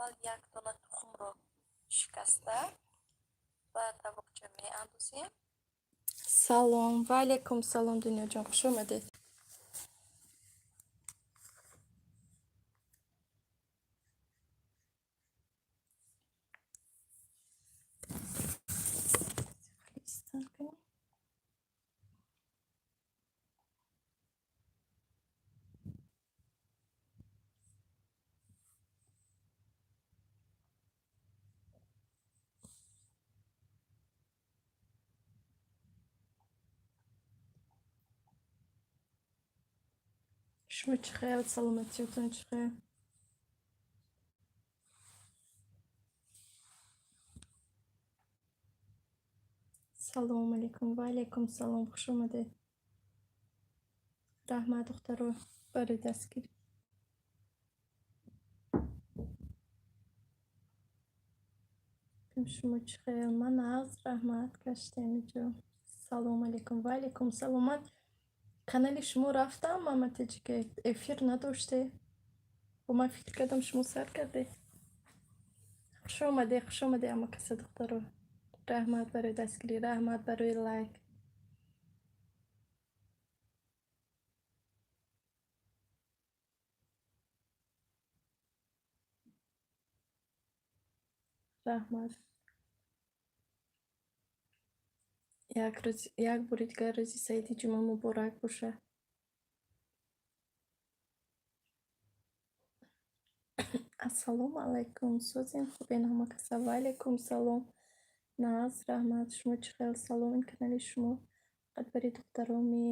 Аввал як дона тухмро шикаста ба табоқча меандозем. Салом, ва алайкум салом, Дунёҷон, хуш омадед. Шумо чӣ хел, саломатиётон чӣ хел? Салому алайкум, ва алайкум салом, хуш омадед. Раҳмат, духтаро, барои дастгирӣ. Шумо чӣ хел? Ман нағз, раҳмат, гаштем иҷо. Салому алайкум, ва алайкум салом. Ман канали шумо рафтам, мама Таҷика, эфир надоште. Бо ман фикр кардам, шумо сар кардед. Хуш омадед, хуш омадед, ҳама каса, духтаро. Раҳмат барои дастгирӣ, раҳмат барои лайк. Раҳмат. Як рӯз, як бори дигар рӯзи саиди ҷумъа муборак бошад. Ассалому алайкум, созем, хубен ҳама каса? Ва алайкум салом. Нағз, раҳмат. Шумо чӣ хел? Салом, ин канали шумо фақат барои духтароми.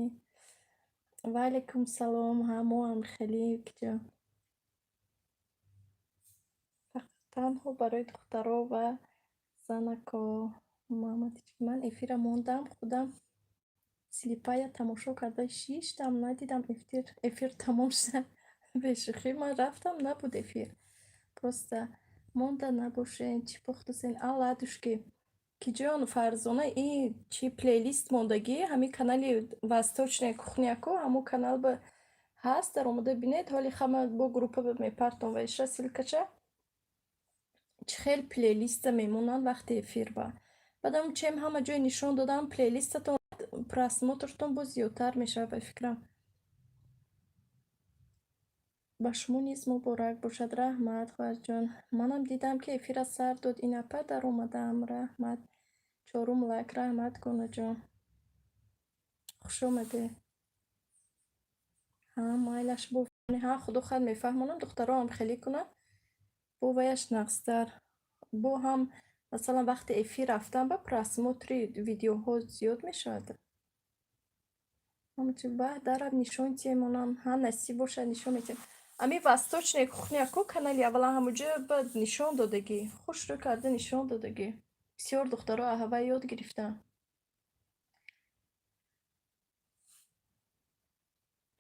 Ва алайкум салом. Ҳа, мо ҳам хеле киҷо. Танҳо барои духтаро ва занако. Ман эфира мондам, худам слепая тамошо карда шиштам, надидам эфир тамом шуда. Бешӯхӣ, ман рафтам, набуд эфир. Просто монда набошен, чӣ пухтусен? А ладушки. Киҷон, Фарзона, и чи плейлист мондагӣ, ҳамин канали Восточная кухня ку, ҳамун канал ба ҳаст, даромада бинед. Ҳоли хама бо группа мепартом ва иша ссылка ша. Чӣ хел плейлиста мемонанд вақти эфир ба. Баъдам чем ҳама ҷой нишон додам плейлистатон, просмотр тон боз зиёдтар мешавад, ба фикрам. Ба шумо низ муборак бошад, раҳмат, хоҳарҷон. Манам дидам, ки эфира сар дод, ин апа, даромадам, раҳмат. Чорум лайк, раҳмат, Гунаҷон. Хуш омадед. Ҳа, майлаш бо ҳа, худо хоҳад, мефаҳмонам, духтароам хеле кунанд. Бо ваяш нағзтар. Бо ҳам, масалан, вақти эфир рафтан ба просмотр и видеоҳо зиёд мешавад. Баъд дараб нишон тиемонам. Ҳа, насиб бошад, нишон метиҳем. Ами Восточная кухня ку канали аввалан ҳамуҷо ба нишон додагӣ. Хушрӯ карда нишон додагӣ. Бисёр духтаро аҳавай ёд гирифтанд.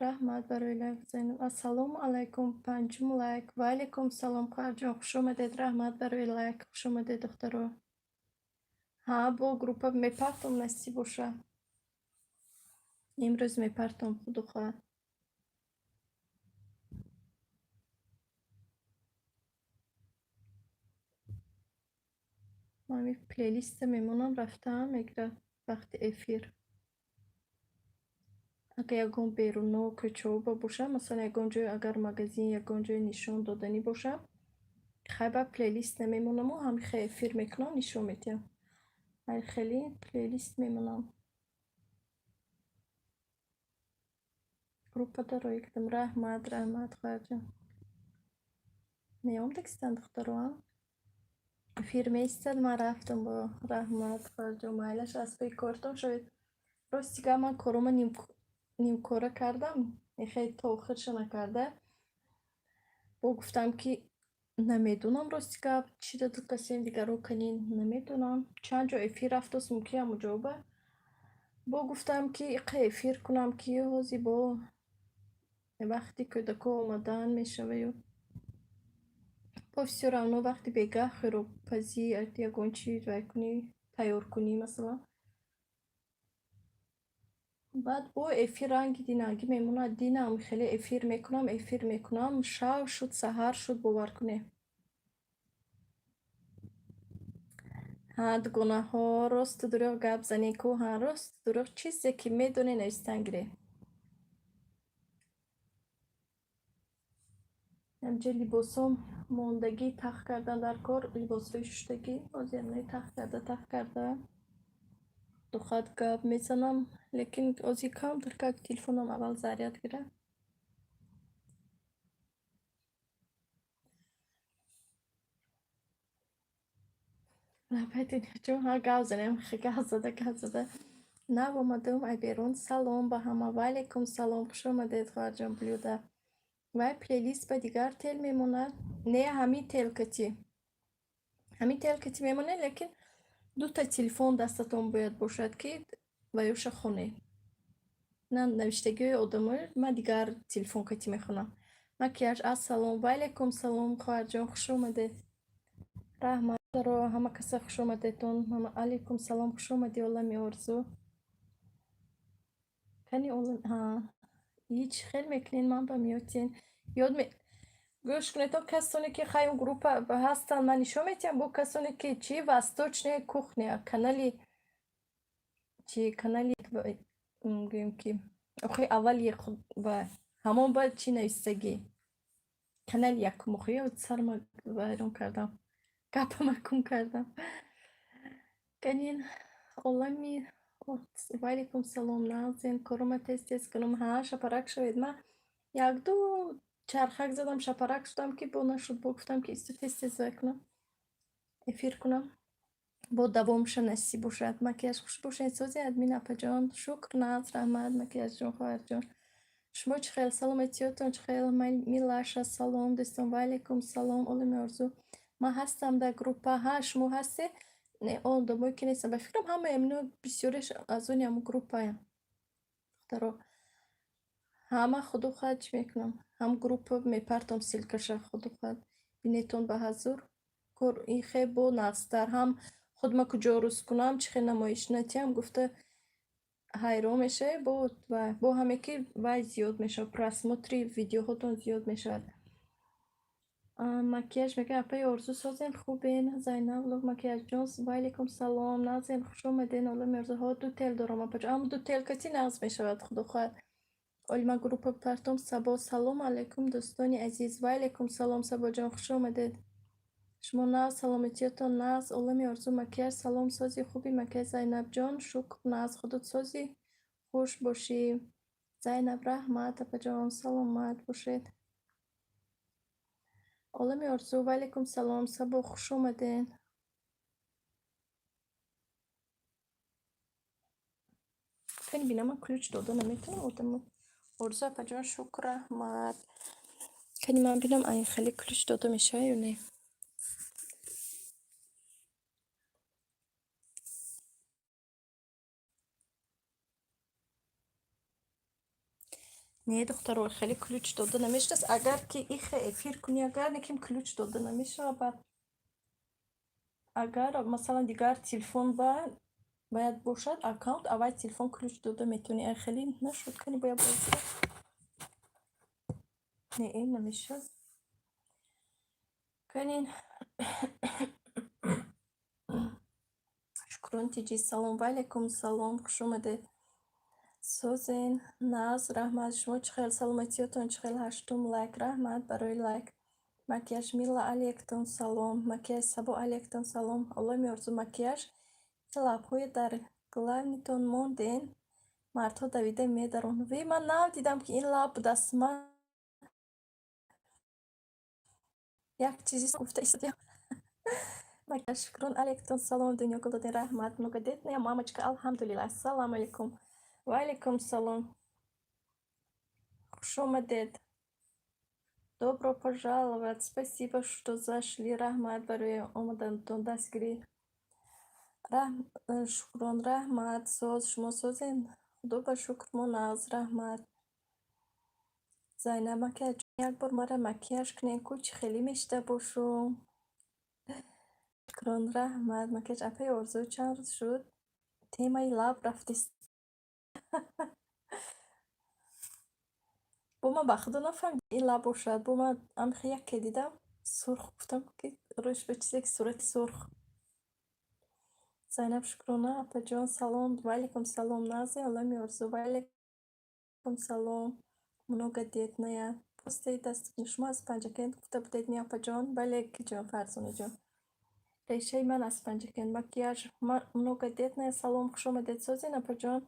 Раҳмат барои лайк, Зайнаб. Ассалому алайкум, панҷум лайк. Ва алайкум салом, хоҳарҷон, хуш омадед. Раҳмат барои лайк. Хуш омадед, духтаро. Ҳа, бо группа мепартом, насиб бошад. Имрӯз мепартом, худо хоҳад. Ҳамин плейлиста мемонам, рафтаам мегирад вақти эфир. Агар ягон беруно кӯчаҳо бошам, масалан, ягон ҷой, агар магазин, ягон ҷой нишон доданӣ бошам, хай, ба плейлист намемонаму ҳамин хел эфир мекунам, нишон медиҳам. Ай хеле плейлист мемонам. Группада роӣ кардам. Раҳмат, раҳмат, хоҳарҷон. Меомдагистанд, духтаро, а? Эфир меистад, ман рафтам бо раҳмат, хоҳарҷон, майлаш, аз паи кортон шавед. Рости гап, ман корома нимкора кардам, хеле то охирша накарда. Бо гуфтам, ки намедонам, рости гап, чӣ даду касем дигаро канин, намедонам. Чанд ҷо эфир рафтааст, мумкин ҳамуҷоба. Бо гуфтам, ки иқа эфир кунам, ки ҳозир бо вақти кӯдако омадан мешаваю бо всё равно вақти бегаҳ хӯрокпазӣ, ягон чи вай кунӣ, тайёр кунӣ, масалан. Баъд бо эфир ранги динагӣ мемонад. Динам хеле эфир мекунам, эфир мекунам, шав шуд, саҳар шуд, бовар кунед. Ҳа, дугонаҳо, росту дурӯғ гап занед ку, ҳа, росту дурӯғ чизе ки медонед, навистан гиред. Ҳамҷа либосом мондагӣ тах кардан дар кор, либосҳои шуштагӣ, ҳозир тах карда, тах карда. Духат гап мезанам, лекин ҳозир камтар как телефонам аввал заряд гирад. Лабай дунёҷон, ҳа, гап занем, гап зада, гап зада. Нав омадам ай берун. Салом ба ҳама. Ва алайкум салом. Хуш омадед, хоҳарҷон Блюда. Вай плейлист ба дигар тел мемонад? Не, ҳамин тел кати. Ҳамин тел кати мемонед, лекин дута телефон дастатон бояд бошад, ки ваёша хонед. На, навиштагиҳои одамои ман дигар телефон кати мехонам. Макияж, ассалом. Ва алайкум салом, хоҳарҷон, хуш омадед. Раҳмат, даро ҳама каса хуш омадедтон. Алайкум салом, хуш омадӣ, Олами Орзу. Кани олам, ҳа. Ҳеҷ хел мекунед, ман ба меётен. Ёд ме гӯш кунед, то касоне ки хай он группа ҳастанд, ман нишон метиҳам, бо касоне ки чи восточная кухня, канали чи, канали гӯем ки охи аввали ва ҳамон ба чӣ навистагӣ, канали якум, охи сарма вайрон кардам, гапама кун кардам. Канин олами. Ва алайкум салом, нағзен, корома тез тез кунам. Ҳа, шапарак шавед. Ман якду чархак задам, шапарак шудам, ки бо нашуд, бо гуфтам ки исту тез тез вай кунам, эфир кунам, бо давомша насиб бошад. Макияж, хуш бошед, сози админ апаҷон. Шукр, нағз, раҳмат, Макияжҷон, хоҳарҷон. Шумо чӣ хел, саломатиётон чӣ хел? Милаша, салом, дӯстон. Ва алайкум салом, Олами Орзу. Ман ҳастам дар группа. Ҳа, шумо ҳастед? Не, он одамое ки нестам, ба фикрам, ҳамаи амино бисёреш аз они ҳамун группаям. Духтаро, ҳама худо хоҳад, чӣ мекунам, ҳам группа мепартом, ссылкаша, худо хоҳад, бинетон ба ҳазур. Кор ин хе бо нағзтар, ҳам худма куҷо рӯз кунам, чӣ хел намоиш натиҳам гуфта ҳайрон мешавӣ, бо ҳаме ки вай зиёд мешавад, просмотри видеоҳотон зиёд мешавад. Макияж мегӯяд, апаи Орзу, созем, хубен? Зайнаб Лук, Макияжҷон, ва алайкум салом, нағзем, хуш омаден, Олами Орзу. Ҳо, ду тел дорам, апаҷон, аммо ду тел кати нағз мешавад, худо хоҳад. Оли ман группа партом. Сабо, салом алайкум, дӯстони азиз. Ва алайкум салом, Сабоҷон, хуш омадед. Шумо нағз, саломатиётон нағз? Олами Орзу, макияж, салом, сози, хуби, макияж? Зайнабҷон, шукр, нағз, худот сози, хуш бошӣ. Зайнаб, раҳмат, апаҷон, саломат бошед. Олами Орзу, ва алайкум салом, Сабо, хуш омаден. Кани бинам, ман ключ дода наметавонам одамо. Орзу апаҷон, шукр, раҳмат. Кани ман бинам, айн хеле ключ дода мешавад ё не? Не, духтаро, хеле ключ дода намешудааст. Агар ки ихе эфир кунӣ, агар неким ключ дода намешавад, баъд агар масалан дигар телефон ба бояд бошад аккаунт, аввал телефон ключ дода метавонӣ. Ай хеле нашуд, кани бояд бозӣ. Не, ин намешавад. Канин Шукрон тиҷи, салом, ва алайкум салом, хуш омадед. Созен, нағз, раҳмат. Шумо чӣ хел, саломатиётон чӣ хел? Ҳаштум лайк, раҳмат барои лайк. Макияж, Мила, алейктон салом. Макияж, Сабо, алейктон салом. Олами Орзу, макияж, лабҳои дар главнитон монден, мардҳо давида медарон. Ве, ман нав дидам, ки ин лаб будааст. Ман як чизи гуфта истодиам. Макияж, Шукрон, алейктон салом, Дунёгул доден, раҳмат. Многодетная мамочка, алҳамдулиллаҳ. Ассалому алайкум. Ва алайкум салом. Хуш омадед. Добро пожаловать. Спасибо, что зашли. Раҳмат барои омаданатон, дастгирӣ. Шукрон, раҳмат. Соз, шумо созен? Худо ба шукр, мо нағз, раҳмат. Зайнаб, макияж, як бор мара макияж кунед ку, чӣ хеле мешида бошум. Шукрон, раҳмат. Макияж, апаи Орзу, чанд рӯз шуд темаи лаб рафтист. Бо ман ба худо нафаҳмидам, ин лаб бошад. Бо ман амхи яке дидам, сурх, гуфтам, ки рӯш ба чизе ки сурати сурх. Зайнаб Шукрона апаҷон, салом. Ваалайкум салом. Нағзи, Олами Орзу. Ваалайкум салом. Многодетная. Постаи дастгирӣ. Шумо аз Панҷакент гуфта будед, ми, апаҷон? Бале, киҷон, Фарзонаҷон. Решаи ман аз Панҷакент. Макияж. Многодетная, салом, хушомадед. Созен, апаҷон?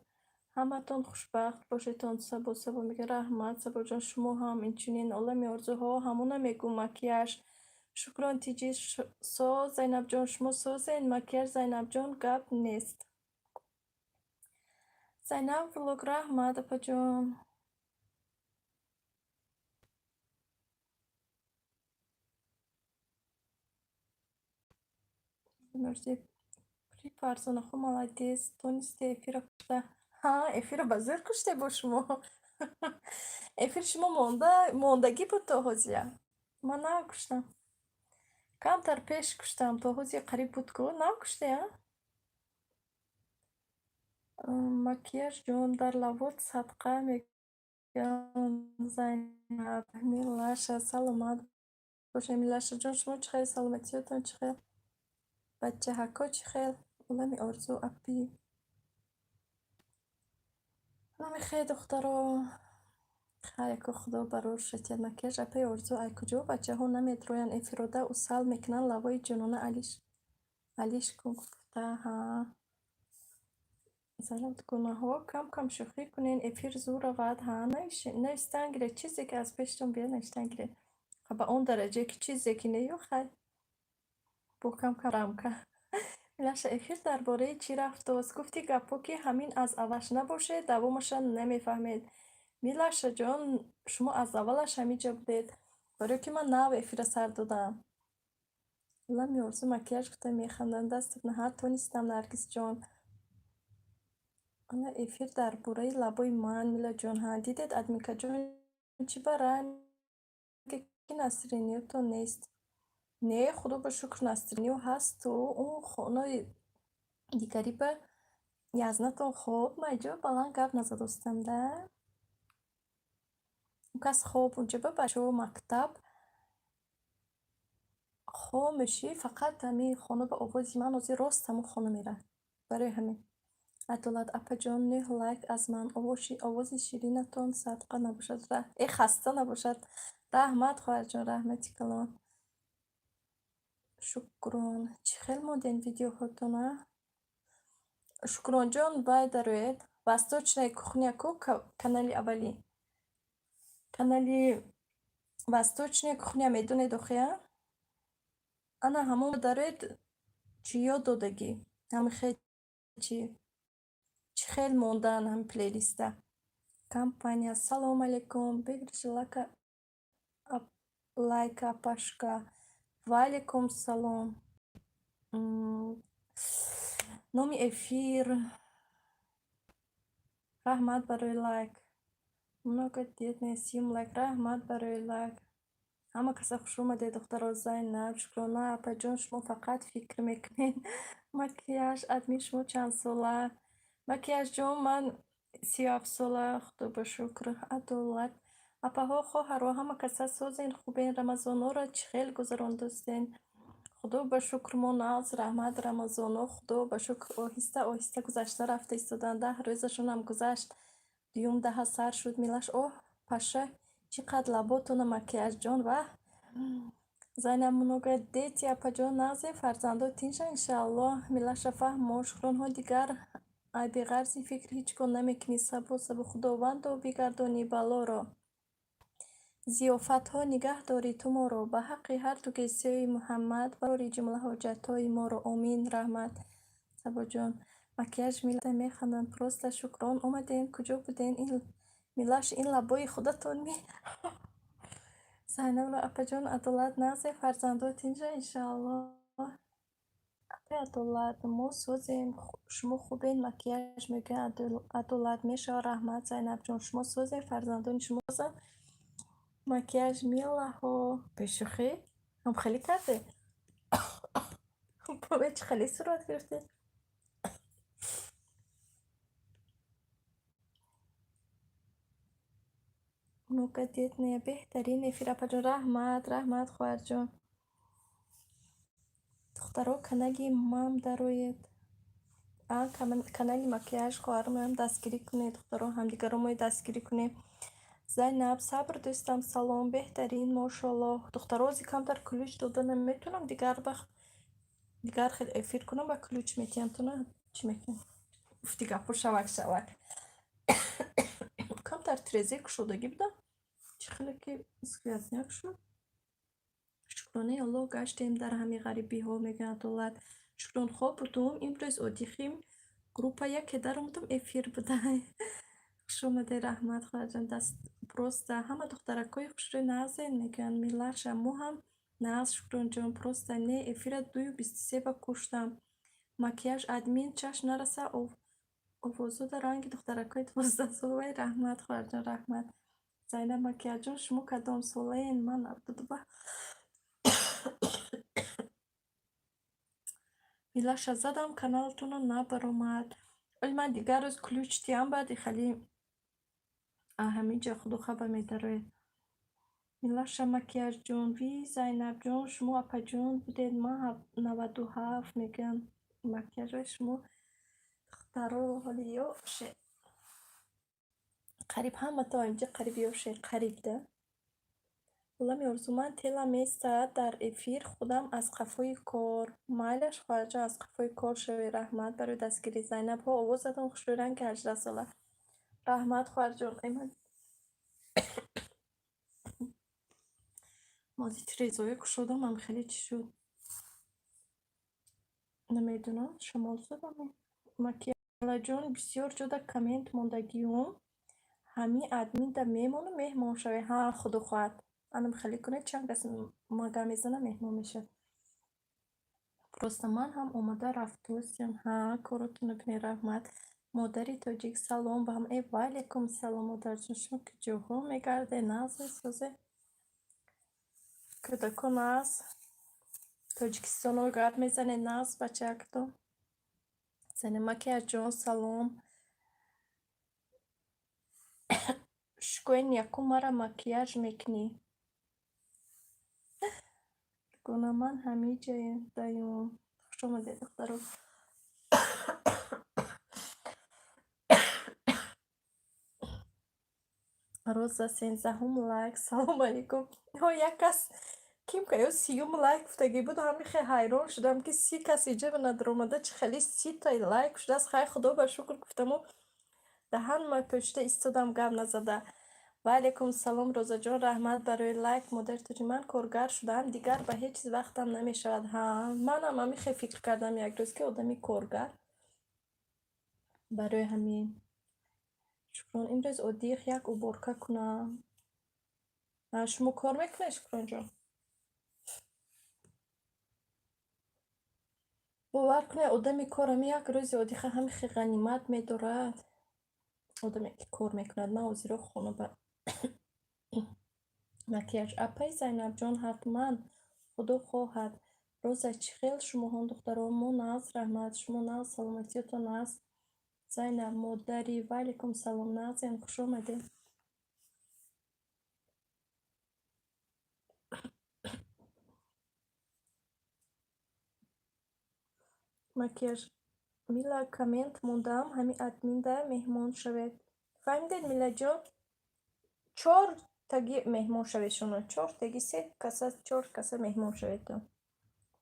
Ҳаматон хушбахт бошедтон. Сабо, Сабо мега. Раҳмат, Сабоҷон, шумо ҳам инчунин. Олами Орзуҳо, ҳамона мегӯм, макияж. Шукрон тиҷи соз, Зайнабҷон, шумо созен? Макияж, Зайнабҷон, гап нест. Зайнаб влог, раҳмат, апаҷон. При Фарзонахо, молодец, тонисте эфира кушта. Ҳа, эфира ба зӯр куште бо шумо. Эфири шумо монда, мондагӣ буд то ҳозия. Ман нав куштам. Камтар пеш куштам, то ҳозия қариб буд ку. Нав куште, а? Макияжҷон, дар лавот садқа мегӯям. Зайнаб, Милаша, саломат бошед. Милашаҷон, шумо чӣ хел? Саломатиётон чӣ хел? Бачаҳако чӣ хел? Олами Орзу апи. Намехе, духтаро. Хайр, Худо барор шатият. Макияж, апаи Орзу, ай куҷо бачаҳо намедроянд эфирода усал мекунанд лавои ҷонона алиш. Алиш кун гуфта, ҳа. Зайнаб дугонаҳо, кам кам шӯхӣ кунен, эфир зур равад, ҳа, навистан гиред, чизе ки аз пештон биёд, навистан гиред. Ба он дараҷае ки чизе ки не ё хай. Бо кам кам рамка. Милаша, эфир дар бораи чӣ рафтааст? Гуфти гапҳо, ки ҳамин аз аввалаш набошед, давомаша намефаҳмед. Милашаҷон, шумо аз аввалаш ҳамин ҷо будед. Барое ки ман нав эфира сар додам. Олами Орзу макияж гуфта механданд. Дастат наҳа, тонистам, Наргисҷон. Ана эфир дар бораи лабои ман, Милаҷон. Ҳа, дидед, админкаҷон, чӣ ба ранге ки настроениятон нест? Не, Худо ба шукр, настроение ҳасту он хонаи дигари ба язнатон хоб. Ман иҷо баланд гап назадостам да. Он кас хоб, унҷа ба бачаҳо мактаб хомӯшӣ, фақат ҳамин хона ба овози ман ҳозир рост ҳамон хона меравад. Барои ҳамин. Адолат апаҷон, нӯҳ лайк аз ман. Овози ширинатон садқа набошад. Э, хаста набошад. Раҳмат, хоҳарҷон, раҳмати калон. Шукрон. Чӣ хел мондем видеоҳотон, а? Шукронҷон, бай дароед. Восточная кухня ку, канали аввалӣ. Канали Восточная кухня медонед охи, а? Ана ҳамон дароед, чӣ ёд додагӣ. Ҳамихе чӣ чӣ хел мондан ҳами плейлиста. Компания. Салом алейкум. Бигириши лака лайка, апашка. Ва алейкум салом. Номи эфир. Раҳмат барои лайк. Многодетная сим лайк. Раҳмат барои лайк. Ҳама каса хушомадед, духтаро. Зайнаб, Шукрона апаҷон, шумо фақат фикр мекунед. Макияж, админ, шумо чандсола? Макияжҷон, ман 37 сола, Худо ба шукр. Адолат. Апаҳо, хоҳаро, ҳама каса созен, хубен? Рамазонҳоро чӣ хел гузарондастен? Худо ба шукр, мо нағз, раҳмат. Рамазонҳо, Худо ба шукр, оҳиста оҳиста гузашта рафта истоданд. 10 рӯзашонам гузашт. Дуюм даҳа сар шуд. Милаш, оҳ, паша, чӣ қадр лаботона, макияжҷон, ваҳ. Зайнаб многодетная, апаҷон, нағзе, фарзандо тинчанд, иншааллоҳ. Милаша, фаҳмо, шукронҳо, дигар ай беғарзи фикр ҳеҷ гоҳ намекунӣ. Сабо, сабо, Худовандо, бигардонӣ балоро. Зиёфатҳо нигаҳ дорӣ ту моро. Ба ҳаққи ҳарду гесӯи Муҳаммад барори ҷумла ҳоҷатҳои моро. Омин, раҳмат, Сабоҷон. Макияж мила механданд. Просто шукрон омадем, куҷо буден? Милаш, ин лабои худатон ми? Зайнаб апаҷон, Адолат, нағзе, фарзандо тинчанд, иншааллоҳ. Апаи Адолат, мо созем, шумо хубен? Макияж мегӯяд Адолат мешавад. Раҳмат, Зайнабҷон, шумо созем, фарзандони шумо созанд. Макияж милаҳо. Бешӯхӣ? Ҳамхелӣ карде? Бобе, чӣ хеле сурат гирифтед? Многодетная беҳтарин эфир, апаҷон. Раҳмат, раҳмат, хоҳарҷон. Духтаро, канали мам дароед. Канали макияж хоҳаромоям дастгирӣ кунед, духтаро, ҳамдигаро мои дастгирӣ кунем. Зайнаб, сабр дӯстам, салом, беҳтарин, мошоаллоҳ. Духтаро, ози камтар ключ дода наметавонам, дигар вақт дигар хел эфир кунам ба ключ метиҳам, туна чӣ мекунем? Уфти гапҳо шавак шавак. Камтар тирезе кушодагӣ буда, чӣ хеле ки сквозняк шуд. Шукронаи Аллоҳ, гаштем дар ҳамин ғарибиҳо, мегӯянд Адолат. Шукрон, хоб будум, имрӯз одихим группа яке даромадам, эфир буда. Хушомадед, раҳмат, хоҳарҷон. Даст просто ҳама духтаракҳои хушрӯй нағзен, мегӯянд Милаша. Мо ҳам нағз, Шукронҷон. Просто не, эфира 2:23 ба куштам. Макияж админ чашм нараса овозода ранги духтаракҳои 12 сола. Вай, раҳмат, хоҳарҷон, раҳмат. Зайнаб, макияжҷон, шумо кадом солаен? Ман 92. Милаша, задам каналтонро, набаромад. Оли ман дигар рӯз ключ диҳам, баъди хали ҳаминҷа худо хаба медароед. Милаша, макияжҷон, ви Зайнабҷон, шумо апаҷон будед, ман 97, мегӯям. Макияжҳои шумо духтаро ҳоли ёше. Қариб ҳаматон инҷа қариб ёше, қариб да. Олами орзуманд тела месаҳад дар эфир, худам аз қафои кор. Майлаш, хоҳарҷон, аз қафои кор шавед, раҳмат барои дастгирӣ. Зайнабҳо, овозатон хушрӯй, ранги 18 сола. Раҳмат, хоҳарҷон. Мози тирезое кушодам, ам хеле чӣ шуд? Намедонам, шамол задам. Макиялаҷон, бисёр ҷода коммент мондагиюм. Ҳамин админда мемонам, меҳмон шавед. Ҳа, худо хоҳад. Анам хеле кунед, чанд кас мага мезанам, меҳмон мешавад. Просто ман ҳам омода рафтусем. Ҳа, коротонро бинед, раҳмат. Модари тоҷик, салом ба ҳама. Э, ваалайкум салом, модарҷон. Шумо куҷоҳо мегардед? Нағзе, созе? Кӯдакон нағз? Тоҷикистоно гап мезанед, нағз, бачаакто? Зане макияжҷон, салом. Шукоин, якум мара макияж мекунӣ. Гуна, ман ҳамиҷадаюм. Хушомадед, духтаро. Роза, 13-ум лайк. Салом алейкум. Ҳо, як кас ким ка ё 30-юм лайк гуфтагӣ буд, ҳамин хел ҳайрон шудам, ки 30 кас иҷа надаромада, чӣ хеле 30-та лайк шудааст. Хай, худо ба шукр гуфтаму даҳанма пӯшида истодам, гап назада. Ваалайкум салом, Розаҷон, раҳмат барои лайк. Модари тоҷик, ман коргар шудаам, дигар ба ҳеҷ чиз вақтам намешавад. Ҳа, манам ҳамин хел фикр кардам як рӯз, ки одами коргар. Барои ҳамин. Шукрон, имрӯз оддиих як уборка кунам. Шумо кор мекунед, Шукронҷон? Бовар кунед, одами кор ҳамин як рӯзи оддиха ҳамин хел ғанимат медорад. Одаме ки кор мекунад, ман ҳозиро хона ба макияж. Апаи Зайнабҷон, ҳатман, худо хоҳад. Роза, чӣ хел шумоҳон, духтаро? Мо нағз, раҳмат. Шумо нағз, саломатиётон нағз. Зайнаб, модари, ваалайкум салом, нағзем, хушомадед. Макияж. Мила, коммент мондаам, ҳамин админда меҳмон шавед. Фаҳмидед, Милаҷон? Чор таги меҳмон шавед шумо. Чор таги, се каса, чор каса меҳмон шаведтон.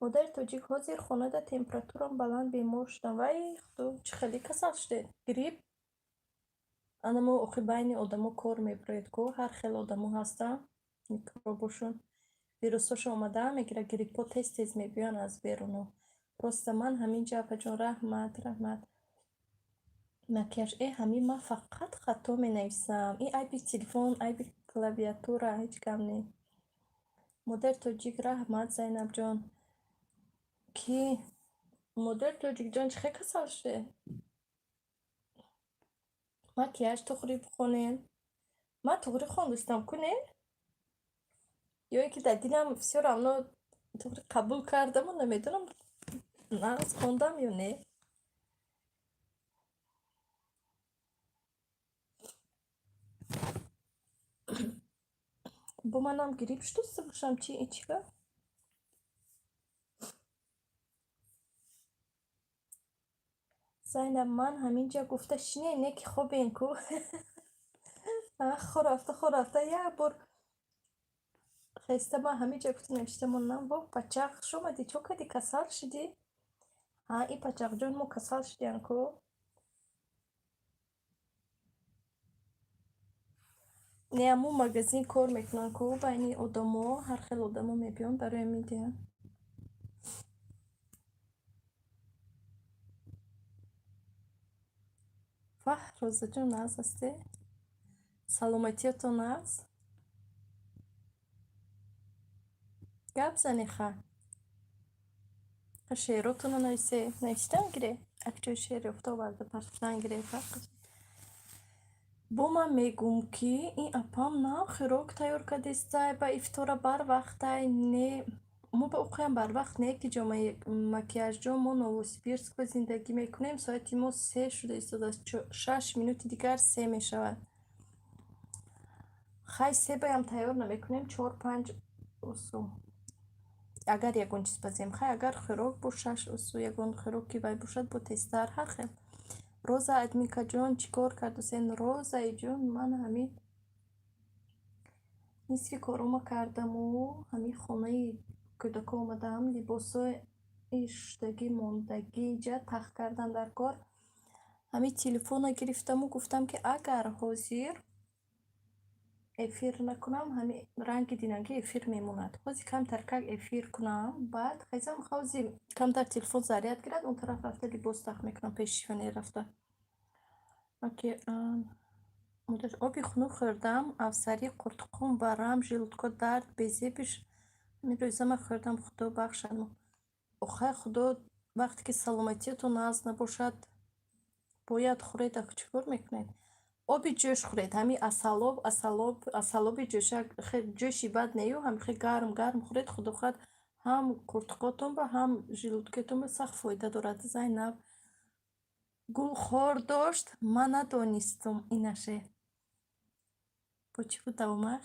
Модари тоҷик, ҳозир хонада температурам баланд, бемор шудам. Вай, худо, чӣ хеле касал шудед? Грипп? Ана мо охи байни одамо кор мебароед ку, ҳар хел одамо ҳастанд, микробошон, вирусҳошон омадаам мегирад, гриппҳо тез тез мебиёянд аз беруно. Просто ман ҳаминҷа, апаҷон, раҳмат, раҳмат. Макияж, э, ҳамин ман фақат хато менависам. Ин айби телефон, айби клавиатура, ҳеҷ гап не. Модари тоҷик, раҳмат, Зайнабҷон. Ки? Модари тоҷикҷон, чӣ хел касал шудед? Макияж туғрӣ бихонем. Ман туғрӣ хондастам ку, не? Ё ин ки дар дилам всё равно туғрӣ қабул кардаму намедонам нағз хондам ё не. Бо манам грипп шудоста бошам, чи чӣ гап? Зайнаб, ман ҳаминҷа гуфта шине, не ки хобен ку. Хо рафта, хо рафта, як бор хеста ман ҳаминҷа гуфта навишта монам. Во, пачақ, хуш омадӣ, чо кардӣ, касал шудӣ? Ҳа, и пачақҷон мо касал шудиян ку. Не, аммо магазин кор мекунанд ку, байни одамо, ҳар хел одамо мебиёнд, барои ҳамин диҳанд. Ваҳ, Розаҷон, нағз ҳасте? Саломатиятон нағз? Гап зане ха. Шеъротонро нависе, навиштан гире. Акҷои шеър ёфта оварда партофтан гире. Бо ман мегӯм, ки ин апам нав хӯрок тайёр кардестай, ба ифтора барвақтай, не мо ба оқоям барвақт не ки ҷо макияжҷон, мо Новосибирск ба зиндагӣ мекунем, соати мо 3 шуда истодааст, 6 минути дигар 3 мешавад. Хай, 3 баям тайёр намекунем, чор панҷ усу. Агар ягон чиз пазем, хай, агар хӯрок бо 6 усу, ягон хӯроки вай бошад, бо тезтар ҳар хел. Роза админкаҷон, чӣ кор кардусен? Розаиҷон, ман ҳамин нисфи корома кардаму ҳамин хонаи кӯдако омадаам, либосҳои шуштагӣ мондагӣ инҷа тах кардан дар кор. Ҳамин телефонро гирифтаму гуфтам, ки агар ҳозир эфир накунам, ҳамин ранги динагӣ эфир мемонад. Ҳозир камтар как эфир кунам, баъд хезам, ҳозир камтар телефон заряд гирад, он тараф рафта либос тах мекунам, пеши шифонер рафта. Оби хунук хӯрдам, афсарӣ, қуртқум, варам, желудка дард, безебиш. Ҳамин рӯза ман хӯрдам, Худо бахшад. Охай, Худо, вақте ки саломатиятон нағз набошад, бояд хӯред, чӣ кор мекунед? Оби ҷӯш хӯред, ҳамин асалоб, асалоб, асалоби ҷӯша, ҷӯши бад нею, ҳамин хел гарм гарм хӯред, худо хоҳад, ҳам қуртқотон ба, ҳам желудкатон ба сахт фоида дорад. Зайнаб гул хор дошт, ман надонистум инаше. Бо чӣ буд давомаш?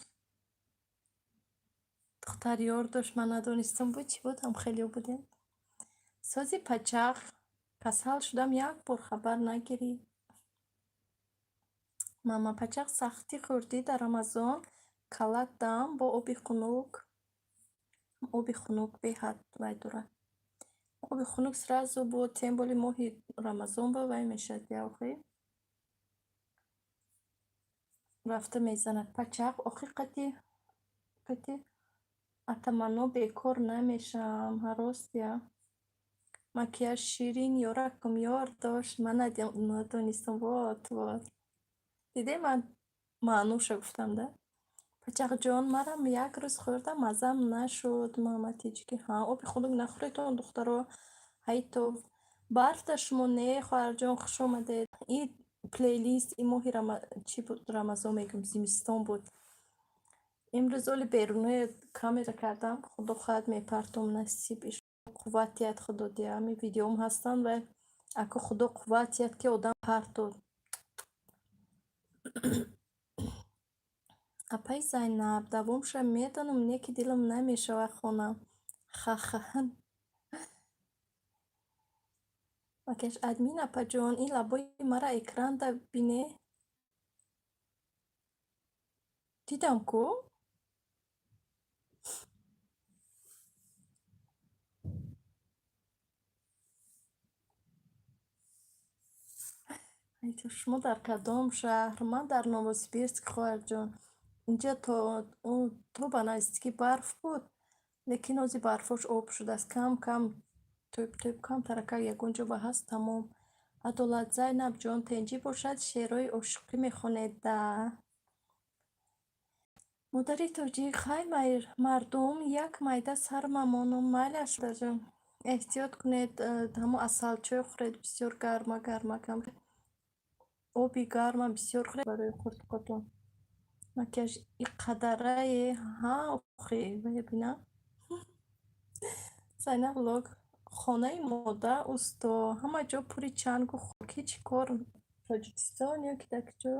Духтар ёр дошт, ман надонистум, бо чӣ буд, ҳамхелиё будем. Сози пачақ, касал шудам, як бор хабар нагирӣ. Мама пачақ, сахтӣ хӯрдӣ дар Рамазон, калат дам бо оби хунук. Оби хунук беҳад вай дорад. Оби хунук сразу бо тем более моҳи Рамазон ба вай мешавад, я охи. Рафта мезанад. Пачақ, охи қати қати атаманно бекор намешавам. Ҳа, рост я. Макияж ширин ёракум ёр дошт, ман надонистам. Вот, вот. Дидем, ман маънуша гуфтам да. Пачақҷон, марам як рӯз хӯрдам, маззам нашуд. Мама тиҷики. Ҳа, оби хунук нахӯредон, духтаро. Ҳайтов. Барф дар шумо не, хоҳарҷон, хуш омадед. И плейлист и моҳи чӣ буд, Рамазон мегӯм, зимистон буд. Имрӯз оли берунаи камера кардам, худо хоҳад, мепартом, насиб қувват диҳад, худо диҳад. Ҳамин видеом ҳастанд ва ако худо қувват диҳад, ки одам партод. Апаи Зайнаб, давомша медонам, не ки дилам намешавад хонам. Ха-ха. Макияж админ апаҷон, ин лабои мара экранда бине. Дидам ку? Шумо дар кадом шаҳр? Ман дар Новосибирск, хоҳарҷон. Инҷа то ба наздикӣ барф буд, лекин ҳозир барфош об шудааст. Кам кам тӯб тӯб камтарака ягон ҷо ба ҳаст, тамом. Адолат, Зайнабҷон, тенҷӣ бошад, шеърҳои ошиқӣ мехонед да. Модари тоҷик, хай, мардум, як майда сар мамонум, майлаш, модарҷон. Эҳтиёт кунед, ҳамон асалчой хӯред, бисёр гарма гарма, оби гармам бисёр хӯред барои қуртқотон. Макияж иқадарае, ҳа, охи, бина. Зайнаб влог, хонаи мода, усто, ҳама ҷо пури чангу хок, ҳеҷ кор Тоҷикистон ё ки дар куҷо?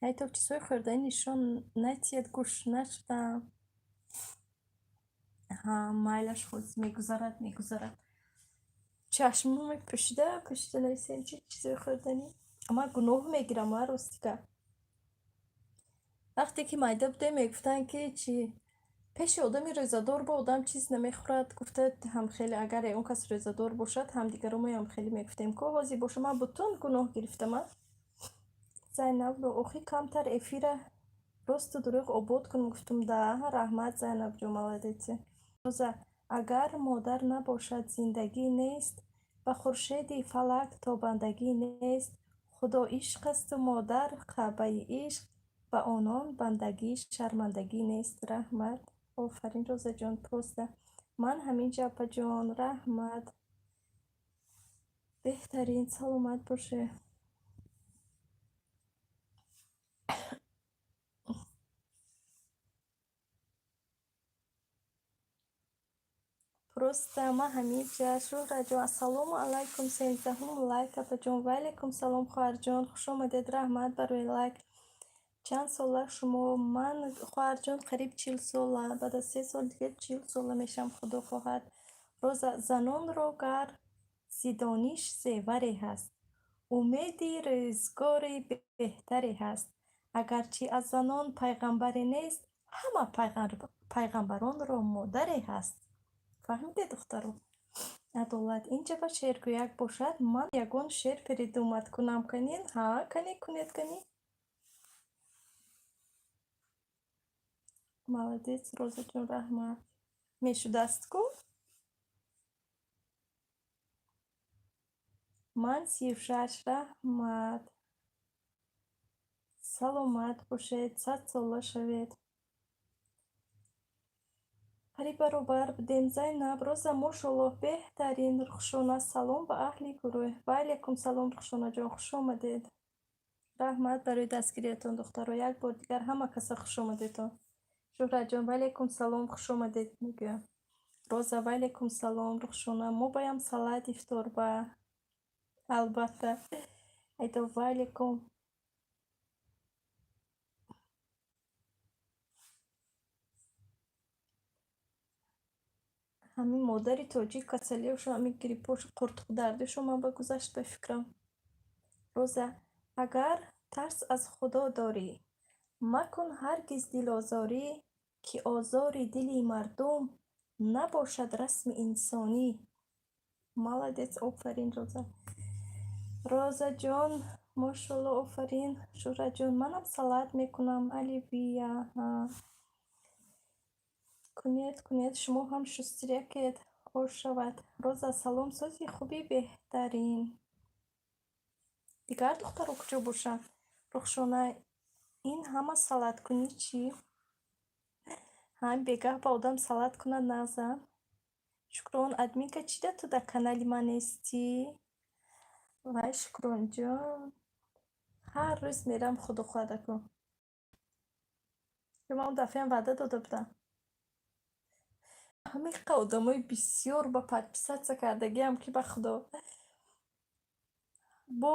Ҳайтов, чизҳои хӯрданӣ нишон натиҳед, гурусна шудам. Ҳа, майлаш, ҳозир мегузарад, мегузарад. Чашмоме пӯшида пӯшида нависем, чи чизои хӯрданӣ. Ман гуноҳ мегирам, а ростика. Вақте ки майда будем, мегуфтанд, ки чи пеши одами рӯзадор бо одам чиз намехӯрад, гуфта, ҳамхеле агар ягон кас рӯзадор бошад, ҳамдигаро моям хеле мегуфтем, ко ҳозир боша, ман бутун гуноҳ гирифтама. Зайнаб, охи камтар эфира росту дурӯғ обод кунем, гуфтум да. Раҳмат, Зайнабҷон, молодец. Роза, агар модар набошад, зиндагӣ нест, ба хуршеди фалак тобандагӣ нест. Худо ишқ асту модар каъбаи ишқ, ба онон бандагӣ шармандагӣ нест. Раҳмат, офарин, Розаҷон. Просто ман ҳаминҷа, апаҷон, раҳмат, беҳтарин, саломат боше. Просто ман ҳаминҷа. Шуҳратҷон, ассалому алайкум, 13-ум лайк, апаҷон. Ваалайкум салом, хоҳарҷон, хуш омадед, раҳмат барои лайк. Чанд сола шумо? Ман, хоҳарҷон, қариб 40 сола, баъд аз 3 соли дигар 40 сола мешавам, худо хоҳад. Роза, занонро гар зи дониш зеваре ҳаст, умеди рӯзгори беҳтаре ҳаст. Агарчи аз занон пайғамбаре нест, ҳама пайғамбаронро модаре ҳаст. Фаҳмидед, духтаро? Адолат, инҷа ба шеъргӯяк бошад, ман ягон шеър придумать кунам, канин? Ҳа, кани, кунед, кани. Молодец, Розаҷон, раҳмат. Мешудааст ку? Ман 36, раҳмат. Саломат бошед, 100 сола шавед. Қариб баробар будем. Зайнаб, Роза, мошоллоҳ, беҳтарин. Рухшона, салом ба аҳли гурӯҳ. Ваалайкум салом, Рухшонаҷон, хуш омадед. Раҳмат барои дастгириятон, духтаро. Як бор дигар ҳама каса хуш омадедон. Шуҳратҷон, ваалайкум салом, хуш омадед мегӯям. Роза, ваалайкум салом, Рухшона, мо баям салат ифтор ба. Албатта. Айдо, ваалайкум. Ҳамин модари тоҷик касалиошо, ҳамин гриппошо, қуртуқдардишо ман ба гузашт, ба фикрам. Роза, агар тарс аз Худо дорӣ, макун ҳаргиз дилозорӣ, ки озори дили мардум набошад расми инсонӣ. Молодец, офарин, Роза. Розаҷон, мошолло, офарин. Шуҳратҷон, манам салат мекунам, оливье. Кунед, кунед, шумо ҳам шустрякед, ош шавад. Роза, салом, сози хуби, беҳтарин. Дигар духтаро куҷо бошанд? Рухшона, ин ҳама салаткунӣ чӣ? Ҳам бегаҳ ба одам салат кунад нағза. Шукрон, админка чӣ да ту дар канали ман нестӣ? Вай, Шукронҷон, ҳар рӯз мерам, худо хоҳад аку. Ман он дафъаам ваъда дода будам. Ҳамин одамои бисёр ба подписаться кардагиам, ки ба худо. Бо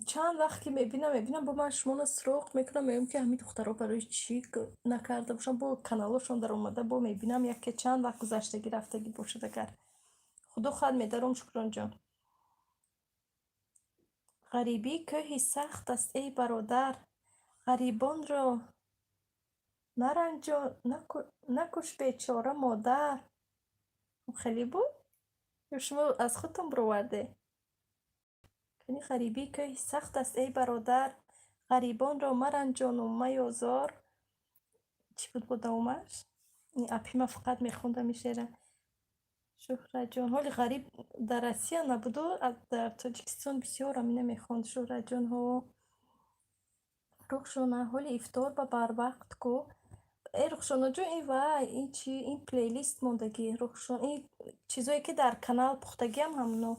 чанд вақт ки мебинам, мебинам, бо ман шуморо суроғ мекунам, мегӯям, ки ҳамин духтаро барои чӣ накарда бошам, бо каналҳошон даромада, бо мебинам, яке чанд вақт гузаштагӣ рафтагӣ бошад агар. Худо хоҳад, медаром, Шукронҷон. Ғарибӣ кӯҳи сахт аст, эй бародар, ғарибонро наранҷон, накуш бечора модар. Хеле буд? Ё шумо аз худтон баровардед? Кани, ғарибӣ кӯҳи сахт аст, эй бародар, ғарибонро маранҷону маёзор. Чӣ буд бо давомаш? Ин апима фақат мехондам ин шеъра. Шуҳратҷон, ҳоли ғариб дар Россия набуду, дар Тоҷикистон бисёр ҳамина мехонд. Шуҳратҷон, ҳо. Рухшона, ҳоли ифтор ба барвақт ку. Э, Рухшонаҷон, ин вай, ин чи, ин плейлист мондагӣ. Рухшон, ин чизое ки дар канал пухтагиам ҳамно.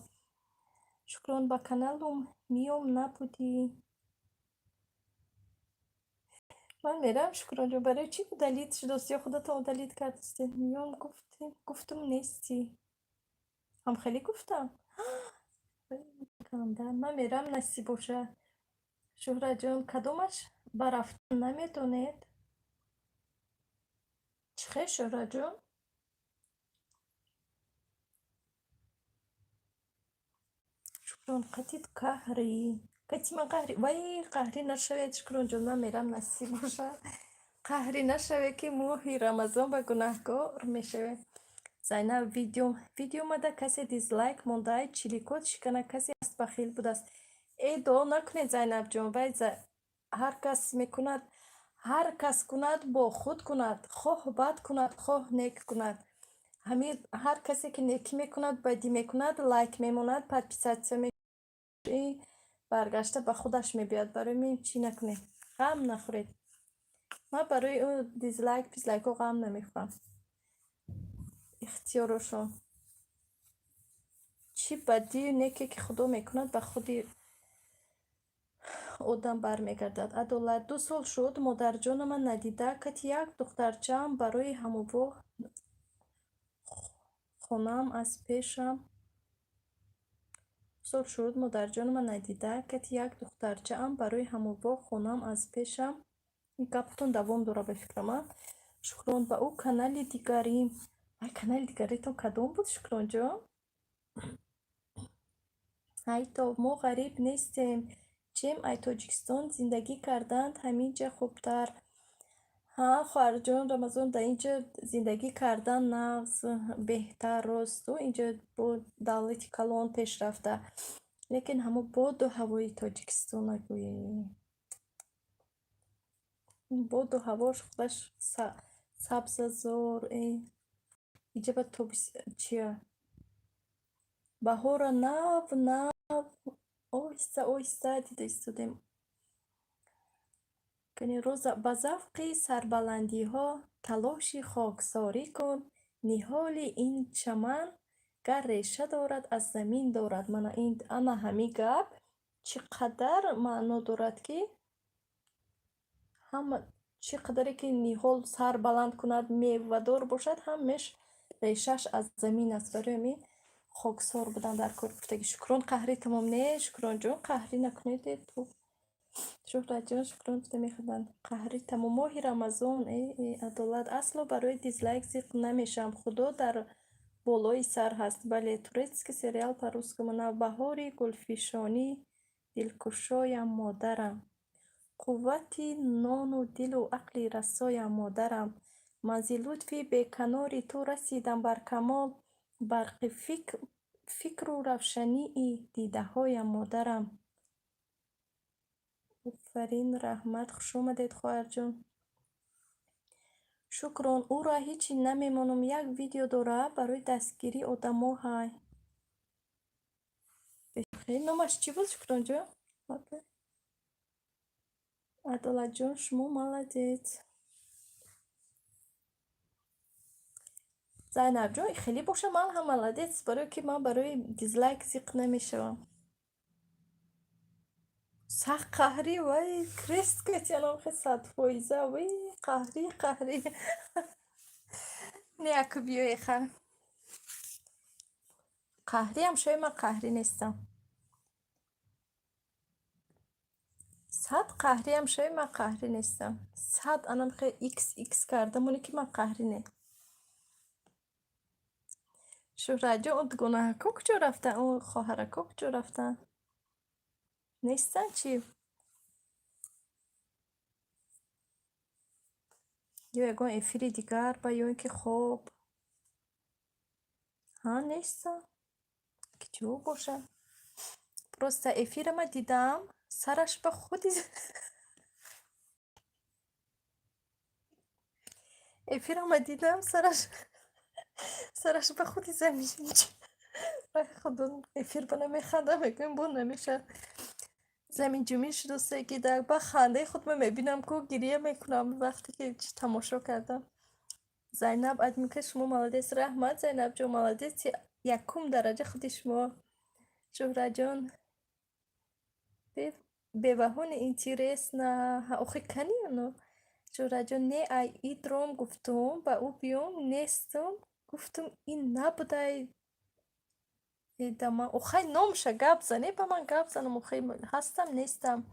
Шукрон, ба каналум миём, набудӣ. Ман мерам, Шукронҷон, барои чӣ удалить шудааст ё худатон удалить кардастед? Миём гуфтем, гуфтум, нестӣ. Ҳам хеле гуфтам? Ман мерам, насиб бошад. Шуҳратҷон, кадомаш ба рафтан намедонед? Чӣ хел, Шуҳратҷон? Қати қаҳрӣ, кати ман қаҳрӣ. Вай, қаҳрӣ нашавед, Шукронҷон, ман мерам, насиб бошад. Қаҳрӣ нашавед, ки моҳи Рамазон ба гунаҳкор мешавед. Зайнаб, видео омада, касе дизлайк мондаай, чиликот шикана, касе аст, бахил будааст. Э, дуо накунед, Зайнабҷон, вай ҳар кас мекунад, ҳар кас кунад, бо худ кунад, хоҳ бад кунад, хоҳ нек кунад. Ҳамин ҳар касе ки некӣ мекунад, бадӣ мекунад, лайк мемонад, подписаться, баргашта ба худаш мебиёяд. Барои мин чӣ накунед, ғам нахӯред. Ман барои ӯ дизлайк пизлайкҳо ғам намехӯрам. Ихтиёрошон. Чӣ бадию неке ки Худо мекунад, ба худи одам бармегардад. Адолат, 2 сол шуд, модарҷонама надида, кати як духтарчаам барои ҳамово хонаам аз пешам. 2 сол шуд, модарҷонама надида, кати як духтарчаам барои ҳамово хонаам аз пешам. Ин гаптон давом дорад, ба фикрам, а? Шукрон, ба ӯ канали дигарим. Ай, канали дигаритон кадом буд, Шукронҷон? Ҳайто, мо ғариб нестем. Чем ай Тоҷикистон зиндагӣ карданд, ҳамин ҷа хубтар. Ҳа, хоҳарҷон Рамазон, дар ин ҷо зиндагӣ кардан нағз, беҳтар, росту инҷо бо давлати калон пешрафта. Лекин ҳамо боду ҳавои Тоҷикистон нагӯӣ. Боду ҳавош худаш сабзазор. Иҷа ба чия? Баҳора нав нав, оҳиста оҳиста дида истодем. Ба завқи сарбаландиҳо талоши хоксорӣ кун, ниҳоли ин чаман гар реша дорад, аз замин дорад. Мана ин, ана ҳамин гап чӣ қадар маъно дорад, ки ҳама чӣ қадаре ки ниҳол сар баланд кунад, мевадор бошад, ҳамеш решааш аз замин аст. Барои ҳамин хоксор будан дар кор гуфтагӣ. Шукрон, қаҳрӣ тамом не, Шукронҷон, қаҳрӣ накунед. Шуҳратҷон, Шукрон гуфта мехӯрданд. Қаҳрӣ тамом, моҳи Рамазон. Э, э, Адолат, асло барои дизлайк зиқ намешавам. Худо дар болои сар ҳаст. Бале, турецкий сериал по-русскому. Навбаҳори гулфишонӣ, дилкушоям, модарам. Қуввати нону дилу ақли расоям, модарам. Ман зи лутфи беканори ту расидам бар камол, барқи фикру равшании дидаҳоям, модарам. Офарин, раҳмат, хушомадед, хоҳарҷон. Шукрон, ӯро ҳечи намемонам, як видео дора, барои дастгирии одамо ҳай. Номаш чӣ буд, Шукронҷон? Адолатҷон, шумо молодец. Зайнабҷон, хеле боша, ман ҳам молодец, барое ки ман барои дизлайк зиқ намешавам. Сахт қаҳрӣ, вай, крест катианам, хе 100%, вай, қаҳрӣ, қаҳрӣ. Не, аку биёе ха. Қаҳриам шавӣ, ман қаҳрӣ нестам. 100 қаҳриам шавӣ, ман қаҳрӣ нестам. 100 анам хе икс икс карда моне, ки ман қаҳрӣ не. Шуҳратҷон, он дугонаҳако куҷо рафтанд? Он хоҳарако куҷо рафтанд? Нестанд чӣ? Ё ягон эфири дигар ба ё ин ки хоб? Ҳа, нестанд. Куҷо бошанд? Просто эфирама дидам, сараш ба худи эфирама дидам, сараш ба худи замин. Вай, худо, эфир ба намехандам, мегӯям, бо намешавад. Заминҷумин шудосе ки дар ба хандаи худ ман мебинам ку, гирия мекунам, вақте ки тамошо кардам. Зайнаб админка, шумо молодец, раҳмат, Зайнабҷон, молодеци якум дараҷа худи шумо. Шуҳратҷон, беваҳони интересно. Охи кани оно? Шуҳратҷон, не, ай идром гуфтум, ба ӯ биём, нестум, гуфтум, ин набудай дама. Охай, номша гап зане, ба ман гап занам, охай, ҳастам, нестам.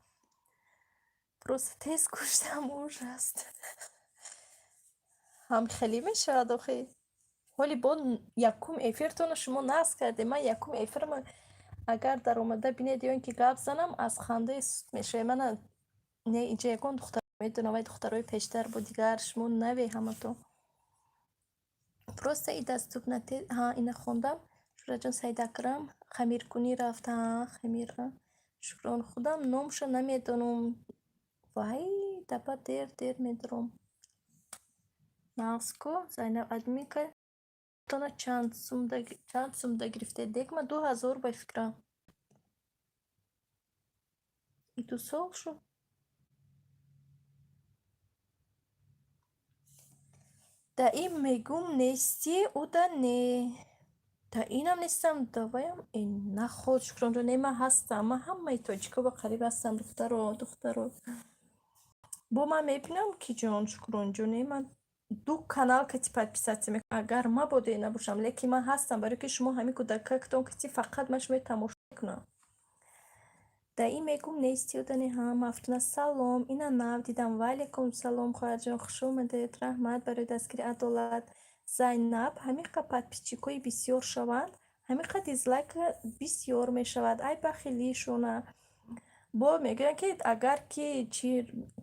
Просто тез куштам, ужас. Ҳам хеле мешавад охи. Ҳоли бо якум эфиртонро шумо нағз кардем. Ман якум эфирма Агар даромада бинед ё ин ки гап занам, аз хандаи суст мешавед. Мана, не, инҷа ягон духтар медонам, вай духтарои пештар бо дигар шумо наве ҳаматон. Просто и доступна. Ҳа, ина хондам. Шуҳратҷон, Саидакрам хамиркунӣ рафт. Ҳа, хамир. Шукрон, худам номша намедонам. Вай, даба дер дер медорам. Нағз ку, Зайнаб админка тона чанд сумда гирифтед? Дек ма 2000 ба фикрам. И 2 сол шуд. Да ин мегум нестӣ, уда не. Да инам нестам, даваям э наход, Шукронҷон, не, ман ҳастам. Ман ҳамаи тоҷико ба қариб ҳастам, духтаро, духтаро. Бо ман мебинам ки ҷон, Шукронҷон, не, ман ду канал кати подписаться мекунам, агар мабодо набошам, лекин ман ҳастам, барое ки шумо ҳамин кӯдакактон кати фақат ман шуморо тамошо мекунам. Да ин мегум нестӣ, уда не. Ҳа, Мафтуна, салом, ина нав дидам. Ваалайкум салом, хоҳарҷон, хуш омадед, раҳмат барои дастгири. Адолат, Зайнаб, ҳамин қадр подписчикҳои бисёр шаванд, ҳамин қадр дизлайк бисёр мешавад. Ай бахилишона. Бо мегӯянд, ки агар ки чи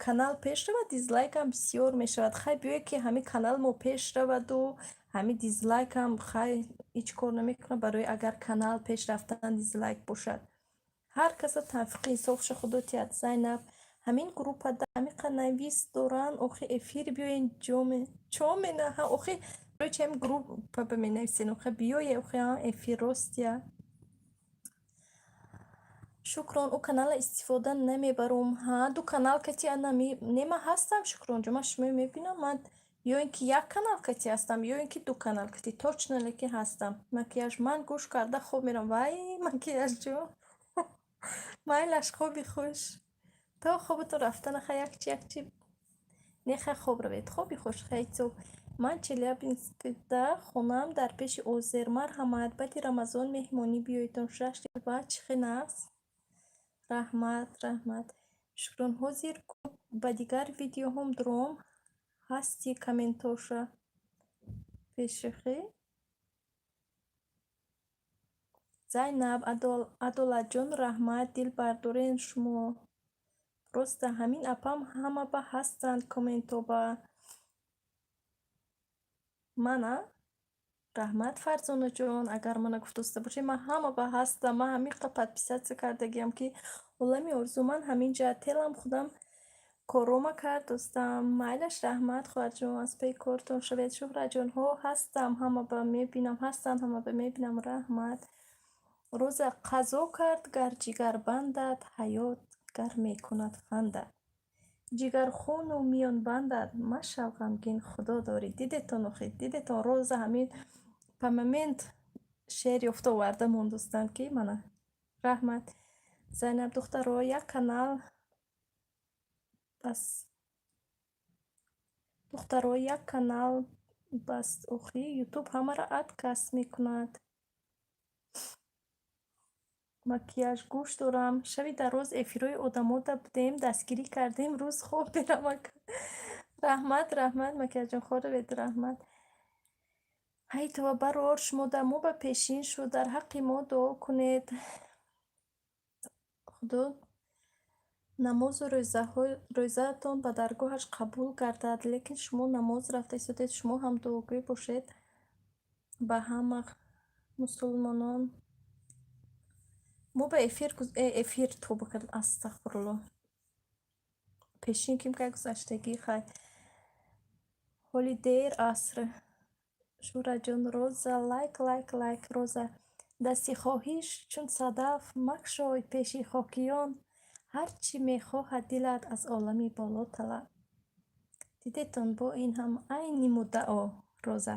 канал пеш равад, дизлайкам бисёр мешавад. Хай, биёед, ки ҳамин канал мо пеш раваду ҳамин дизлайкам хай ҳеҷ кор намекунад, барои агар канал пеш рафтан дизлайк бошад. Ҳар каса тавфиқи инсофша Худо диҳад. Зайнаб, ҳамин группада ҳамин қадр навис доранд, охи эфир биёен ҷоме чоме на ҳа, охи барои чи ҳамин группа ба менависен, охи биёе, охи эфир ростия. Шукрон, ӯ канала истифода намебарум. Ҳа, ду канал кати ана не, ман ҳастам, Шукронҷон, ман шуморо мебинам, ман ё ин ки як канал кати ҳастам, ё ин ки ду канал кати, точно лекин ҳастам. Макияж, ман гӯш карда хоб мерам. Вай, макияжҷон, майлаш, хоби хуш. То хобатон рафтана хай якчи якчи не, хай хоб равед, хоби хуш, хайцоб. Ман Челябинскда хонаам дар пеши озер. Марҳамат, баъди Рамазон меҳмонӣ биёедон. Шаш ва чӣ хел нағз. Раҳмат, раҳмат. Шукрон, ҳозир ба дигар видеоҳом дуром ҳасти комментоша. Бешӯхӣ? Зайнаб, Адолатҷон, раҳмат, дилбардорен шумо. Просто ҳамин апам ҳама ба ҳастанд комментоба. Мана? Раҳмат, Фарзонаҷон, агар мана гуфтоста бошед, ман ҳама ба ҳастам. Ман ҳамин қадр подписаться кардагиам, ки олами орзу ман ҳамин ҷа телам худам корома кардостам. Майлаш, раҳмат, хоҳарҷон, аз паи кортон шавед. Шуҳратҷон, ҳо, ҳастам, ҳама ба мебинам, ҳастанд, ҳама ба мебинам, раҳмат. Роза қазо кард, гар ҷигар бандад, ҳаёт гар мекунад фандад. Ҷигархуну миёнбандад, машав ғамгин, Худо дорӣ. Дидетон охи, дидетон, Роза ҳамин па момент шеър ёфта оварда мондостанд, ки мана. Раҳмат. Зайнаб, духтаро, як канал бас. Духтаро, як канал баст, охи, Ютуб ҳамаро отказ мекунад. Макияж гӯш дорам. Шаби дароз эфирҳои одамода будем, дастгирӣ кардем, рӯз хоб мерам. Раҳмат, раҳмат, макияжҷон, хор равед, раҳмат. Ҳай това, барор, шумо дар мо ба пешин шуд, дар ҳаққи мо дуо кунед. Худо намозу рӯзаатон ба даргоҳаш қабул гардад, лекин шумо намоз рафта истодед, шумо ҳам дуогӯй бошед ба ҳама мусулмонон. Мо ба эфир эфир тоба кардем, астағфируллоҳ. Пешин ким кай гузаштагӣ, хай. Ҳоли дер аср. Шуҳратҷон, Роза, лайк, лайк, лайк, Роза. Дасти хоҳиш чун садаф макшой пеши хокиён, ҳар чӣ мехоҳад дилат аз олами боло талаб. Дидетон, бо ин ҳам айни муддао, Роза.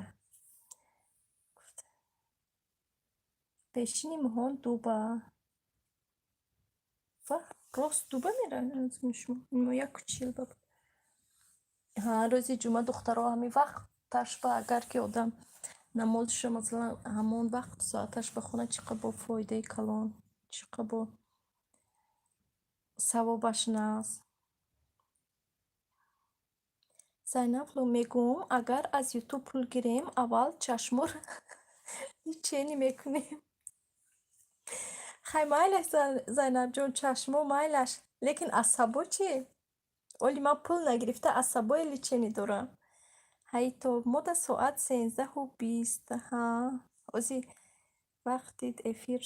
Пешини моҳон дуба. Ва рост дуба меравад шумо? Мо яку чил ба буд. Ҳа, рӯзи ҷумъа, духтаро, ҳамин вақташ ба агар ки одам намозашо, масалан, ҳамон вақту соаташ бихонад, чӣ қадр бо фоидаи калон, чӣ қадр бо савобаш нағз. Зайнаб, мегӯм, агар аз Ютуб пул гирем, аввал чашморо лечение мекунем. Хай, майлаш, Зайнабҷон, чашмо майлаш, лекин асабо чӣ? Оли ман пул нагирифта асабои лечение дорам. Ҳайто мода соат 13:20. Ҳа, ози вақти эфир,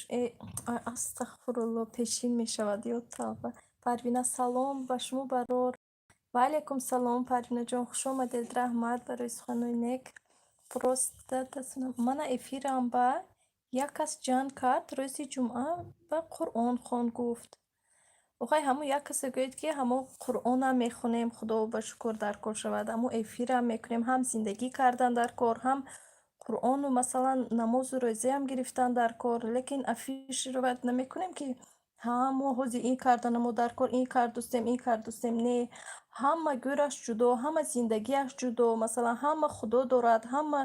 астағфирулло, пешин мешавад, ё тавба. Парвина, салом ба шумо, барор. Ва алайкум салом, Парвинаҷон, хуш омадед, раҳмат барои суханои нек. Просто мана эфирам ба як кас ҷанг кард, рӯзи ҷумъа ба Қуръон хон гуфт. Охай, ҳамун як касе гӯед, ки ҳамо Қуръонам мехонем, Худо ба шукр, дар кор шавад, ҳамо эфирам мекунем, ҳам зиндагӣ кардан дар кор, ҳам Қуръону, масалан, намозу рӯзаам гирифтан дар кор, лекин афишировать намекунем, ки ҳа, мо ҳозир ин карданамо дар кор, ин кардустем, ин кардустем. Не, ҳама гӯраш ҷудо, ҳама зиндагиаш ҷудо, масалан, ҳама Худо дорад, ҳама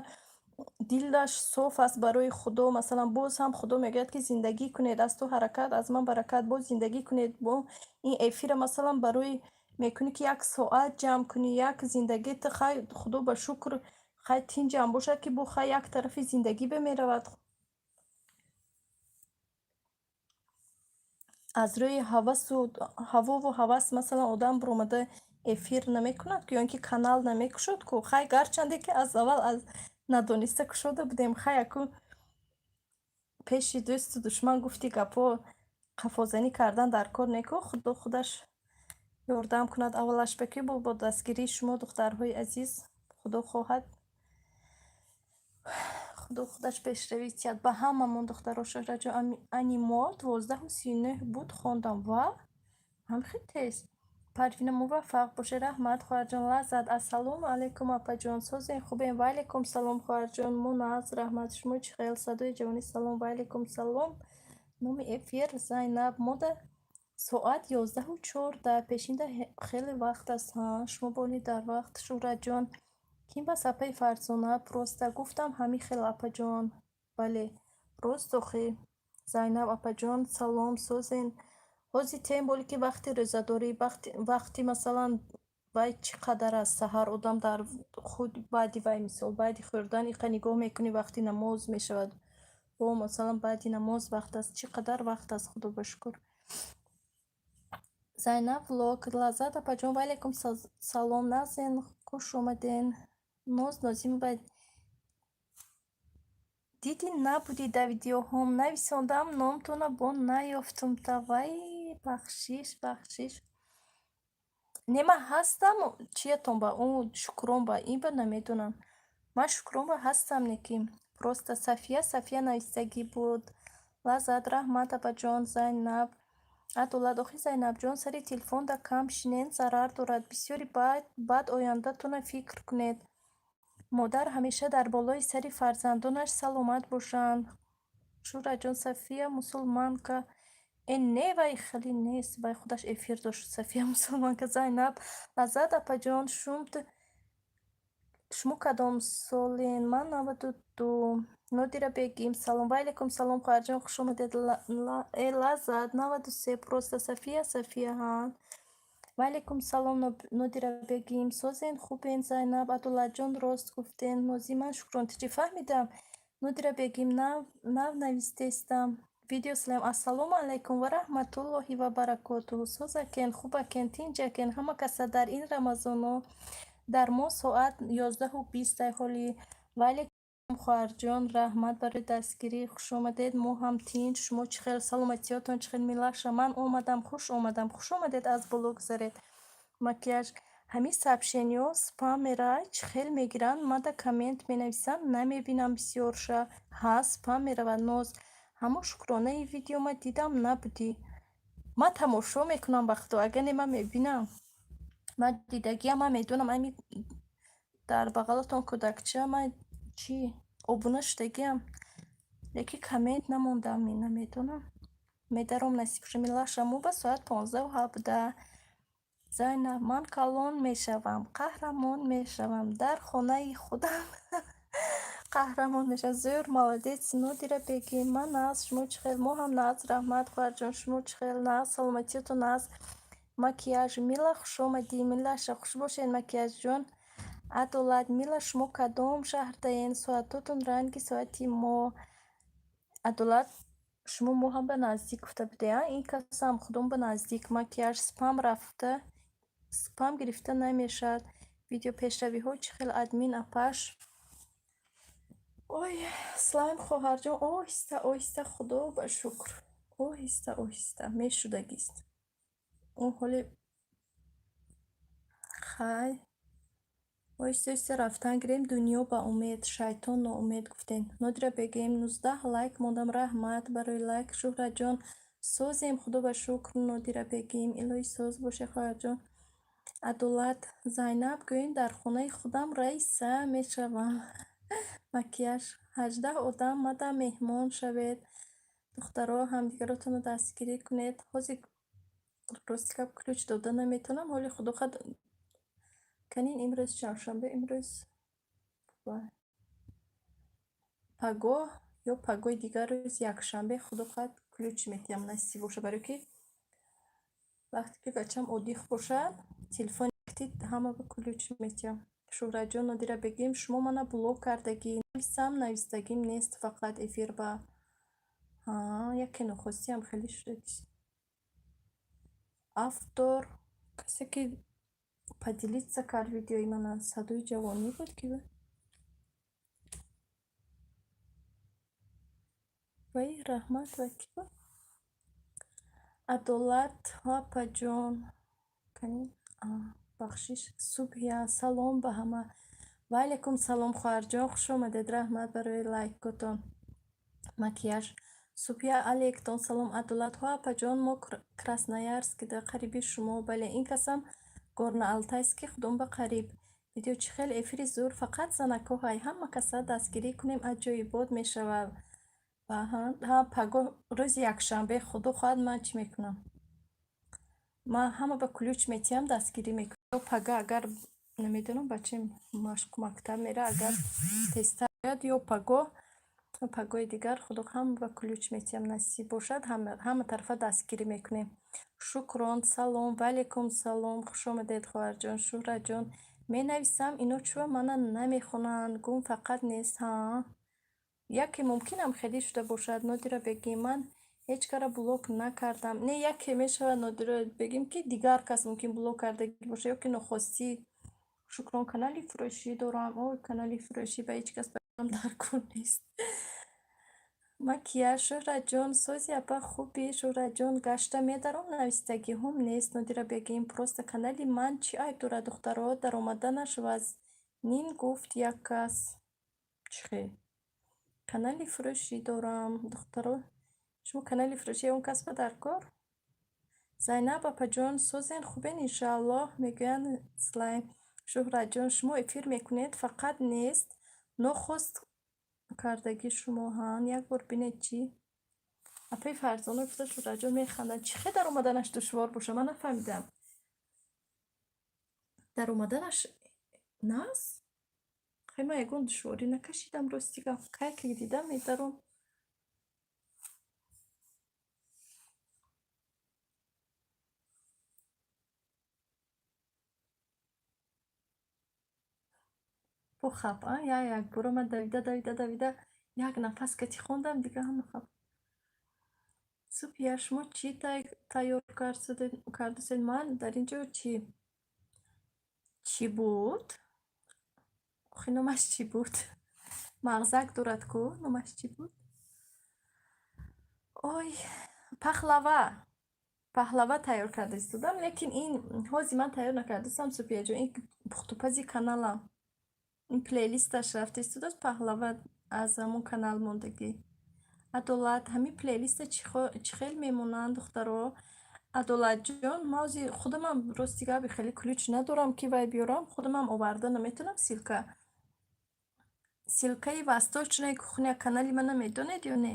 дилаш соф аст барои Худо. Масалан, боз ҳам Худо мегӯяд, ки зиндагӣ кунед, аз ту ҳаракат, аз ман баракат, боз зиндагӣ кунед. Бо ин эфира, масалан, барои мекунӣ, ки як соат ҷамъ кунӣ, як зиндагит, хай, Худо ба шукр, хай, тинҷам бошад, ки бо хай як тарафи зиндагӣ бемеравад. Аз рӯи ҳавасу ҳавову ҳавас, масалан, одам биромада эфир намекунад ку ё ин ки канал намекушод ку. Хай, гарчанде ки аз аввал аз надониста кушода будем, хай, аку пеши дӯсту душман гуфти гапҳо қафозанӣ кардан дар кор не ку. Худо худаш ёрдам кунад аввалаш ба ки бо дастгирии шумо, духтарҳои азиз, Худо хоҳад, Худо худаш пешравӣ диҳад ба ҳамамон, духтаро. Шӯҳратҷон, ани мо 12:39 буд, хондам ва ҳамхел тез. Парвина, муваффақ бошед, раҳмат, хоҳарҷон. Лаззат, ассалому алайкум, апаҷон, созем, хубем? Ва алайкум салом, хоҳарҷон, мо нағз, раҳмат, шумо чӣ хел? Садои ҷавонӣ, салом, ва алайкум салом. Номи эфир Зайнаб, мода соат 11:14, пешинда хеле вақт аст. Ҳа, шумо бони дар вақт, Шӯҳратҷон. Ким бас, апаи Фарзона? Просто гуфтам ҳамин хел, апаҷон. Бале, рост охӣ. Зайнаб апаҷон, салом, созен? Ҳозир тем боле ки вақти рӯзадорӣ, вақти, масалан, вай чӣ қадар аст, саҳар одам дар худ баъди вай, мисол, баъди хӯрдан иқа нигоҳ мекунӣ, вақти намоз мешавад. Бо, масалан, баъди намоз вақт аст, чӣ қадар вақт аст, Худо ба шукр. Зайнаб влог, Лаззат апаҷон, ва алайкум салом, нағзен, хуш омаден. Ноз Нозимова, дидӣ, набудӣ дар видеоҳом, нависондам номтона, бо наёфтум та. Вай, бахшиш, бахшиш. Не, ман ҳастам, чиятон ба ӯ, Шукрон ба ин ба намедонам. Ман Шукрон ба ҳастам, не ки просто Сафия, Сафия нависагӣ буд. Лаззат, раҳмат, апаҷон. Зайнаб, Адолат, охи, Зайнабҷон, сари телефонда кам шинен, зарар дорад бисёри, баъд ояндатона фикр кунед. Модар ҳамеша дар болои сари фарзандонаш саломат бошанд. Шӯҳратҷон, Сафия мусулманка. Э, не, вай хеле нест, вай худаш эфир дошт, Сафия мусулманка. Зайнаб, Лаззат апаҷон, шумт шумо кадом солен? Ман 92. Нодира Бегим, салом. Ва алайкум салом, хоҳарҷон, хуш омадед. Э, Лаззат, 93, просто Сафия, Сафия, ҳа. Ва алайкум салом, Нодира Бегим, созен, хубен? Зайнаб, Адолатҷон, рост гуфтен. Нозима, шукрон, чӣ фаҳмидам? Нодира Бегим, нав навистестам. Видео салам. Ассалому алайкум ва раҳматуллоҳи ва баракотуҳу. Созакен, хубакен, тинҷакен, ҳама каса дар ин Рамазоно. Дар мо соат 11:20 ҳоли. Ва алайкум, хоҳарҷон, раҳмат барои дастгирӣ, хуш омадед. Мо ҳам тинҷ, шумо чӣ хел, саломатиётон чӣ хел? Милаша, ман омадам, хуш омадам, хуш омадед, аз боло гузаред. Макияж, ҳамин сообщениҳо спамера чӣ хел мегиранд, мада коммент менависанд, намебинам бисёрша. Ҳа, спам меравад. Ноз, ҳамон шукронаи видео ма дидам, набудӣ. Ман тамошо мекунам ба Худо, агар не, ман мебинам. Ман дидагиам, ман медонам, ами дар бағалатон кӯдакча, ман чӣ обуна шудагиам, лекин коммент намондам, намедонам. Медаром, насиб шуда. Милаша, мо ба соат 15:17. Зайнаб, ман калон мешавам, қаҳрамон мешавам, дар хонаи худам қаҳрамон мешавам. Зӯр, молодец, Нодира Бегим. Ман нағз, шумо чӣ хел? Мо ҳам нағз, раҳмат, хоҳарҷон, шумо чӣ хел? Нағз, саломатиётон нағз. Макияж, Мила, хуш омадӣ. Милаша, хуш бошед, Макияжҷон. Адолат, Мила, шумо кадом шаҳрдаен? Соатотон ранги соати мо. Адолат, Шумо мо ҳам ба наздик гуфта будед, а? Ин касам худом ба наздик. Макияж спам рафта, спам гирифта намешавад. Видео пешравиҳо чӣ хел, админ апаш? Ой, Слайм хоҳарҷон, оҳиста оҳиста, худо ба шукр, оҳиста оҳиста мешудагист. О, ҳоле хай, оҳиста оҳиста рафтан гирем. Дунё ба умед, шайтон ноумед гуфтем. Нодира бегим, 19 лайк мондам, раҳмат барои лайк. Шуҳратҷон, созем, худо ба шукр. Нодира бегим, илоҳӣ соз боше, хоҳарҷон. Адолат, Зайнаб гӯем, дар хонаи худам раиса мешавам. Макияж, 18 одам мада меҳмон шавед. Духтаро, ҳамдигаротонро дастгирӣ кунед. Ҳозир рости гап, ключ дода наметавонам. Ҳоли худо хоҳад, канин имрӯз чоршанбе, имрӯз пагоҳ ё пагоҳи дигар рӯз якшанбе, худо хоҳад, ключ метиҳам, насиб боша, барое ки вақте ки бачам одих бошад, телефони ҳама ба ключ метиҳам. Шуҳратҷон, Нодира бегим, шумо мана блок кардагӣ, нависам, навистагим нест, фақат эфир ба яке нохостиам хеле шудагист. Автор касе ки поделиться кард видеои мана, садои ҷавонӣ буд ки вай, раҳмат. Вай ки буд? Адолат апаҷон, бахшиш. Субҳия, салом ба ҳама. Ва алайкум салом, хоҳарҷон, хуш омадед, раҳмат барои лайкотон. Макияж, Субҳия, алейктон салом. Адолатҳо апаҷон, мо Красноярскида, қариби шумо. Бале, ин касам Горно-Алтайский, худом ба қариб. Видео чӣ хел, эфири зур, фақат занакҳо ҳай, ҳама каса дастгирӣ кунем, аҷоибот мешавад. Ҳа, пагоҳ рӯзи якшанбе, худо хоҳад, ман чӣ мекунам? Ман ҳама ба ключ метиҳам, дастгирӣ мекунам. Ё пага, агар намедонам, бачаем машқу мактаб мера, агар тезтар ояд, ё пагоҳ, пагоҳи дигар, худо ҳама ба ключ метиҳам, насиб бошад, ҳама тарафа дастгирӣ мекунем. Шукрон, салом, ва алайкум салом, хуш омадед, хоҳарҷон. Шуҳратҷон, менависам, ино чӯа мана намехонанд, гум фақат нест. Ҳа, яке мумкинам хеле шуда бошад. Нодира бегим, ман ҳеҷ кара блок накардам. Не, яке мешавад, Нодира бегим, ки дигар кас мумкин блок кардагӣ бошад ё ки нохостӣ. Шукрон, канали фурӯшӣ дорам. Ой, канали фурӯшӣ ба ҳеҷ кас дар кор нест. Макияж, Шуҳратҷон, сози апа, хубӣ, Шуҳратҷон, гашта медаром, навистагиҳом нест. Нодира бегим, просто канали ман чӣ айб дорад, духтаро, даромаданаш вазнин, гуфт як кас. Чӣ хел? Канали фурӯшӣ дорам, духтаро, шумо канали фурӯшӣ он кас ба дар кор? Зайнаб апаҷон, созен, хубен, иншааллоҳ, мегӯянд Слайм. Шуҳратҷон, шумо эфир мекунед, фақат нест, нохост кардагӣ шумо. Ҳан, як бор бинед чӣ? Апаи Фарзона гуфта, Шуҳратҷон механданд. Чӣ хел даромаданаш душвор боша? Ман нафаҳмидам. Даромаданаш нас? Хай, ман ягон душворӣ накашидам, рости гап. Кай ки дидам, медаром. Бо хап, а? Як якбора ман давида, давида, давида, як нафас кати хондам, дига ҳама хап. Субҳия, шумо чӣ тайёр кардасед? Ман дар ин ҷо чӣ? Чӣ буд? Охи, номаш чӣ буд? Мағзак дорад ку, номаш чӣ буд? Ой, пахлава. Пахлава тайёр карда истодам, лекин ин ҳозир ман тайёр накардастам, Субҳияҷон, ин пухтупази каналам. Ин плейлисташ рафта истодааст, пахлава аз ҳамон канал мондагӣ. Адолат, ҳамин плейлиста чӣ хел мемонанд, духтаро? Адолатҷон, ман ҳозир худамам, рости гап, хеле ключ надорам, ки вай биёрам, худамам оварда наметавонам ссылка. Ссылкаи Восточная кухня канали мана медонед ё не?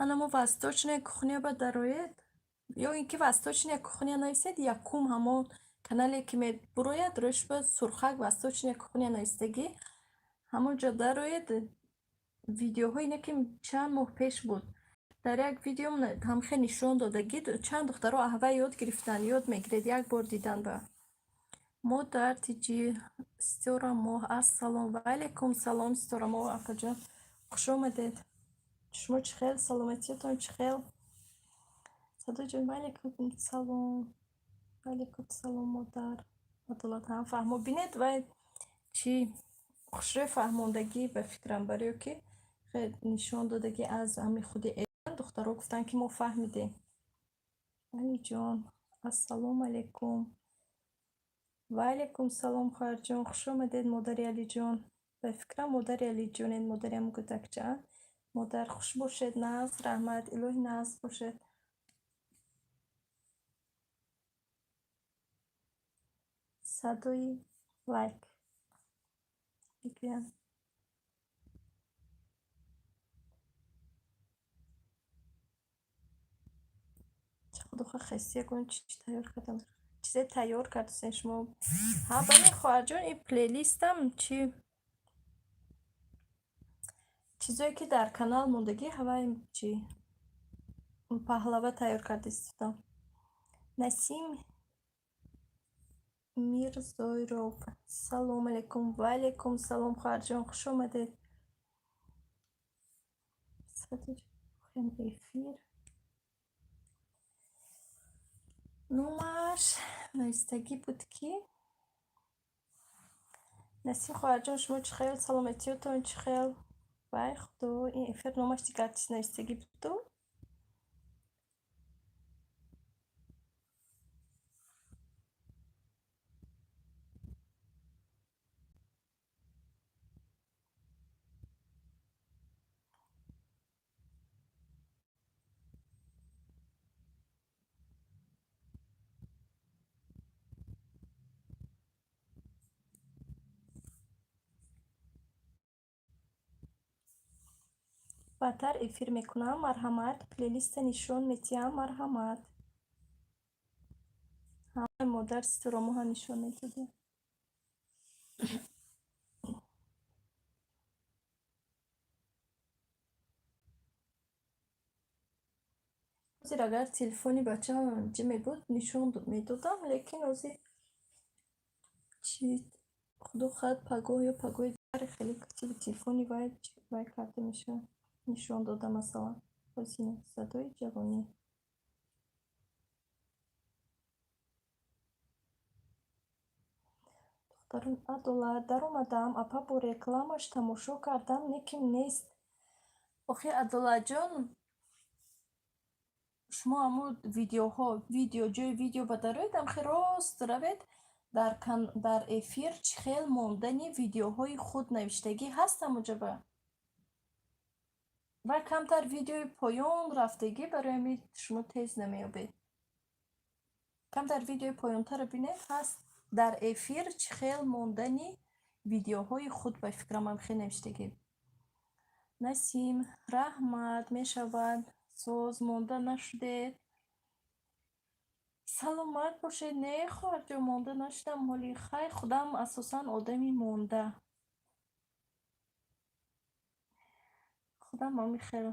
Ана мо Восточная кухня ба дароед, ё ин ки Восточная кухня нависед, якум ҳамон канале ки мебурояд, рӯяш ба сурхак Восточная кухня навистагӣ, ҳамон ҷо дароед, видеоҳои ине ки чанд моҳ пеш буд. Дар як видеом ҳамхел нишон додагӣ, чанд духтаро аҳва ёд гирифтанд, ёд мегиред як бор дидан ба. Мо дар тиҷи Ситора моҳ, ассалом ва алайкум салом, Ситора моҳ апаҷон, хуш омадед. Шумо чӣ хел? Саломатиятон чӣ хел? Садоҷон, ваалайкум салом. Ваалайкум салом, модар. Адолат ҳам фаҳмо. Бинед, вай чӣ хушрӯй фаҳмондагӣ, ба фикрам, барои ки нишон додагӣ аз ҳамин худи Эрон духтаро гуфтанд, ки мо фаҳмидем. Алиҷон, ассалому алайкум. Ваалайкум салом, хоҳарҷон, хуш омадед, модари Алиҷон. Ба фикрам, модари Алиҷонед, модари ҳамун кӯдакча. Модар, хуш бошед, нағз, раҳмат, илоҳи нағз бошед. Садои лайк мегӯянд. Худоха, хести ягон чиз тайёр кардам. Чизе тайёр кардасен шумо? Ҳа, бале, хоҳарҷон, ин плейлистам чи чизое ки дар канал мондагӣ, ҳавай чи паҳлава тайёр карда истодам. Насим Мирзоиров, салом алайкум. Ва алайкум салом, хоҳарҷон, хуш омадед. Эфир номаш навистагӣ буд ки. Насим хоҳарҷон, шумо чӣ хел? Саломатиётон чӣ хел? Вай худо, ин эфир номаш дигар чиз навистагӣ буду. Баъдтар эфир мекунам, марҳамат, плейлиста нишон метиҳам, марҳамат. Ҳама модар ситорамо ҳам нишон медодем. Ҳозир агар телефони бачаам ҷи мебуд, нишон медодам, лекин ҳозир чи худо хоҳад, пагоҳ ё пагоҳи дигар хеле телефони вай карда мешавад. Нишон дода, масалан. Ҳозир садои ҷавонӣ. Духтарон, Адолат, даромадам, апа, бо рекламаш тамошо кардам, лекин нест. Охи, Адолатҷон, шумо ҳамун видеоҳо, видео, ҷои видео ба дароед, ҳамхе рост равед, дар эфир чӣ хел мондани видеоҳои худ навиштагӣ ҳаст ҳамонҷоба. Ва камтар видеои поён рафтагӣ, барои ҳамин шумо тез намеёбед. Камтар видеои поёнтарро бинед, ҳаст дар эфир чӣ хел мондани видеоҳои худ, ба фикрам, ҳамхе навиштагӣ. Насим, раҳмат, мешавад. Соз монда нашудед? Саломат бошед. Не, хоҳарҷон, монда нашудам ҳоли. Хай, худам асосан одами монда. Худам ҳами хел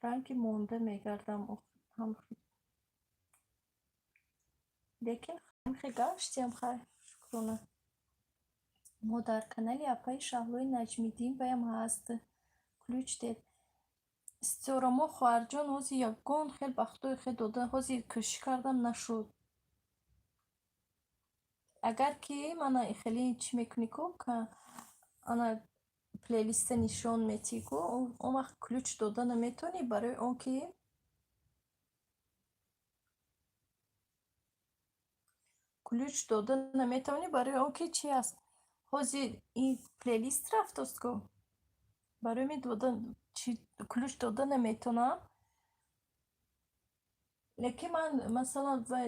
ранги монда мегардам. Лекин ҳамхе гаштиам, хай, шукрона. Мо дар канали апаи Шаҳлои Наҷмиддин баям ҳаст. Ключ дед. Ситорамо, хоҳарҷон, ҳозир ягон хел бахтои хел дода, ҳозир кӯшиш кардам, нашуд. Агар ки мана хеле чӣ мекунӣ ку, ана плейлиста нишон метиҳӣ ку, он вақт ключ дода наметавонӣ, барои он ки ключ дода наметавонӣ, барои он ки чи аст? Ҳозир ин плейлист рафтост ку. Барои ми дода чи ключ дода наметавонам. Лекин ман, масалан, вай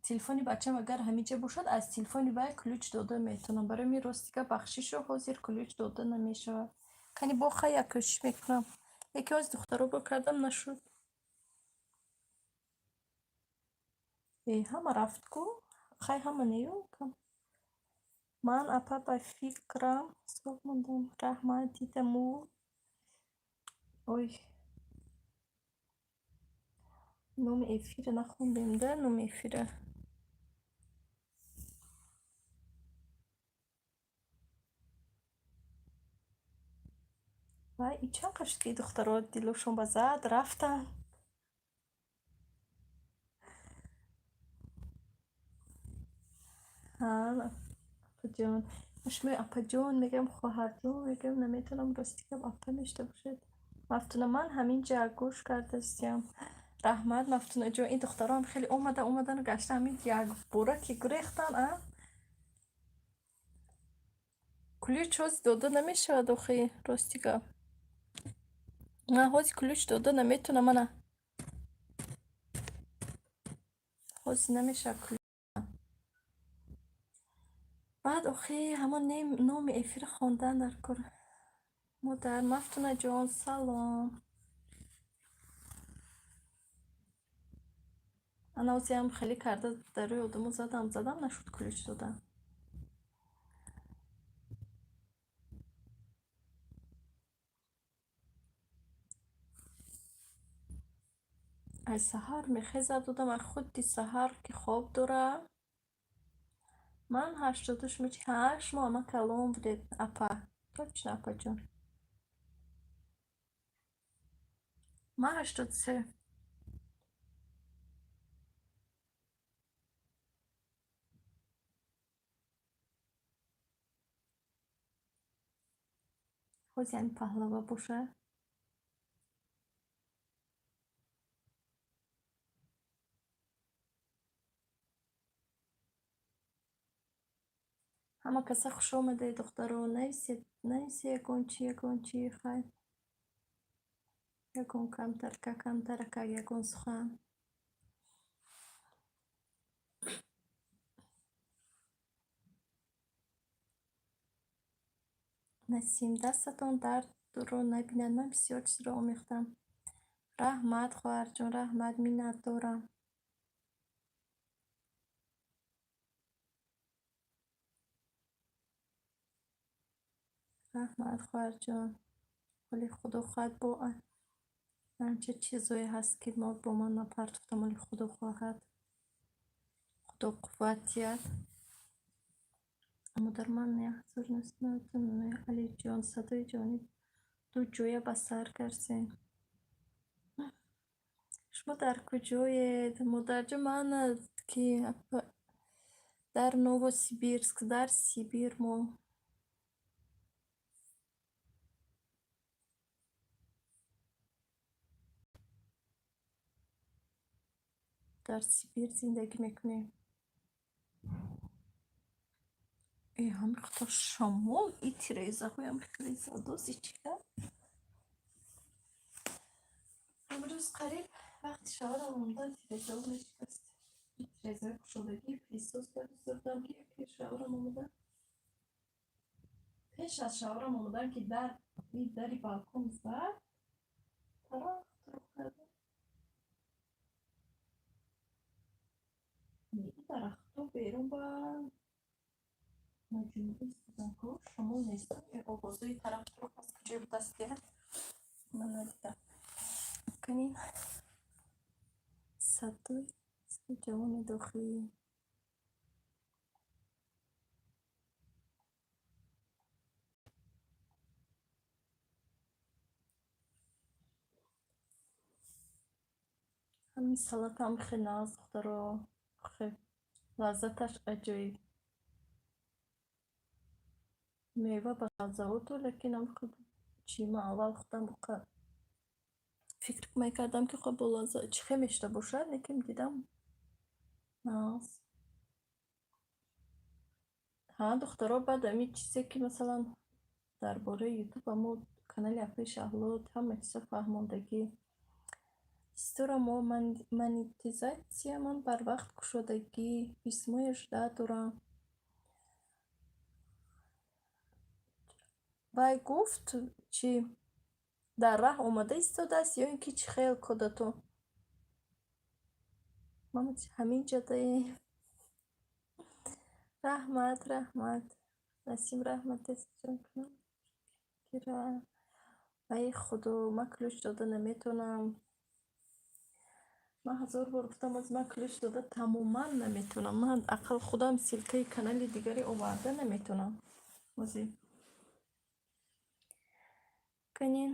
телефони бачам агар ҳаминҷа бошад, аз телефони вай ключ дода метавонам. Барои ми рости гап, бахшишо, ҳозир ключ дода намешавад. Кани бо хай як кӯшиш мекунам. Лекин ҳозир духтаро бо кардам, нашуд. Э, ҳама рафт ку? Хай, ҳама нею кам. Ман, апа, ба фикрам соғ мондам. Раҳмат, дидаму. Ой. Номи эфира нахондем да, номи эфира. Вай, и чанд қашт ки духтаро дилошон ба зад рафтанд. Ҳа, апаҷон. Шумо апаҷон мегӯям, хоҳарҷон мегӯям, наметавонам рости гап, апа мешуда бошед. Мафтуна, ман ҳамин ҷа гӯш кардастиям. Раҳмат, Мафтунаҷон. Ин духтароам хеле омада омадану гашта ҳамин якбора ки гурехтан, а? Ключ ҳози дода намешавад охи, рости гап. Ман ҳози ключ дода наметавонам, мана. Ҳози намешавад ключ. Баъд охи ҳамон номи эфира хондан дар кор. Модар Мафтунаҷон, салом. Ана ҳозиам хеле карда дар рӯи одамо задам, задам, нашуд ключ додан. Ай саҳар мехезад одам, ай худи саҳар ки хоб дорад. Ман 82, шумо чи? Ҳа, шумо ама калон будед, апа. Точно, апаҷон. Ман 83. Ҳози ҳамин паҳлава бошад. Ҳама каса хуш омадед, духтаро. Нависед, нависе ягон чи, ягон чи, хай. Ягон камтарка, камтарака, ягон сухан. Насим, дастатон дардро набинад. Ман бисёр чизро омӯхтам. Раҳмат, хоҳарҷон, раҳмат, миннатдорам. Раҳмат, хоҳарҷон. Вале худо хоҳад, бо анча чизое ҳаст, ки мо бо ман напартофтам, вале худо хоҳад. Худо қувват диҳад. Модар, ман 1999. Алиҷон, садои ҷониб ду ҷоя ба сар кардем. Шумо дар куҷоед? Модарҷон, ман ки дар Новосибирск, дар Сибир мо. Дар Сибир зиндагӣ мекунем. Э, ҳамин хато шамол, и тирезаҳоям хеле задози чӣ кард? Имрӯз қариб вақти шавҳарам омадан тирезаҳо мешикаст. Тирезаҳои кушодагӣ пылесос карда истодаам, ки яке шавҳарам омада. Пеш аз шавҳарам омадан ки дар дари балкон зад, тарақ туруқ карда. Дарахтҳо берун ба наҷунбӣ истодан ку, шамол нестам. Овозои тарақ туруқ аз куҷое будаст диҳад? Ман надидам. Канин садои ҷавони дохилӣ. Ҳамин салатам хеле нағз, духтаро. Хеле лаззаташ аҷоиб. Мева ба сабзавоту, лекин чи ман аввал худам фикр мекардам, ки хоб бо лаззат чӣ хел мешуда бошад, лекин дидам нағз. Ҳа, духтаро, баъд ҳамин чизе ки масалан дар бораи ютуб амо канали апаи Шаҳло ҳама чизо фаҳмондагӣ. Истора мо монетизатсия ман барвақт кушодагӣ, письмоя ждать дорам. Вай гуфт, чи дар раҳ омада истодааст ё ин ки чӣ хел кодато? Ман ҳамин ҷодаем. Раҳмат, раҳмат. Насим, раҳмат. Вай худо, ман ключ дода наметавонам. Ман ҳазор бор гуфтам, боз ман ключ дода тамоман наметавонам. Ман ақал худам ссылкаи канали дигаре оварда наметавонам. Ози. Канин,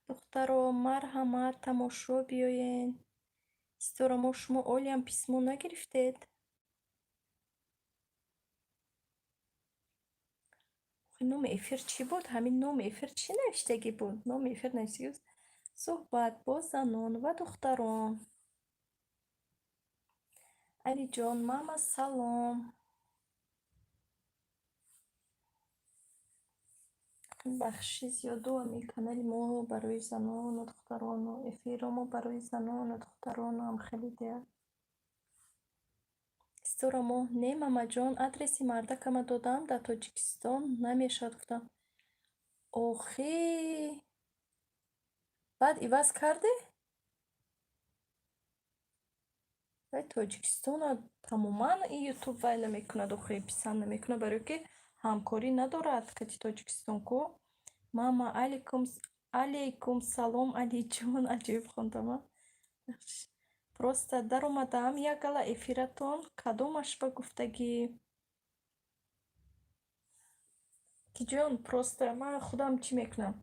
духтаро, марҳамат, тамошо биёен. Ситорамо, шумо олиам письмо нагирифтед? Номи эфир чӣ буд? Ҳамин номи эфир чӣ навиштагӣ буд? Номи эфир навиштагӣ буд: суҳбат бо занон ва духтарон. Алиҷон, мама, салом. Бахшиши зиёду, ами канали мо барои занону духтарону эфиро мо барои занону духтарону ҳам хеле дея. Ситорамо, не, мамаҷон, адреси мардакама додам, дар Тоҷикистон намешавад, гуфтам. Охи, баъд иваз карде? Вай Тоҷикистона тамоман и Ютуб вай намекунад, охи, писанд намекунад, барое ки ҳамкорӣ надорад кати Тоҷикистон ку. Мама, алейкум салом, Алиҷон, аҷоиб хондама. Просто даромадаам як гала эфиратон, кадомаш ба гуфтагӣ? Киҷон, просто ман худам чӣ мекунам?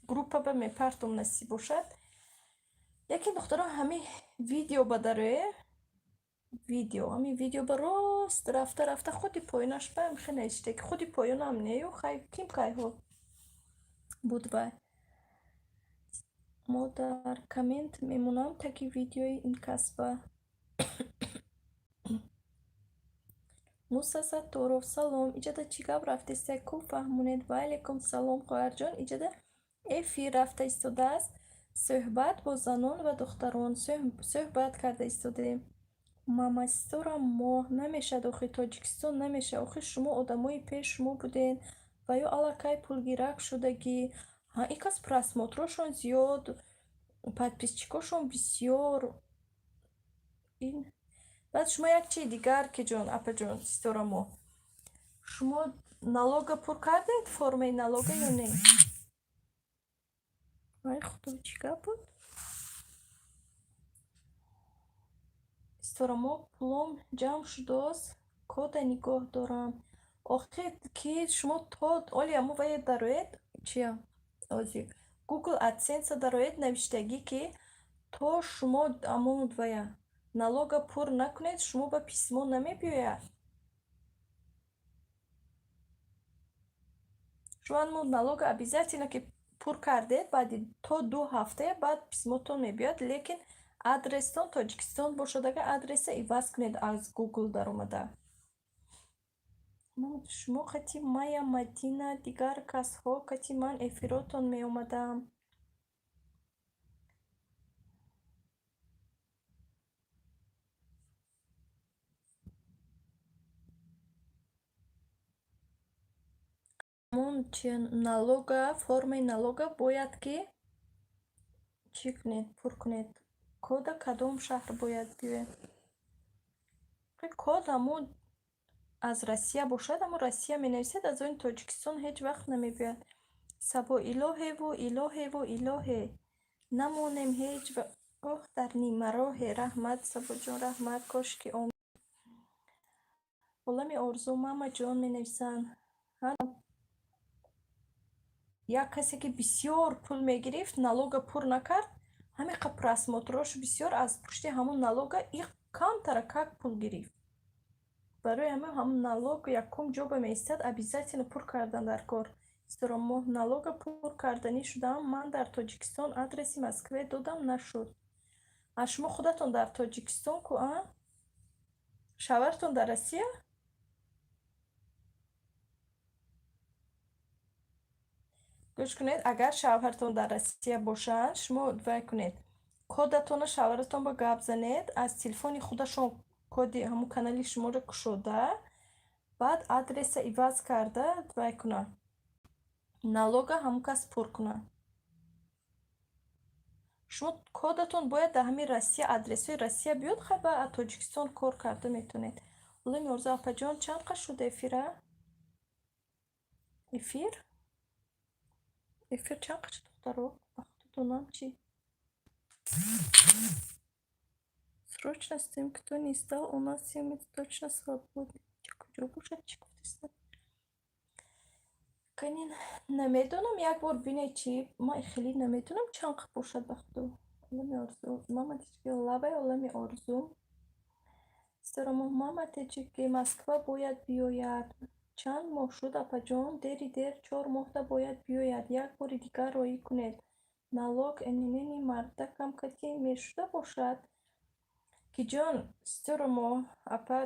Группа ба мепартом, насиб бошад. Лекин, духтарон, ҳамин видео ба дарое, видео, ҳамин видео ба рост рафта рафта худи поёнаш ба хе навишта ки худи поёнам нею, хай, ким кайҳо буд вай. Мо дар коммент мемонам таги видеои ин касба. Муса Сатторов, салом. Иҷада чӣ гап рафтеста, ку фаҳмонед? Ва алайкум салом, хоҳарҷон. Иҷада эфир рафта истодааст. Суҳбат бо занон ва духтарон. Суҳбат карда истодаем. Мама Ситора моҳ намешавад, охи, Тоҷикистон намешавад. Охи, шумо одамои пеш шумо буден ва ё аллакай пулгирак шудагӣ. Ҳа, ин кас просмотрошон зиёд, подписчикошон бисёр. Баъд шумо як чизи дигар, ки ҷон, апаҷон, Ситора моҳ. Шумо налога пур кардед, формаи налога ё не? Вай, худо, чӣ гап буд? Ситора моҳ, пулом ҷамъ шудааст, кода нигоҳ дорам. Охи, ки шумо то оли аммо вае дароед, чия? Ози Google AdSense дароед, навиштагӣ, ки то шумо амон вая налога пур накунед, шумо ба письмо намебиёяд. Шумо аммо налога обязательно ки пур кардед, баъди то 2 ҳафтая баъд письмотон мебиёяд, лекин адрестон Тоҷикистон бошад, агар адреса иваз кунед аз Google даромада. Шумо қати Майя, Мадина, дигар касҳо қати ман эфиротон меомадам. Ҳамон чи налога, формаи налога бояд ки чӣ кунед, пур кунед. Кода кадом шаҳр бояд биёяд? Код ҳамун аз Россия бошад, аммо Россия менависед, аз они Тоҷикистон ҳеҷ вақт намебиёяд. Сабо, илоҳеву, илоҳеву, илоҳе, намонем ҳеҷ гоҳ дар нимароҳе. Раҳмат, Сабоҷон, раҳмат, кош ки ом. Олами орзу, мамаҷон менависанд. Як касе ки бисёр пул мегирифт, налога пур накард, ҳамин просмотрош бисёр, аз пушти ҳамун налога и камтара как пул гирифт. Барои ҳамин ҳамун налог якум ҷо ба меистад, обязательно пур кардан дар кор. Моҳ налога пур карданӣ шудам, ман дар Тоҷикистон адреси Москве додам, нашуд. А шумо худатон дар Тоҷикистон ку, а? Шавҳаратон дар Россия? Гӯш кунед, агар шавҳаратон дар Россия бошанд, шумо вай кунед. Кодатонро шавҳаратон ба гап занед, аз телефони худашон коди ҳамун канали шуморо кушода, баъд адреса иваз карда вай кунад. Налога ҳамун кас пур кунад. Шумо кодатон бояд дар ҳамин Россия, адресҳои Россия биёд, хай, баъд аз Тоҷикистон кор карда метавонед. Олами орзу, апаҷон, чанд қад шуд эфира? Эфир? Эфир чанд қад шуд, духтаро? Ба худо донам чӣ? Срочно с тем, кто не сдал, у нас семь точно свободны. Куҷо бошад, чӣ гуфтеста? Канин, намедонам, як бор бинед, чӣ, ман хеле намедонам, чанд қад бошад. Ба худо, олами орзу, маматички лабаи олами орзу. Ситорамо, маматички Москва бояд биёяд. Чанд моҳ шуд, апаҷон? Дери дер 4 моҳда бояд биёяд. Як бори дигар роӣ кунед. Налог НННи мардакам кати мешуда бошад? Киҷон, Ситорамо апа,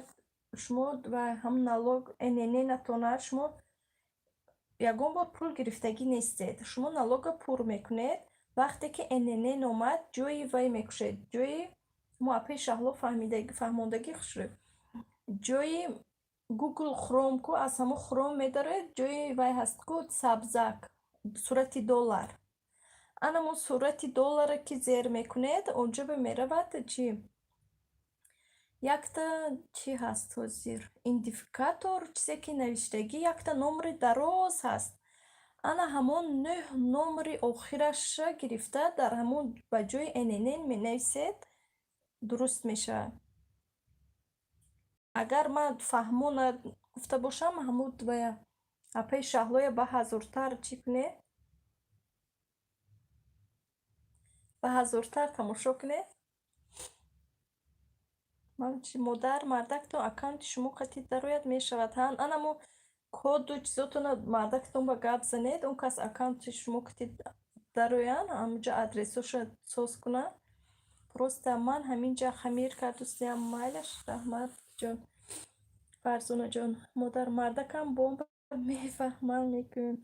шумо ва ҳам налог НННатона, шумо ягон бор пул гирифтагӣ нестед. Шумо налога пур мекунед. Вақте ки ННН омад, ҷои вай мекушед, ҷои мо апаи Шаҳло фаҳмондагӣ шуд. Ҷои Google Chrome ку, аз ҳамо Chrome медароед, ҷои вай ҳаст ку, сабзак, сурати доллар. Анамо сурати доллара ки зер мекунед, онҷо ба меравад. Чи якта чӣ ҳаст ҳозир, идентификатор, чизе ки навиштагӣ, якта номери дароз ҳаст. Ана ҳамон нӯҳ номери охираша гирифта, дар ҳамон ба ҷои ННН менависед, дуруст мешавад. Агар ман фаҳмона гуфта бошам, ҳамун вая апаи Шаҳлоя ба ҳазуртар чӣ кунед, ба ҳазуртар тамошо кунед. Модар, мардактон аккаунти шумо қатӣ дарояд, мешавад. Анамо коду чизотона мардактон ба гап занед, он кас аккаунти шумо қатӣ дароянд, ҳамунҷо адресоша соз кунанд. Просто ман ҳаминҷа хамир кардустиям, майлаш, раҳмат ҷон, Фарзонаҷон. Модар, мардакам бомба мефаҳмам, мекун.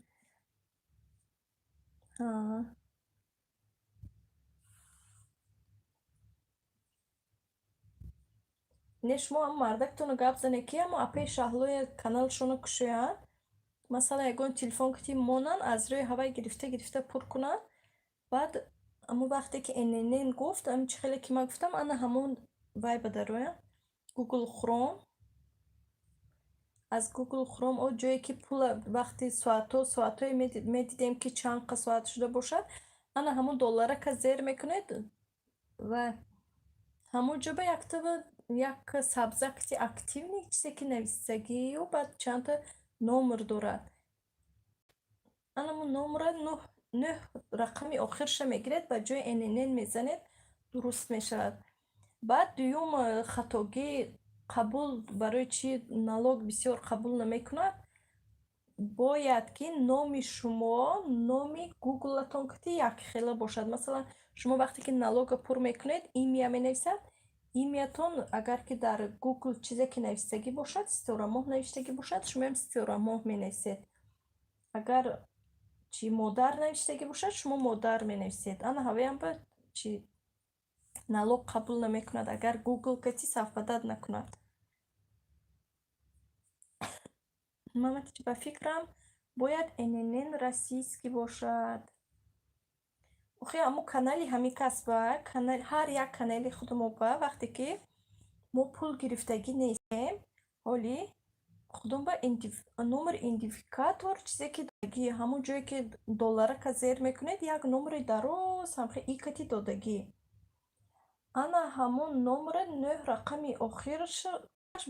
Не, шумо ҳам мардактонро гап занед, ки ҳамо апаи Шаҳлоя каналшонро кушоянд, масалан, ягон телефон кати монанд, аз рӯи ҳавай гирифта гирифта пур кунанд. Баъд ҳамон вақте ки ННН гуфт, ҳамин чӣ хеле ки ман гуфтам, ана ҳамон вай ба дароянд, Google Chrome. Аз Google Chrome о ҷое ки пула вақти соатҳо соатҳое медидем, ки чанд қа соат шуда бошад, ана ҳамон долларака зер мекунед ва ҳамон ҷо ба яктава як сабзакти активный чизе ки нависагию, баъд чандта номер дорад. Анамон номера нӯҳ рақами охирша мегиред, ба ҷои ННН мезанед, дуруст мешавад. Баъд дуюм хатогӣ қабул, барои чӣ налог бисёр қабул намекунад? Бояд ки номи шумо номи гуглатон кати якхела бошад. Масалан, шумо вақте ки налога пур мекунед, имя менависад, имятон агар ки дар Гугл чизе ки нависагӣ бошад, Ситорамоҳ навиштагӣ бошад, шумоам Ситорамоҳ менависед. Агар чи модар навиштагӣ бошад, шумо модар менависед. Ана ҳаваям ба чи налог қабул намекунад, агар Гугл кати совпадать накунад. Маматич, ба фикрам, бояд ННН российский бошад. Охи, ҳамо канали ҳамин кас ба ҳар як канали худамо ба вақте ки мо пул гирифтагӣ нестем, ҳоли худум ба номер идентификатор, чизе ки додагӣ, ҳамон ҷое ки долларака зер мекунед, як номери дароз ҳамхе икати додагӣ. Ана ҳамон номера нӯҳ рақами охираш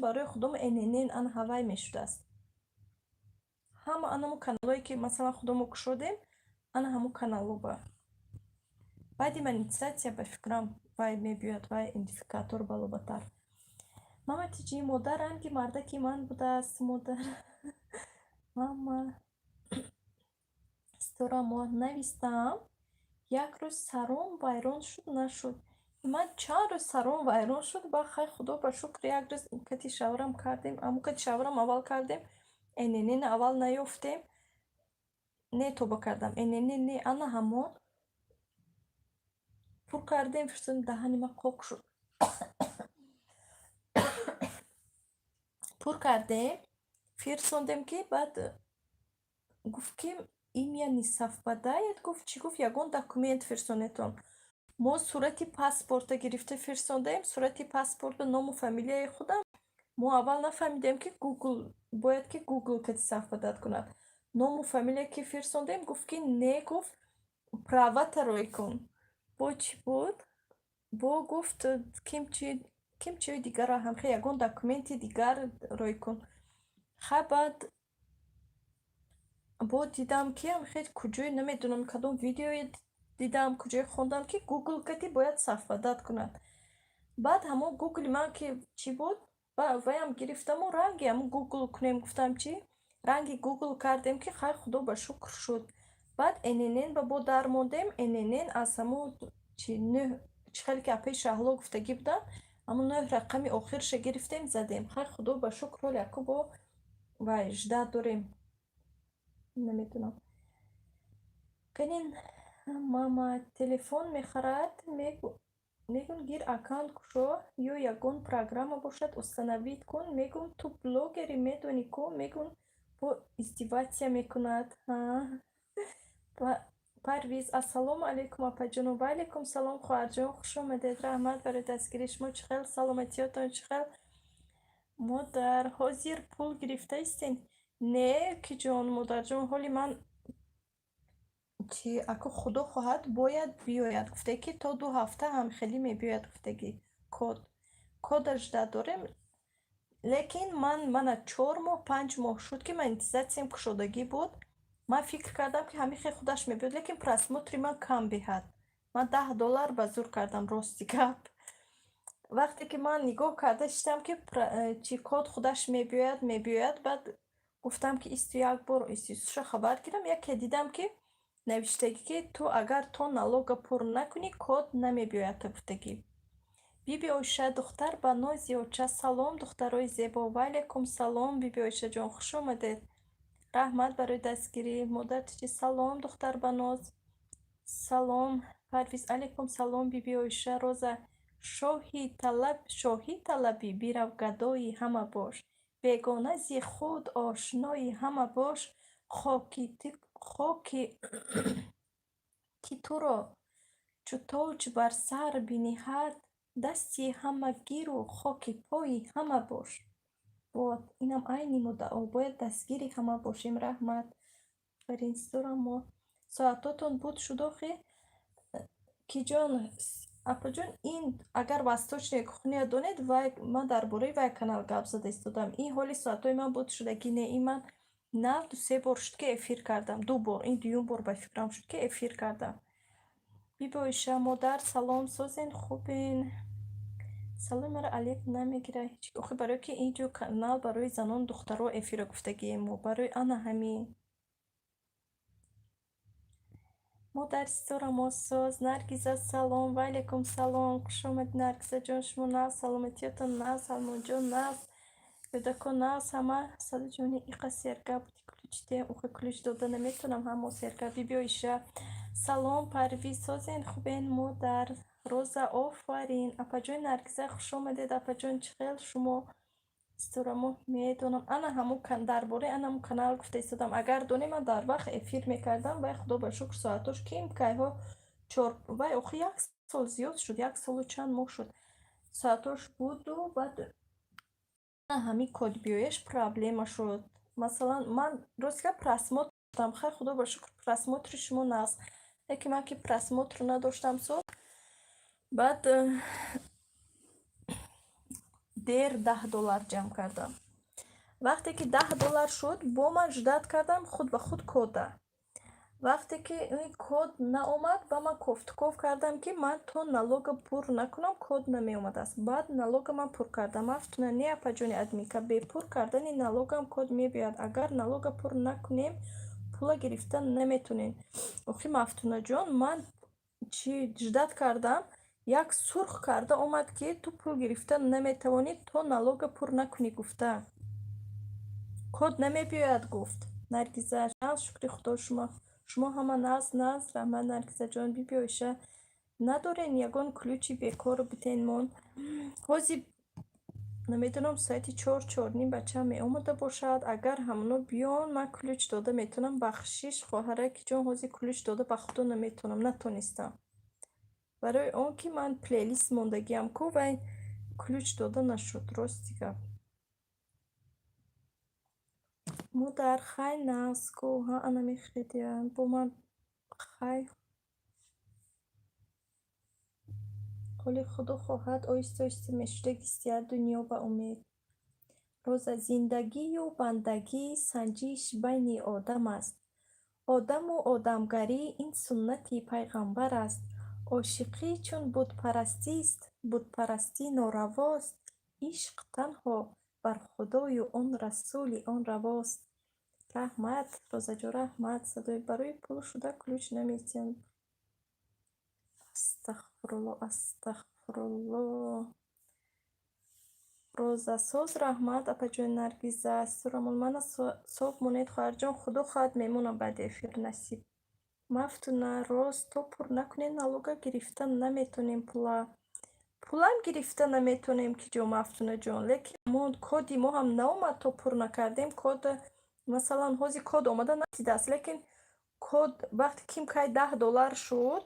барои худум ННН ана ҳавай мешудааст. Ҳама анамо каналое ки, масалан, худамо кушодем, ана ҳамон канало ба баъди монетизатсия, ба фикрам, вай мебиёяд, вай идентификатор балобатар. Мама тиҷи, модар ранги мардаки ман будааст. Модар, мама Ситорамо, навистам, як рӯз саром вайрон шуд, нашуд. Ман чанд рӯз саром вайрон шуд. Ба хай, худо ба шукр, як рӯз кати шаврам кардем, аммо кати шаврам аввал кардем, ННН аввал наёфтем, не, тоба кардам, ННН не, ана ҳамон пур кардем, даҳани ман қоқ шуд. Пур кардем, фирсондем, ки баъд гуфт, ки имя не совпадает, гуфт, чӣ гуфт, ягон документ фирсонетон. Мо сурати паспорта гирифта фирсондаем, сурати паспорта ному фамилияи худам. Мо аввал нафаҳмидем, ки Гугл бояд ки Гугл кати совпадать кунад. Ному фамилия ки фирсондем, гуфт, ки не, гуфт, правата рой кун. Бо чӣ буд, бо гуфт, ким чи ким чиҳои дигарро ҳамхе ягон документи дигар рой кун. Хай, баъд Бо дидам, ки хел куҷое, намедонам, кадом видеое дидам, куҷое хондам, ки Гугл кати бояд совпадать кунад. Баъд ҳамон Гугли ман ки чӣ буд, ваям гирифтаму ранги ҳамон Гугл кунем гуфтам, чӣ ранги Гугл кардем, ки хай, худо ба шукр, шуд. Баъд ННН ба бо дармондем. ННН аз ҳамон чи чӣ хеле ки апаи Шаҳло гуфтагӣ буданд, ҳамон нӯҳ рақами охирша гирифтем, задем. Хай, худо ба шукр, ҳол яку бо вай ждать дорем, намедонам. Канин мама телефон мехарад, мегӯм, гир, аккаунт кушо ё ягон программа бошад, установить кун. Мегӯм, ту блогерӣ, медонӣ ку. Мегӯм, бо издеваться мекунад. Парвиз: ассалому алайкум, апаҷону. Ва алайкум салом, хоҳарҷон, хуш омадед, раҳмат барои дастгирии шумо. Чӣ хел, саломатиётон чӣ хел? Модар, ҳозир пул гирифта истен? Не, киҷон, модарҷон, ҳоли ман чи, аку, худо хоҳад, бояд биёяд, гуфте ки то 2 ҳафта ҳам хеле мебиёяд, гуфтагӣ. Код, кода ждать дорем, лекин ман мана 4 моҳ, 5 моҳ шуд, ки монетизатсиям кушодагӣ буд. Ман фикр кардам, ки ҳамин хел худаш мебиёд, лекин просмотри ман кам беҳад. Ман 10 доллар ба зур кардам, рости гап. Вақте ки ман нигоҳ карда шидам, ки чи код худаш мебиёяд, мебиёяд, баъд гуфтам, ки исту як бор истуша хабар гирам. Яке дидам, ки навиштагӣ, ки ту агар то налога пур накунӣ, код намебиёяд, гуфтагӣ. Биби Оиша: духтар ба нози оча, салом, духтарои зебо. Ва алайкум салом, биби Оишаҷон, хуш омадед, раҳмат барои дастгирӣ. Модар тичи, салом, духтар ба ноз, салом. Парвиз: алайкум салом, биби Оиша. Роза: шоҳӣ талабӣ, бирав, гадои ҳама бош, бегона зи худ, ошнои ҳама бош. Хоки ки туро чу тоҷ бар сар биниҳад, дасти ҳама гиру хоки пои ҳама бош. Вот инам айни муддао, бояд дастгири ҳама бошем. Раҳмат. Мо соатотон буд шуд охи? Киҷон, апаҷон, ин агар «Восточная кухня» донед, вай ман дар бораи вай канал гап зада истодам. Ин ҳоли соатҳои ман буд шудагӣ не, ин ман нав ду-се бор шуд, ки эфир кардам, ду бор, ин дуюм бор ба фикрам шуд, ки эфир кардам. Биби Оиша: модар, салом, созен, хубен? Саломи маро Олег намегирад ҳеҷ. Охи, барое ки ин ҷо канал барои занону духтаро эфира гуфтагием мо, барои ана ҳамин. Модар, ситорамо соз. Наргиза, салом. Ва алайкум салом, хуш омадӣ, Наргизаҷон. Шумо нағз, саломатиётон нағз, Салмонҷон нағз, кӯдакон нағз, ҳама? Садаҷони, иқа серга буди, ключ де. Охи, ключ дода наметавонам, ҳамо серга. Биби Оиша: салом, Парвиз, созен, хубен, модар? Роза, офарин. Апаҷони Наргиза, хуш омадед, апаҷон, чӣ хел шумо? Ситорамо, медонам, ана ҳамун дар бораи ана ҳамун канал гуфта истодам. Агар донем, ман дар вақт эфир мекардам. Вай, худо ба шукр, соатош ким кайҳо чор, вай охи як сол зиёд шуд, як солу чанд моҳ шуд, соатош буду. Баъд ҳамин код биёяш проблема шуд. Масалан, ман, рост гап, просмотр доштам. Хай, худо ба шукр, просмотри шумо нағз, лекин ман ки просмотр надоштам сол, баъд дер 10 доллар ҷамъ кардам. Вақте ки 10 доллар шуд, бо ман ждать кардам худ ба худ кода. Вақте ки ин код наомад, ба ман кофтуков кардам, ки ман то налога пур накунам, код намеомадааст. Баъд налога ман пур кардам. Афтуна не, апаҷони админка, бепур кардани налогам код мебиёяд. Агар налога пур накунем, пула гирифта наметонем. Охи, Мафтунаҷон, ман чӣ, ждать кардам, як сурх карда омад, ки ту пул гирифта наметавонӣ, то налога пур накунӣ, гуфта. Код намебиёяд, гуфт. Наргиза: нағз, шукри худо, шумо ҳама нағз? Нағз, раҳмат, Наргизаҷон. Биби Оиша, надорен ягон ключи бекор битенмон? Ҳозир намедонам, соати 4, 4:30 бачаам меомада бошад. Агар ҳамоно биён, ман ключ дода метавонам. Бахшиш, хоҳаракиҷон, ҳозир ключ дода ба худо наметавонам, натонистам. Барои он ки ман плейлист мондагиам ку, вай ключ дода нашуд, рости гап. Модар, хай, нағз ку, ҳа, ана мехедия бо ман, хай. Ҳоли худо хоҳад, оҳиста оҳиста мешудагистия дунё, ба умед. Роза: зиндагию бандагӣ санҷиш байни одам аст. Одаму одамгарӣ ин суннати пайғамбар аст. Ошиқӣ чун бутпарастист, бутпарастӣ норавост. Ишқ танҳо бар Худою он расули он равост. Раҳмат, Розаҷон, раҳмат. Садои барои пул шуда ключ наметиҳанд. Астағфирулло, астағфирулло. Розасоз, раҳмат, апаҷони Наргиза. Сурамон, мана соб монед, хоҳарҷон, Худо хоҳад, мемонам баъди эфир, насиб. Мафтуна, рост, то пур накунем налога гирифта наметонем пула. Пулам гирифта наметонем ки ҷо, Мафтунаҷон, лекин мо коди мо ҳам наомад, то пур накардем код. Масалан, ҳозир код омада нарасидааст, лекин код вақте ким кай 10 доллар шуд,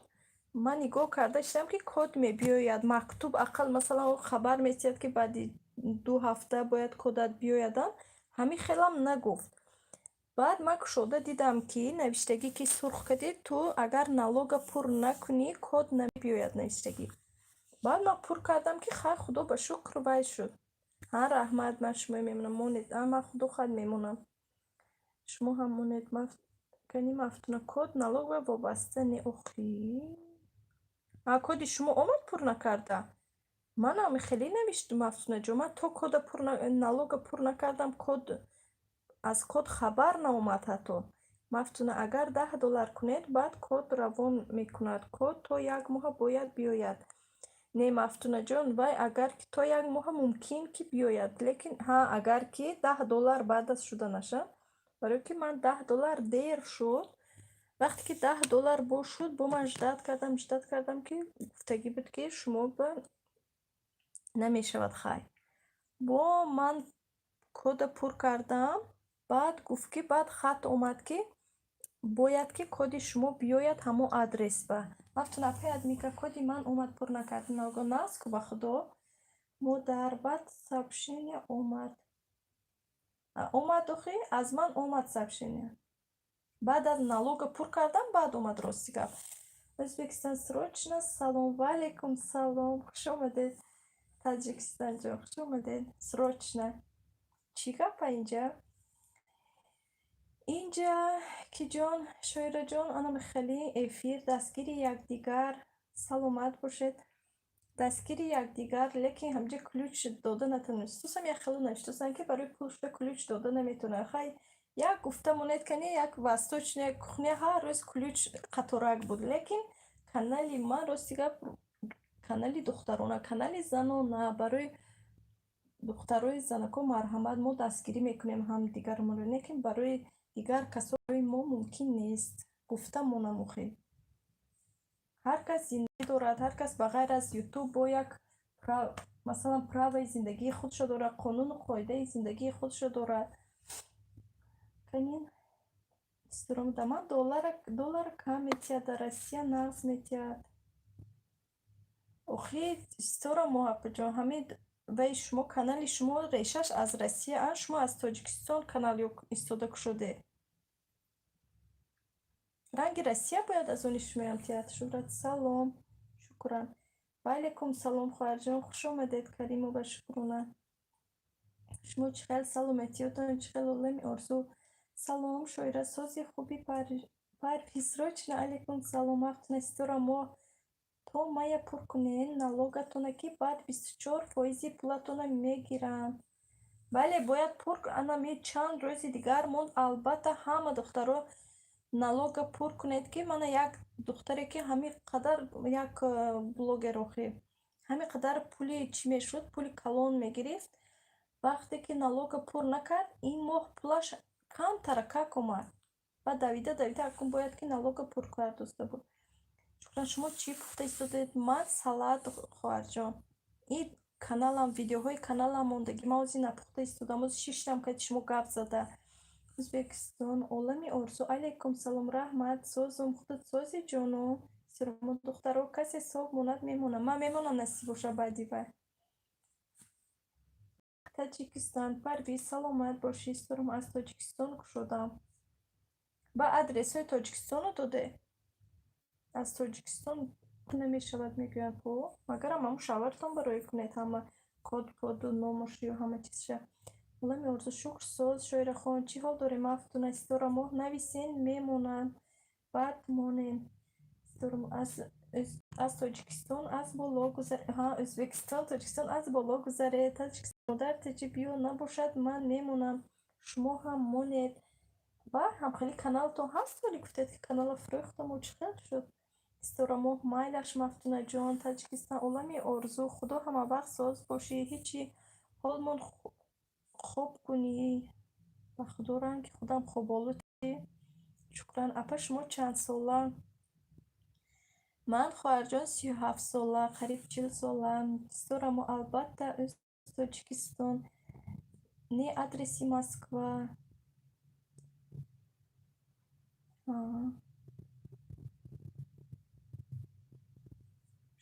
ман нигоҳ карда шидам, ки код мебиёяд, мактуб ақал, масалан, хабар метиҳад, ки баъди 2 ҳафта бояд кодат биёядан. Ҳамин хелам нагуфт. Баъд ман кушода дидам, ки навиштагӣ, ки сурх кардӣ ту, агар налога пур накунӣ, код намебиёяд навиштагӣ. Баъд ман пур кардам, ки хай, Худо ба шукр, вай шуд. Ҳа, раҳмат, ман шуморо мемонам, монед. А ман, Худо хоҳад, мемонам. Шумо ҳам монед. Кани, Мафтуна, код налога вобаста не охӣ. А коди шумо омад пур накарда? Манам хеле навишт, Мафтунаҷон, ман то кода пур налога пур накардам, код аз код хабар наомад ҳатто. Мафтуна, агар 10 доллар кунед, баъд код равон мекунад. Код то як моҳа бояд биёяд. Не, Мафтунаҷон, вай агар ки то як моҳа мумкин ки биёяд, лекин ҳа, агар ки 10 доллар баъд аз шуданаша, барое ки ман 10 доллар дер шуд. Вақте ки 10 доллар боз шуд, бо ман ждать кардам, ждать кардам, ки гуфтагӣ буд, ки шумо ба намешавад. Хай, бо ман кода пур кардам, баъд гуфт, ки баъд хат омад, ки бояд ки коди шумо биёяд ҳамон адрес ба. Мафтуна, апай адмика, коди ман омад, пур накардам налога. Наску, ба Худо, модар, баъд сообщение омад. Омад охи, аз ман омад сообщение. Баъд аз налога пур кардам, баъд омад, рости гап. Ӯзбекистон, срочно салом. Ва алайкум салом, хуш омадед, Таҷикистанҷон, хуш омадед. Срочно чӣ гапа инҷа? Инҷа ки ҷон, Шоираҷон, анам хеле эфир, дастгири якдигар, саломат бошед. Дастгири якдигар, лекин ҳамҷа ключ дода натавонистусам, як хело навиштусам, ки барои пул шуда ключ дода наметавонам. Хай, як гуфта монед, кани як восточная кухня ҳар рӯз ключ қаторак буд, лекин канали ман, рости гап, канали духтарона, канали занона, барои духтарои занако марҳамат, мо дастгирӣ мекунем ҳамдигармонро, лекин барои дигар касо мо мумкин нест, гуфта монам. Охи, ҳар кас зиндагӣ дорад, ҳар кас ба ғайр аз Ютуб бо як, масалан, правои зиндагии худшо дорад, қонуну қоидаи зиндагии худшо дорад. Канин ман доллар кам метиҳад, дар Россия нағз метиҳад. Охи, Ситора Моҳапаҷон, ҳамин вай шумо, канали шумо решаш аз Россия, а шумо аз Тоҷикистон канал истода кушодед. Ранги Россия бояд аз они шумоям тиҳад. Шуҳрат, салом, шукран. Ва алайкум салом, хоҳарҷон, хуш омадед, Каримова Шукрона. Шумо чӣ хел, саломатиётон чӣ хел, олами орзу? Салом, Шоира, сози хуби Парвиз, срочно, алайкум салом, Мафтуна, Ситора моҳ, то мая пур кунед налогатона, ки баъд 24 фоизи пулатона мегиранд. Бале, бояд пур, анами чанд рӯзи дигар монд, албатта, ҳама духтаро налога пур кунед, ки мана як духтаре, ки ҳамин қадар, як блогер, охи, ҳамин қадар пули чӣ мешуд, пули калон мегирифт, вақте ки налога пур накард, ин моҳ пулаш камтаракак омад. Баъд давида давида акнун бояд ки налога пур кардоста буд. Шукран, шумо чӣ пухта истодед? Ман салат, хоҳарҷон. Ин каналам, видеоҳои каналам мондагӣ, ман ҳозир напухта истодам, ҳозир шиштам, кати шумо гап зада. Ӯзбекистон, олами орзу, алайкум салом, раҳмат, созум, худат сози, ҷону? Сиромо, духтаро, касе соб монад, мемонам. Ман мемонам, насиб боша, баъди вай. Таҷикистон, Парвиз, саломат бошӣ, Ситорам, аз Тоҷикистон кушодам. Ба адресҳои Тоҷикистоно доде? Аз Тоҷикистон намешавад, мегӯянд, ҳо, магарам ҳамун шавҳартон барои кунед ҳама код поду номушию ҳама чизша. Олами орзу, шукр, соз. Шоирахон, чӣ ҳол дорем? Мафтуна, Ситора-моҳ, нависен, мемонанд, баъд монен. Аз Тоҷикистон аз боло, Ӯзбекистон, Тоҷикистон аз боло гузаред. Таҷикистон, модар теҷи, биё, набошад, ман мемонам, шумо ҳам монед. Ва ҳамхели каналтон ҳаст, вале гуфтед, ки канала фурӯхтаму чӣ хел шуд? Ситора-моҳ, майлаш, Мафтунаҷон. Таҷикистон, олами орзу, худо ҳамавақт соз бошӣ. Ҳечи ҳолмон хоб кунӣ, ба худо, ранги худам хоболуд. Шукран. Апа, шумо чандсола? Ман, хоҳарҷон, 37-сола, қариб 40 сола. Ситорамо, албатта, ӯз Тоҷикистон. Не, адреси Москва.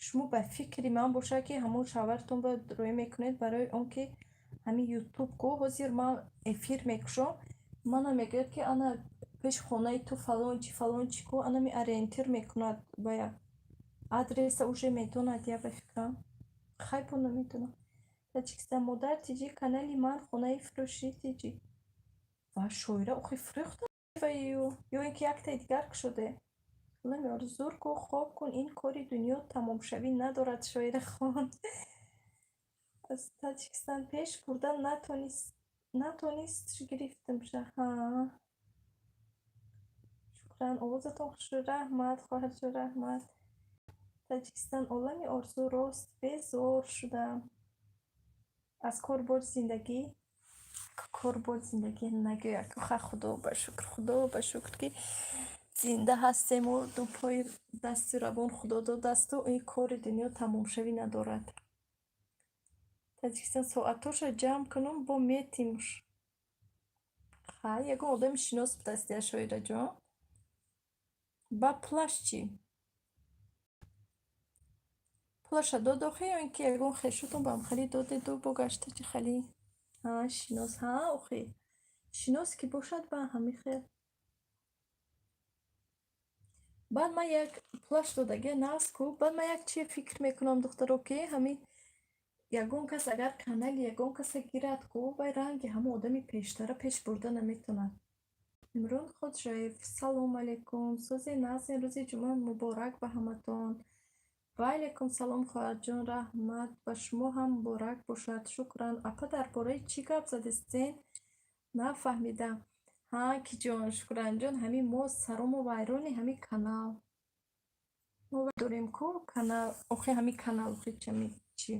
Шумо ба фикри ман бошад, ки ҳамон шавҳаратон бояд рӯя мекунед, барои он ки ҳамин ютуб ку, ҳозир ман эфир мекушам, мана мегӯяд, ки ана пеши хонаи ту фалон чи, фалон чи ку, анами ориентир мекунад, бая адреса уже медонад, я ба фикрам. Хай, бо намедонам. Таҷикистон, модар тиҷи, канали ман хонаи фурӯшӣ тиҷи. Ва шоира, охи фурӯхта ю ё ин ки яктаи дигар кушоде? Зур ку, хоб кун, ин кори дунё тамомшавӣ надорад. Шоирахон аз Таҷикистон пеш бурда натонист, гирифтамша. Ҳа, шукран, овозатон хушрӯ. Раҳмат, хоҳарҷон, раҳмат. Таҷикистон, олами орзу, рост, безор шудам аз корбори зиндагӣ. Корбори зиндагӣ нагӯяк. Ха, худо ба шукр, худо ба шукр, ки зинда ҳастему ду пои дасту равон худо додасту ин кори дунё тамомшавӣ надорад. Таҷикистон, соатоша ҷамъ кунум, бо метимуш. Ха, ягон одами шинос будастия, шоираҷон? Ба пулаш чӣ? Пулаша дод охи ё ин ки ягон хешотон ба ҳамхелӣ додеду бо гашта чи хелӣ? Ҳа, шинос, ҳа, охи шинос ки бошад, ба ҳамин хел. Баъд ман як пулаш додагия нағз ку. Баъд ман як чие фикр мекунам, духтаро, ки ҳамин ягон кас агар канали ягон каса гирад ку, вай ранги ҳамон одами пештара пеш бурда наметавонад. Имрон Хоҷаев, салом алейкум, сози нағзин, рӯзи ҷумъа муборак ба ҳаматон. Ва алайкум салом, хоҳарҷон, раҳмат, ба шумо ҳам муборак бошад. Шукран. Апа, дар бораи чӣ гап задистен, нафаҳмидам. Ҳа, киҷон, Шукранҷон, ҳамин мо сарому вайрони ҳамин канал мо дорем ку, канал охи, ҳамин канал охи, чи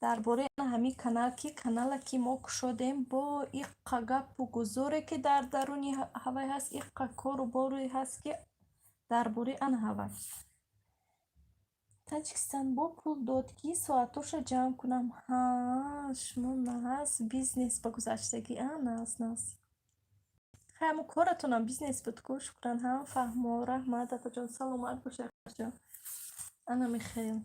дар бораи ҳамин канал, ки канала ки мо кушодем, бо иққа гапу гузоре, ки дар даруни ҳавай ҳаст, иққа кору боре ҳаст, ки дар бораи ана ҳавай. Таҷикистон, бо пул дод, ки соатоша ҷамъ кунам. Ҳа, шумо нағз бизнес ба гузаштагӣ, а нағз, нағз. Хай, ҳамун коратонам бизнес буд ку. Шукран, ҳам фаҳмо, раҳмат, апаҷон, саломат бошед, ҷон. Ана михел.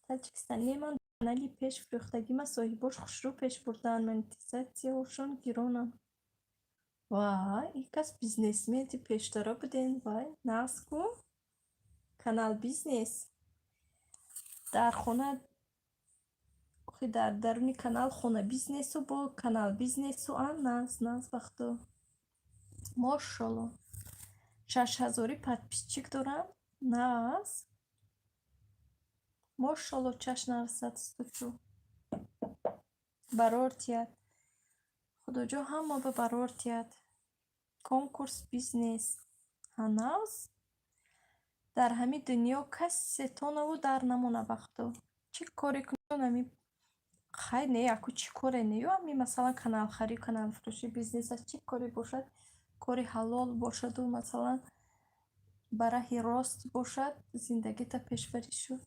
Таҷикистон, не, ман канали пеш фурӯхтагима соҳибош хушрӯ пеш бурдаанд, монетизатсияҳошон гиронанд. Вай, ин кас бизнесмени пештара буден, вай, нағз ку? Канал бизнес. Дар хона охи, дар даруни канал хона бизнесу бо канал бизнесу, а нағз, нағз, ба худо. Мошолло. 6000-и подписчик дорам. Нағз. Мошолло, чашм нарасад стучу. Барор тиҳад. Худоҷон ҳама ба барор тиҳад. Конкурс бизнес. Ҳа, нағз? Дар ҳамин дунё касе тонаву дар намона, ба худо. Чӣ коре кунӣ, ҳамин хай не, аку чӣ коре не, ё ҳамин масалан каналхарӣ, каналфурӯшӣ, бизнес аст, чӣ коре бошад, кори ҳалол бошаду масалан ба раҳи рост бошад, зиндагита пешбарӣ шуд.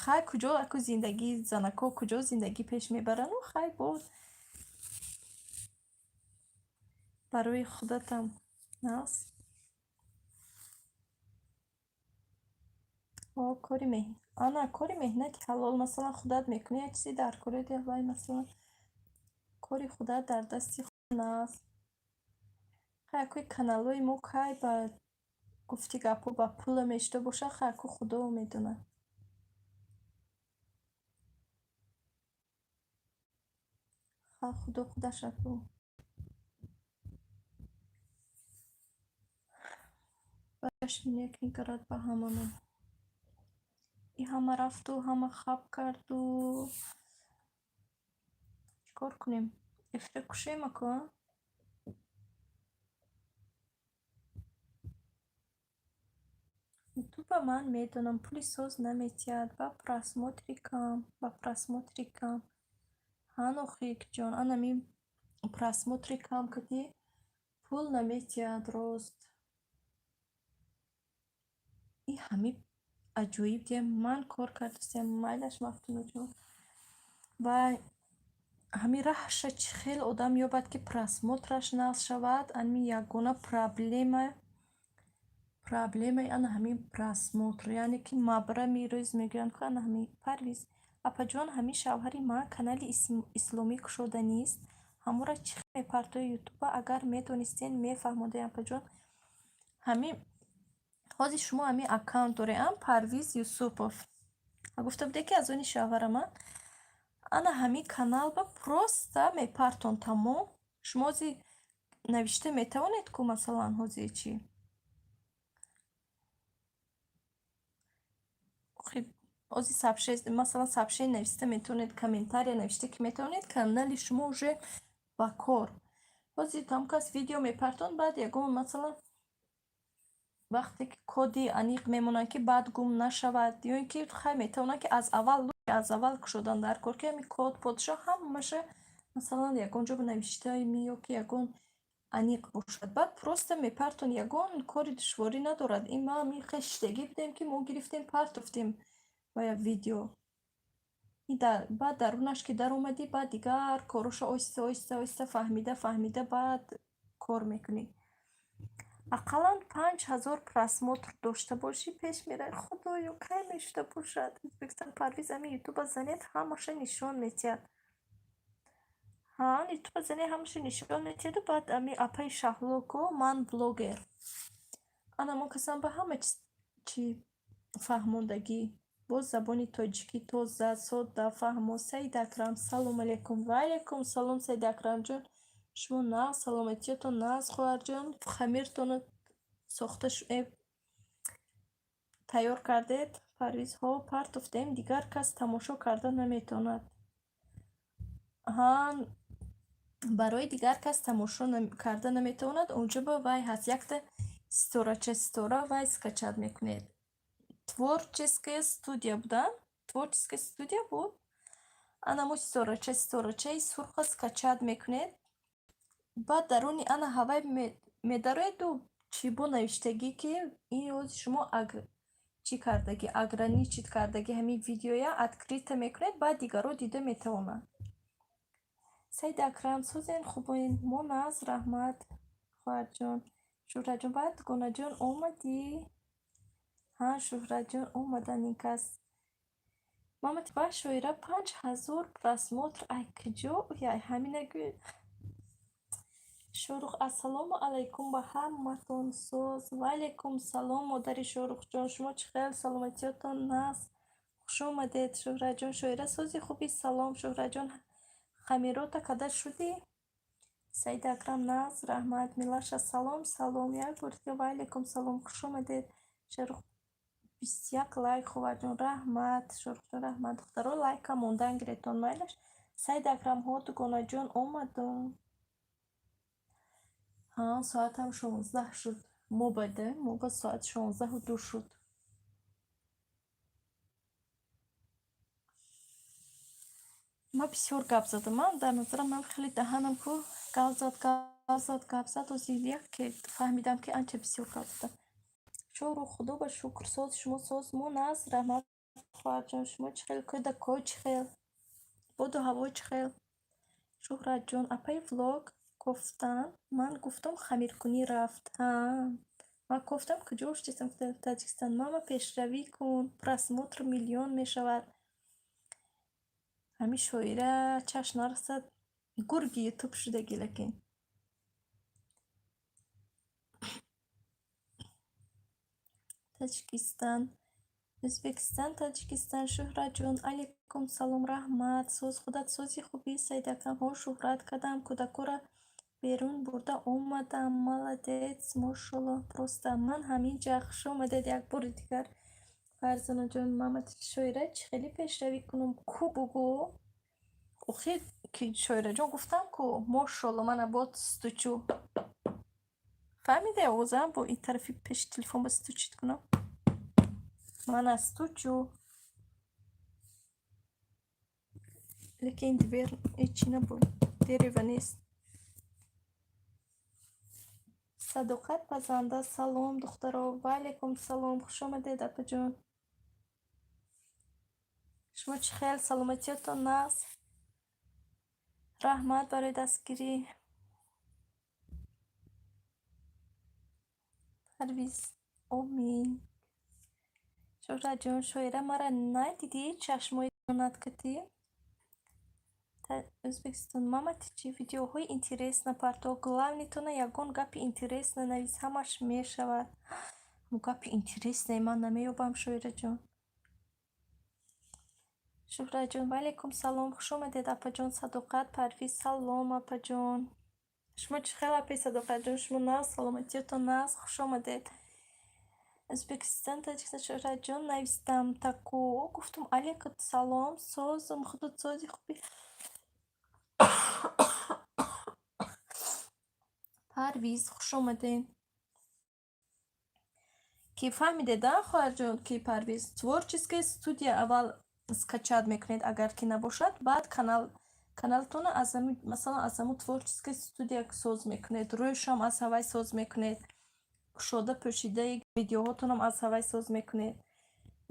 Хай, куҷо аку зиндагӣ, занако куҷо зиндагӣ пеш мебарану, хай, боз барои худатам нағз. Кори ана кори меҳнати ҳалол, масалан, худат мекунӣ, як чизе дар кори вай, масалан, кори худат дар дасти худ нағз. Хай, акӯи каналҳои мо кай ба гуфти гапҳо ба пула мешуда бошад, хай, аку худо медонад. Ха, Худо худаша ку. Ба чашми нек нигарад ба ҳамамон. И ҳама рафту, ҳама хаб карду. Чӣ кор кунем? Эфира кушем аку, а? Ютуба ман медонам, пули соз наметиҳад, ба просмотри кам, ба просмотри кам. Ҳан охикҷон, анами просмотри кам кардӣ, пул наметиҳад, рост. И ҳами аҷоиб дия, ман кор кардастиям, майлаш, Мафтунаҷон. Ва ҳами раҳша чӣ хел одам ёбад, ки просмотраш нағз шавад, ами ягона проблемаи ана ҳамин просмотр, яъне ки мабра мирӯз мегӯянд ку, ана ҳами. Парвиз апаҷон, ҳамин шавҳари ман канали исломӣ кушоданист, ҳамора чӣ хел мепартои ютуба, агар медонистен, мефаҳмондем, апаҷон. Ҳамин ҳозир шумо ҳамин аккаунт доред, а, Парвиз Юсупов гуфта буде, ки аз они шавҳарама, ана ҳамин каналба просто мепартон, тамом. Шумо ҳозир навишта метавонед ку, масалан, ҳозир чӣ, ҳозир масалан, сообщение нависта метавонед, комментария навишта ки метавонед, канали шумо уже ба кор. Ҳозир там кас видео мепартон, баъд ягон, масалан, вақте ки коди аниқ мемонанд, ки баъд гум нашавад, ё ин ки хай, метавонанд, ки аз аввал кушодан дар кор, ки ҳамин код подшоҳ ҳамаша, масалан, ягон ҷо навиштаи ё ки ягон аниқ бошад, баъд просто мепартон, ягон кори душворӣ надорад. Ин ма ҳамин хел шидагӣ будем, ки мо гирифтем, партофтем ва видео. Баъд дарунаш ки даромадӣ, баъд дигар корҳоша оҳиста, оҳиста, оҳиста фаҳмида, фаҳмида, баъд кор мекунӣ. Ақаллан 5000 просмотр дошта бошӣ, пеш меравӣ. Худоё, кай мешуда бошад? Ӯзбекистон, Парвиз, ами ютуба занед, ҳамаша нишон метиҳад. Ҳа, ютуба занед, ҳамаша нишон метиҳаду баъд ами апаи Шаҳло ку, ман блогер. Ана мо касам ба ҳама чӣ фаҳмондагӣ. Боз забони тоҷикӣ тоза, содда, фаҳмо. Саид Акрам, салом алейкум. Ва алейкум салом, Саид Акрамҷон. Шумо нағз, саломатиятон нағз, хоҳарҷон? Хамиртонро сохта тайёр кардед? Парвизҳо партофтем, дигар кас тамошо карда наметавонад. Ҳа, барои дигар кас тамошо карда наметавонад, онҷо ба вай ҳаст якта ситорача, ситора, вай скачать мекунед. Творческая студия буда? Творческая студия буд? Анамо ситорача, ситорачаи сурха скачать мекунед. Баъд даруни ана ҳавай медароеду чӣ бо навиштагӣ, ки ин ҳози шумо чӣ кардагӣ, ограничить кардагӣ, ҳамин видеоя открыто мекунед, баъд дигарро дида метавонанд. Саид Акрам, созен, хубоен? Мо нағз, раҳмат, хоҳарҷон. Шӯҳратҷон, баъд дугонаҷон омадӣ? Ҳа, Шӯҳратҷон омаданд ин кас. Мама ва шоира, 5000 просмотр ай куҷо? Ай ҳамина гӯ. Шоҳрух, ассалому алайкум ба ҳаматон, соз. Ва алайкум салом, модари Шоҳрухҷон. Шумо чӣ хел, саломатиётон нағз? Хуш омадед, Шӯҳратҷон. Шоира, сози, хуби? Салом, Шӯҳратҷон. Хамирота када шудӣ? Саид Акрам, нағз, раҳмат. Милаша, салом, салом. Як бор дига ва алайкум салом, хуш омадед. Шоҳрух, 21 лайк, хоҳарҷон, раҳмат. Шоҳрухҷон, раҳмат. Духтаро, лайка мондан гиретон, майлаш. Саид Акрам, ҳо, дугонаҷон, омадум. Ҳа, соатам 16 шуд. Мобайда, моба соат 16:02 шуд. Ман бисёр гап задам, дар назарам ман хеле даҳанам ку гап зад, гап зад, гап зад. Ҳозир яке фаҳмидам, ки анча бисёр гап задам. Шоҳрух, Худо ба шукр, соз, шумо соз? Мо нағз, раҳмат, хоҳарҷон. Шумо чӣ хел, кӯдакҳо чӣ хел, боду ҳаво чӣ хел? Шӯҳратҷон, апаи влог кофтан, ман гуфтам, хамиркунӣ рафт. Ҳа, ман кофтам, куҷо шудистам, Таҷикистон. Мама, пешравӣ кун, просмотр миллион мешавад. Ҳамин шоира чашм нарасад, гурги ютуб шудагӣ, лекин. Таҷикистон. Ӯзбекистон, Тоҷикистон, Шӯҳратҷон, алейкум салом, раҳмат. Соз, худат сози, хубӣ, Саидакам? Ҳо, Шӯҳрат, кадам кӯдакоро берун бурда омадам. Молодец, мошолло, просто. Ман ҳамин ҷа. Хуш омадед як бори дигар, Фарзонаҷон. Маматич, Шоира, чӣ хеле пешравӣ кунум? Ку бугӯ? Охир ки, Шоираҷон, гуфтам ку, мошолло, мана бод стучу. Фаҳмиде овозам? Бо ин тарафи пеши телефон ба стучить кунам. Мана стучу. Лекин дверь ҳечи набуд. Дерево нест. Садоқат пазанда, салом, духтаро. Ва алайкум салом. Хуш омадед, апаҷон. Шумо чӣ хел, саломатиётон нағз? Раҳмат барои дастгирӣ. Парвиз, омин. Шӯҳратҷон, Шоира, мара надидӣ, чашмои донат катӣ? Ӯзбекистон, маматичи, видеоҳои интересно парто. Главный тона ягон гапи интересно навис, ҳамаш мешавад. Гапи интересное ман намеёбам, Шоираҷон. Шӯҳратҷон, ва алайкум салом. Хуш омадед, апаҷон. Садоқат, Парвиз, салом, апаҷон. Шумо чӣ хел, апаи Садоқатҷон? Шумо нағз, саломатиётон нағз? Хуш омадед. Ӯзбекистон, Тоҷикистон, Шӯҳратҷон, навистам таку. Гуфтум алейкум салом, созум, худат сози, хубӣ? Парвиз, хуш омадед. Ки фаҳмидед, а, хоҳарҷон, ки Парвиз, творческая студия аввал скачать мекунед, агар ки набошад, баъд канал, каналтонро аз ҳами, масалан, аз ҳамун творческая студия соз мекунед, рӯйшам аз ҳавай соз мекунед, кушода пӯшидаи видеоҳотонам аз ҳавай соз мекунед.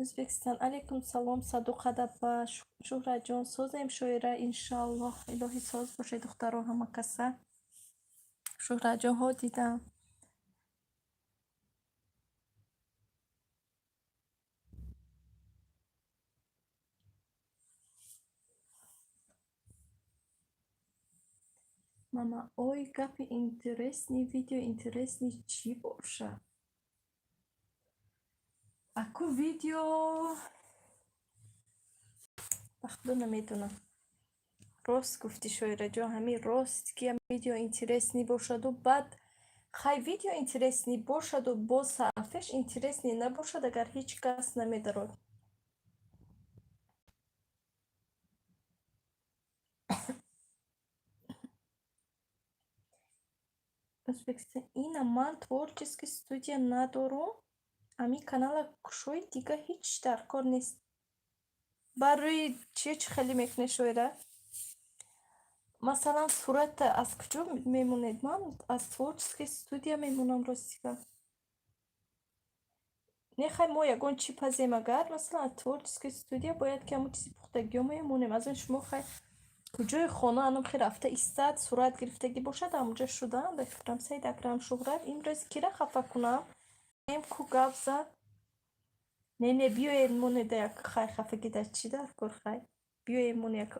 Ӯзбекистон, алейкум салом, Садоқат апа, Шӯҳратҷон, созем, Шоира, иншааллоҳ. Илоҳӣ соз бошед, духтаро, ҳама каса. Шӯҳратҷон, ҳо, дидам. Мама, ой, гапи интересный, видео интересный чӣ бошад? Аку видео ба худо намедонам. Рост гуфтӣ, Шоираҷон, ҳамин рост ки видео интересный бошаду баъд хай видео интересный бошаду боз саҳифааш интересный набошад, агар ҳеҷ кас намедарод. Ӯзбекистон, ина ман творческий студия надорум. Ҳамин канала кушои, дига ҳеҷ дар кор нест. Барои чӣ, чӣ хеле мекунед, Шоира? Масалан, сурата аз куҷо мемонед? Ман аз творческая студия мемонам, ростига. Не, хай, мо ягон чӣ пазем агар, масалан, аз творческая студия бояд ки ҳамон чизи пухтагиҳо мемонем. Аз он шумо хай куҷои хона анам хе рафта истад, сурат гирифтагӣ бошад, ҳамонҷо шудаам, ба фикрам. Саид Акрам, Шӯҳрат, имрӯз кира хафа кунам? Ку гап зад? Не, не, биёед, монеда як, хай, хафагӣ дар чӣ дар кор, хай. Биёед, моне як.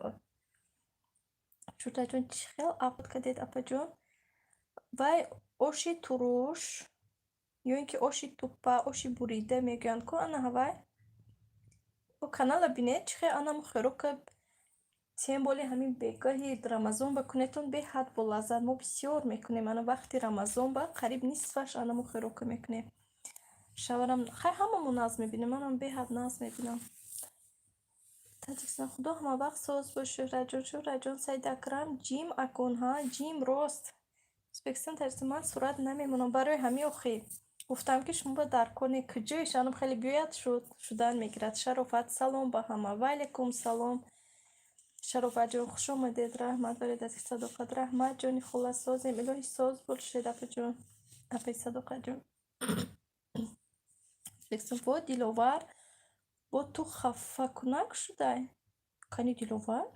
Шӯҳратҷон, чӣ хел овқат кардед, апаҷон? Вай оши туруш ё ин ки оши туппа, оши бурида мегӯянд ку, ана ҳавай. Канала бинед, чӣ хел анам хӯрока, тем более ҳамин бегаҳи Рамазон ба кунетон, беҳад болаззат. Мо бисёр мекунем, ана вақти Рамазон ба қариб нисфаш анамо хӯрока мекунем. Шаварам хай, ҳамамо нағз мебинем, манам беҳад нағз мебинам. Таҷикистон, худо ҳамавақт соз бош, Шӯҳратҷон. Шӯҳратҷон, Саид Акрам, ҷим акун, ҳа, ҷим, рост. Ӯзбекистон, Таҷикистон, ман сурат намемонам. Барои ҳамин охи гуфтам ки шумо ба дар кор не, куҷоиш анам хеле биёяд, шуд шудан мегирад. Шарофат, салом ба ҳама. Ва алайкум салом. Шарофатҷон, хуш омадед. Раҳмат барои дастгири, Садоқат. Раҳмат, ҷони хола, созем. Илоҳӣ соз бошед, апаҷон. Апаи Садоқатҷон. Ӯзбекистон, во, Диловар, бо ту хафакунак шудай? Кани Диловар?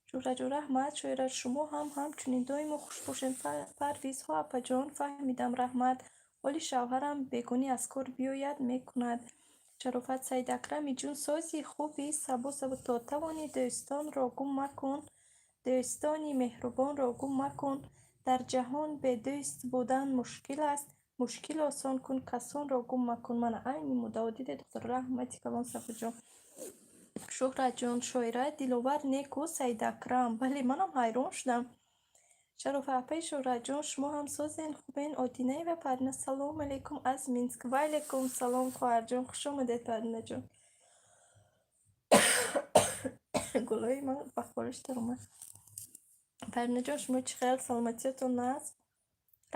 Шӯҳратҷон, раҳмат. Шоира, шумо ҳам ҳамчунин доимо хуш бошед. Парвиз, ҳо, апаҷон, фаҳмидам, раҳмат. Ҳоли шавҳарам бегонӣ аз кор биёяд, мекунад. Шарофат, Саид Акрами ҷун, сози, хуби, сабо, сабо, то тавонӣ дӯстонро гум макун, дӯстони меҳрубонро гум макун. Дар ҷаҳон бедӯст будан мушкил аст. Мушкил осон кун, касонро гум макун. Мана айни муддао дидед, духтаро. Раҳмати калон, Сафоҷон. Шуҳратҷон, Шоира, Диловар неку, Саидакрам. Бале, манам ҳайрон шудам. Шарофа апаи Шуҳратҷон, шумо ҳам созен, хубен? Одинаева Парвина, салому алейкум аз Минск. Ва алейкум салом, хоҳарҷон, хуш омадед, Парвинаҷон. Гулои ман ба хориш даромад. Парвинаҷон, шумо чӣ хел, саломатиётон аст?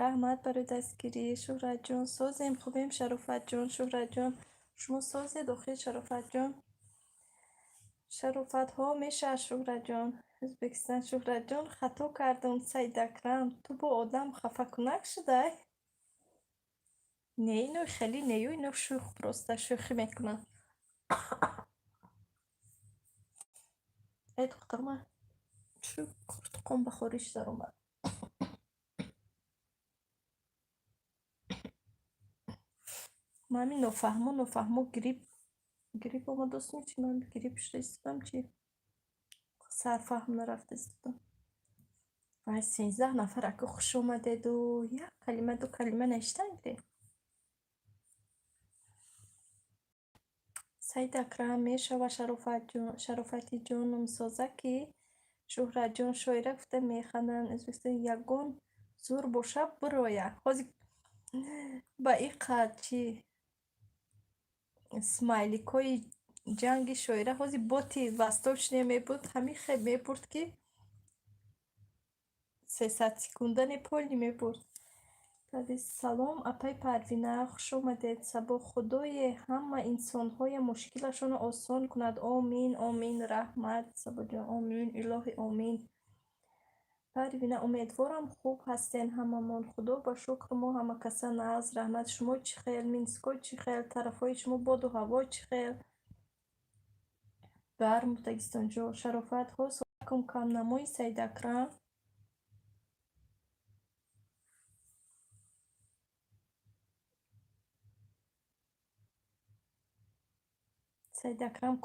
Раҳмат барои дастгирӣ. Шуҳратҷон, созем, хубем, Шарофатҷон. Шуҳратҷон, шумо созед охир, Шарофатҷон? Шарофатҳо мешавад, Шуҳратҷон. Ӯзбекистон, Шуҳратҷон, хато кардам, Саидакрам. Ту бо одам хафакунак шудай? Не, ино хеле нею, ино шӯх, просто шӯхӣ мекунанд. Эй духтар, ман чӯ қуртуқон ба хориш даромад. Ман ҳамин нофаҳмо, нофаҳмо грипп омадостум, чи ман грипп шуда истодам, чи сарфаҳм нарафта истодам. Вай, 13 нафар ака, хуш омадеду як калима, ду калима навиштан гиред. Саид Акрам мешава, Шарофати ҷоном соза ки Шуҳратҷон, Шоира гуфта механданд. Ӯзбекистон ягон зур боша бироя. Ҳозир ба ин қад чи смайликҳои ҷанги Шоира, ҳозир боти восточный мебуд, ҳамин хел мебурд, ки 300 секунда не полный мебурд. Салом, апаи Парвина, хуш омадед. Сабо, Худое ҳама инсонҳоя мушкилашонро осон кунад. Омин, омин, раҳмат, Сабоҷон, омин, илоҳи омин. Парвина, умедворам, хуб ҳастен ҳамамон. Худо ба шукр, мо ҳамакаса нағз, раҳмат. Шумо чӣ хел, Минско чӣ хел, тарафҳои шумо боду ҳаво чӣ хел? Гарм Дагистонҷо. Шарофат, ҳо кум камнамои Саидакрам. Саидакрам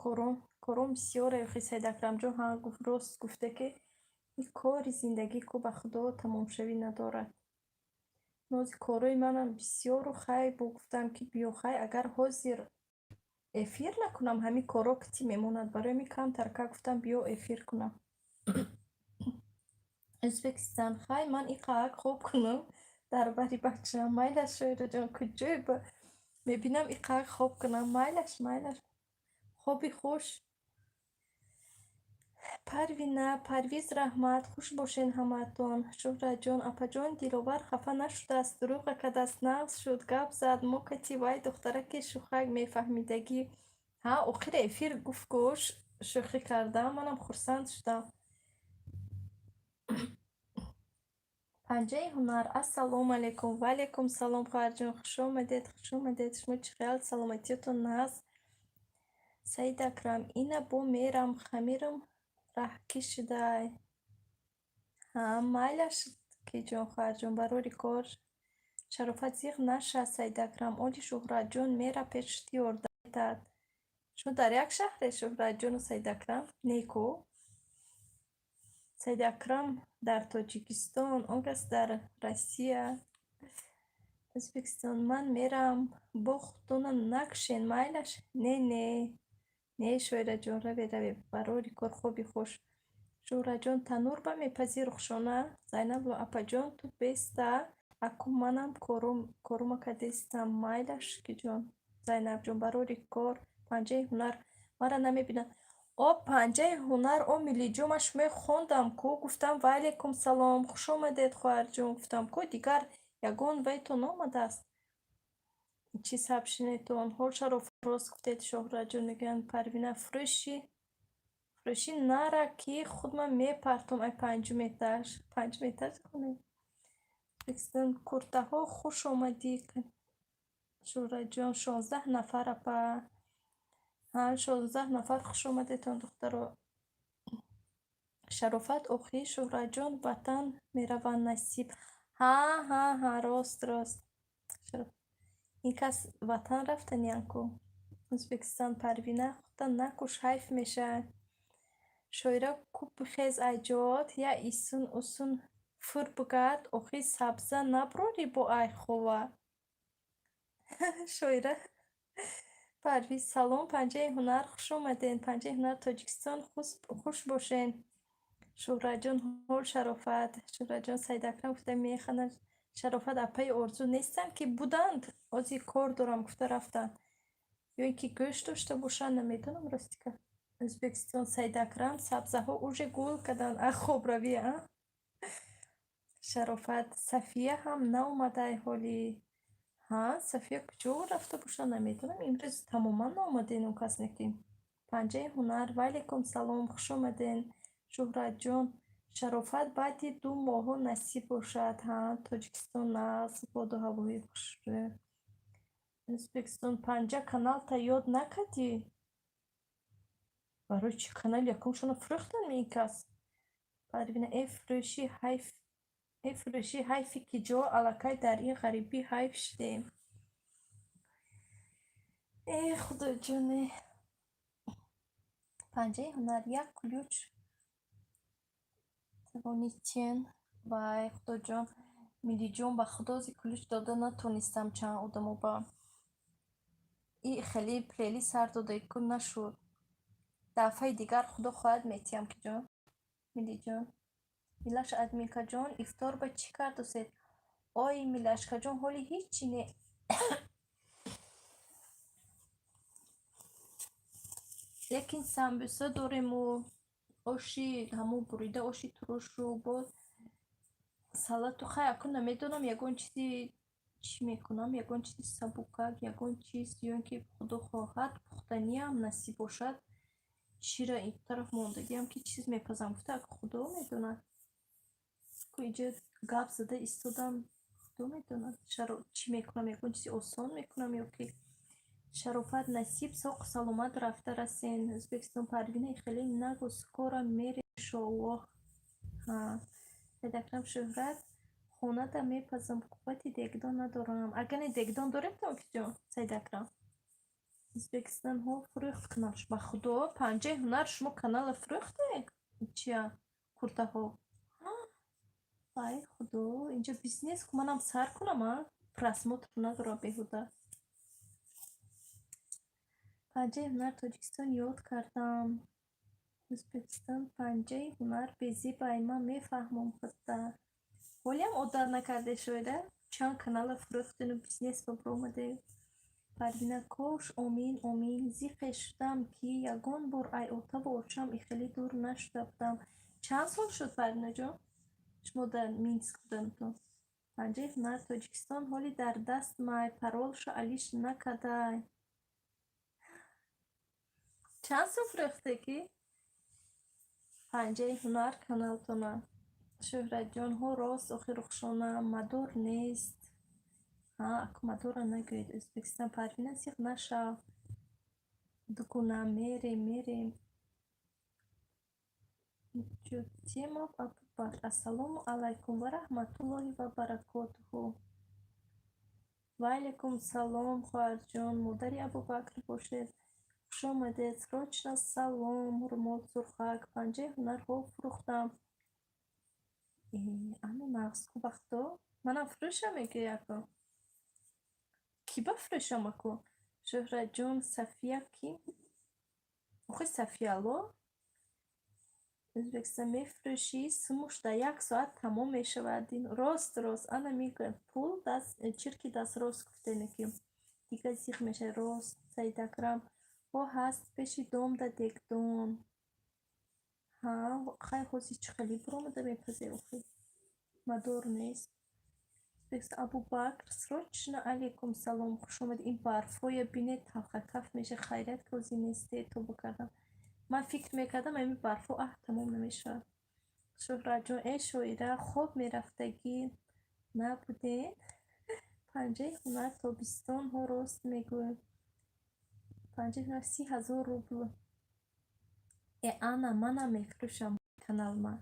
кором бисёре охи, Саидакрамҷон. Ҳа, гуфт, рост гуфте, ки ин кори зиндагӣ ку ба худо тамомшавӣ надорад. Нози корҳои манам бисёру хай бо гуфтам, ки биё, хай, агар ҳозир эфир накунам, ҳамин корҳо кити мемонад. Барои ҳамин камтар ка гуфтам, биё эфир кунам. Ӯзбекистон, хай, ман иқак хоб кунам дар бари бачаам. Майлаш, Шоираҷон, куҷое мебинам, иқак хоб кунам. Майлаш, майлаш. Хоби хуш. Парвина, Парвиз, раҳмат, хуш бошен ҳамаатон. Шуҳратҷон, апаҷон, Диловар хафа нашудааст, дурӯға кардааст, нағз шуд, гап зад, мо кати вай духтараки шӯхак мефаҳмидагӣ. Ҳа, охири эфир гуфт, ку шӯхӣ кардам, манам хурсанд шудам. Панҷаи ҳунар, ассалому алайкум. Ва алайкум салом, хоҳарҷон, хуш омадед, хуш омадед. Шумо чӣ хел, саломатиётон нағз? Саид Акрам, ина бо мерам, хамирам раҳкӣ шудай. Ҳа, майлаш киҷон, хоҳарҷон, барори кор. Шарофат зиғ наша, Саидакрам. Оли Шуҳратҷон мера пешти ёрдам метаҳад. Шумо дар як шаҳре, Шуҳратҷону Саидакрам? Не ку? Саидакрам дар Тоҷикистон, он кас дар Россия. Ӯзбекистон, ман мерам, бо худтона накушен, майлаш? Не, не. Не, Шоираҷон, раве, раве, барори кор, хоби хуш. Шуҳратҷон, танӯр ба мепазӣ, Рухшона? Зайнаб, апаҷон, ту беста, аку манам корума кардестам. Майлаш киҷон, Зайнабҷон, барори кор. Панҷаи ҳунар мара намебинад. О, Панҷаи ҳунар, о, Миллиҷон, ман шумои хондам ку, гуфтам ва алайкум салом, хуш омадед, хоҳарҷон, гуфтам ку, дигар ягон вайтон омадааст. Чӣ сообщениетон? Ҳол Шароф, рост гуфтед, Шоҳратҷон, мегӯянд Парвина, фурӯши фурӯшӣ нара, ки худ ман мепартом ай панҷум этаж. Панҷум этаж хонем. Ӯзбекистон, куртаҳо, хуш омадӣ, Шӯҳратҷон, 16 нафар, апа. Ҳа, 16 нафар, хуш омадетон, духтаро. Шарофат охи, Шӯҳратҷон, ватан мераванд насиб. Ҳа, ҳа, ҳа, рост, рост. Ин кас ватан рафтаниян ку. Ӯзбекистон, Парвина, худта накуш, ҳайф мешавад. Шоира, ку бихез ай ҷоот, я исун усун фур бигард, охи сабза наброрӣ бо ай хова. Шоира Парвиз, салом, Панҷаи ҳунар, хуш омадед. Панҷаи ҳунар, Тоҷикистон, хуш бошед. Шӯҳратҷон, ҳол шарофат. Шӯҳратҷон, Саидакрам гуфта механдад. Шарофат, апаи Орзу нестанд, ки буданд, ҳозир кор дорам гуфта рафтанд. Ё ин ки гӯшт дошта бошанд, намедонам, ростика. Ӯзбекистон, Саидакрам, сабзаҳо уже гул карданд. А хобравӣ, а? Шарофат, Сафия ҳам наомадай ҳолӣ. Ҳа, Сафия куҷо рафта бошад, намедонам. Имрӯз тамоман наомаден он кас неки. Панҷаи ҳунар, ваалайкум салом, хуш омаден. Шӯҳратҷон, Шарофат, баъди 2 моҳҳо насиб бошад. Ҳа, Тоҷикистон нағз, боду ҳавои хушрӯ. Ӯзбекистон, Панҷа, каналта ёд накардӣ? Барои чӣ канали якумшонро фурӯхтанд ин кас? Парвина, э фурӯшӣ ҳайф, э фурӯшӣ ҳайфи ки ҷо, аллакай дар ин ғарибӣ ҳайф шудем. Э худоҷоне. Панҷаи ҳунар, як ключ тавонистен. Вай, худоҷон, Миллиҷон, ба худо зи ключ дода натонистам чанд одамо ба. И хеле плейлист сар додаи ку нашуд. Дафъаи дигар худо хоҳад метиҳам, ки ҷон. Миллиҷон. Милаша админкаҷон, ифтор ба чӣ кардосед? Ой, Милашкаҷон, ҳоли ҳичи не. Лекин самбуса дорему оши ҳамун бурида, оши турушу боз салату. Хай, акун намедонам, ягон чизи чӣ мекунам, ягон чизи сабукак, ягон чиз, ё ин ки худо хоҳад пухтаниам насиб бошад. Чира ин тараф мондагиам ки чиз мепазам гуфта, аку худо медонад. Ку инҷа гап зада истодам, худо медонад чӣ мекунам, ягон чизи осон мекунам ё ки. Шарофат, насиб, соқу саломат рафта расен. Ӯзбекистон, Парвина, хеле нагӯ, скоро мерем, иншоаллоҳ. Ҳа, Саидакрам, Шӯҳрат, хонада мепазам, қуввати дегдон надорам. Агар не дегдон доред ҷон, Саидакрам? Ӯзбекистон ҳо фурӯхт каналш. Ба худо, Панҷаи ҳунар, шумо канала фурӯхте? Чия? Куртаҳо. Вай худо, инҷа бизнес ку манам сар кунам, а? Просмотр надорам беҳуда. Панҷаи ҳунар, Тоҷикистон ёд кардам. Ӯзбекистон, Панҷаи ҳунар, безебай, ман мефаҳмам худта. Ҳолиам одат накарде, шоида? Чанд канала фурӯхтену бизнес ба биромадед. Парвина, кош, омин, омин. Зиқе шудам, ки ягон бор ай отаву очам ихеле дур нашуда будам. Чанд сол шуд, Парвинаҷон? Шумо дар Минск буданатон? Панҷаи ҳунар, Тоҷикистон ҳоли дар даст май, паролшо алиш накардай. Чанд сум фурӯхте ки? Панҷаи ҳунар каналтона. Шӯҳратҷон, ҳо рост, охи Рухшона, мадор нест. Ҳа, аку мадорро нагӯед. Ӯзбекистон, Парвина, зиқ нашав. Дугуна, мерем, мерем. Ҷутемов Абубакр. Ассалому алайкум ва раҳматуллоҳи ва баракотуҳу. Ва алайкум салом, хоҳарҷон, модари Абубакр бошед. Хуш омадед. Срочно салом, румол сурхак. Панҷаи ҳунар, ҳо фурӯхтам. Э, ано нағз ку ба худо. Манам фурӯшам мегӯӣ аку? Кӣ ба фурӯшам аку? Шӯҳратҷон, Сафия кӣ? Охи Сафиялло? Ӯзбекистон мефурӯшӣ, сумуш дар як соат тамом мешавад. Рост, рост, ана мегӯяд, пул даст, чирки дастрост гуфтене ки дигар зиқ мешавад. Рост, Саидакрам. Ҳо ҳаст пеши дом да дегдон. Ҳа, хай ҳозир чӣ хеле биромада мепазе охи? Мадор нест. Абубакр, срочно алейкум салом, хуш омадед. Ин барфҳоя бинед, талхакаф мешавад. Хайрият ки ҳозир несте, тоба кардам. Ман фикр мекардам, ҳамин барфҳо аҳ тамом намешавад. Шӯҳратҷон, э шоира, хоб мерафтагӣ набудед? Панҷаи ҳунар, тобистон, ҳо рост мегӯй. Панҷаи ҳунар, 30 000 рубл. Э ана, манам мефурӯшам каналма.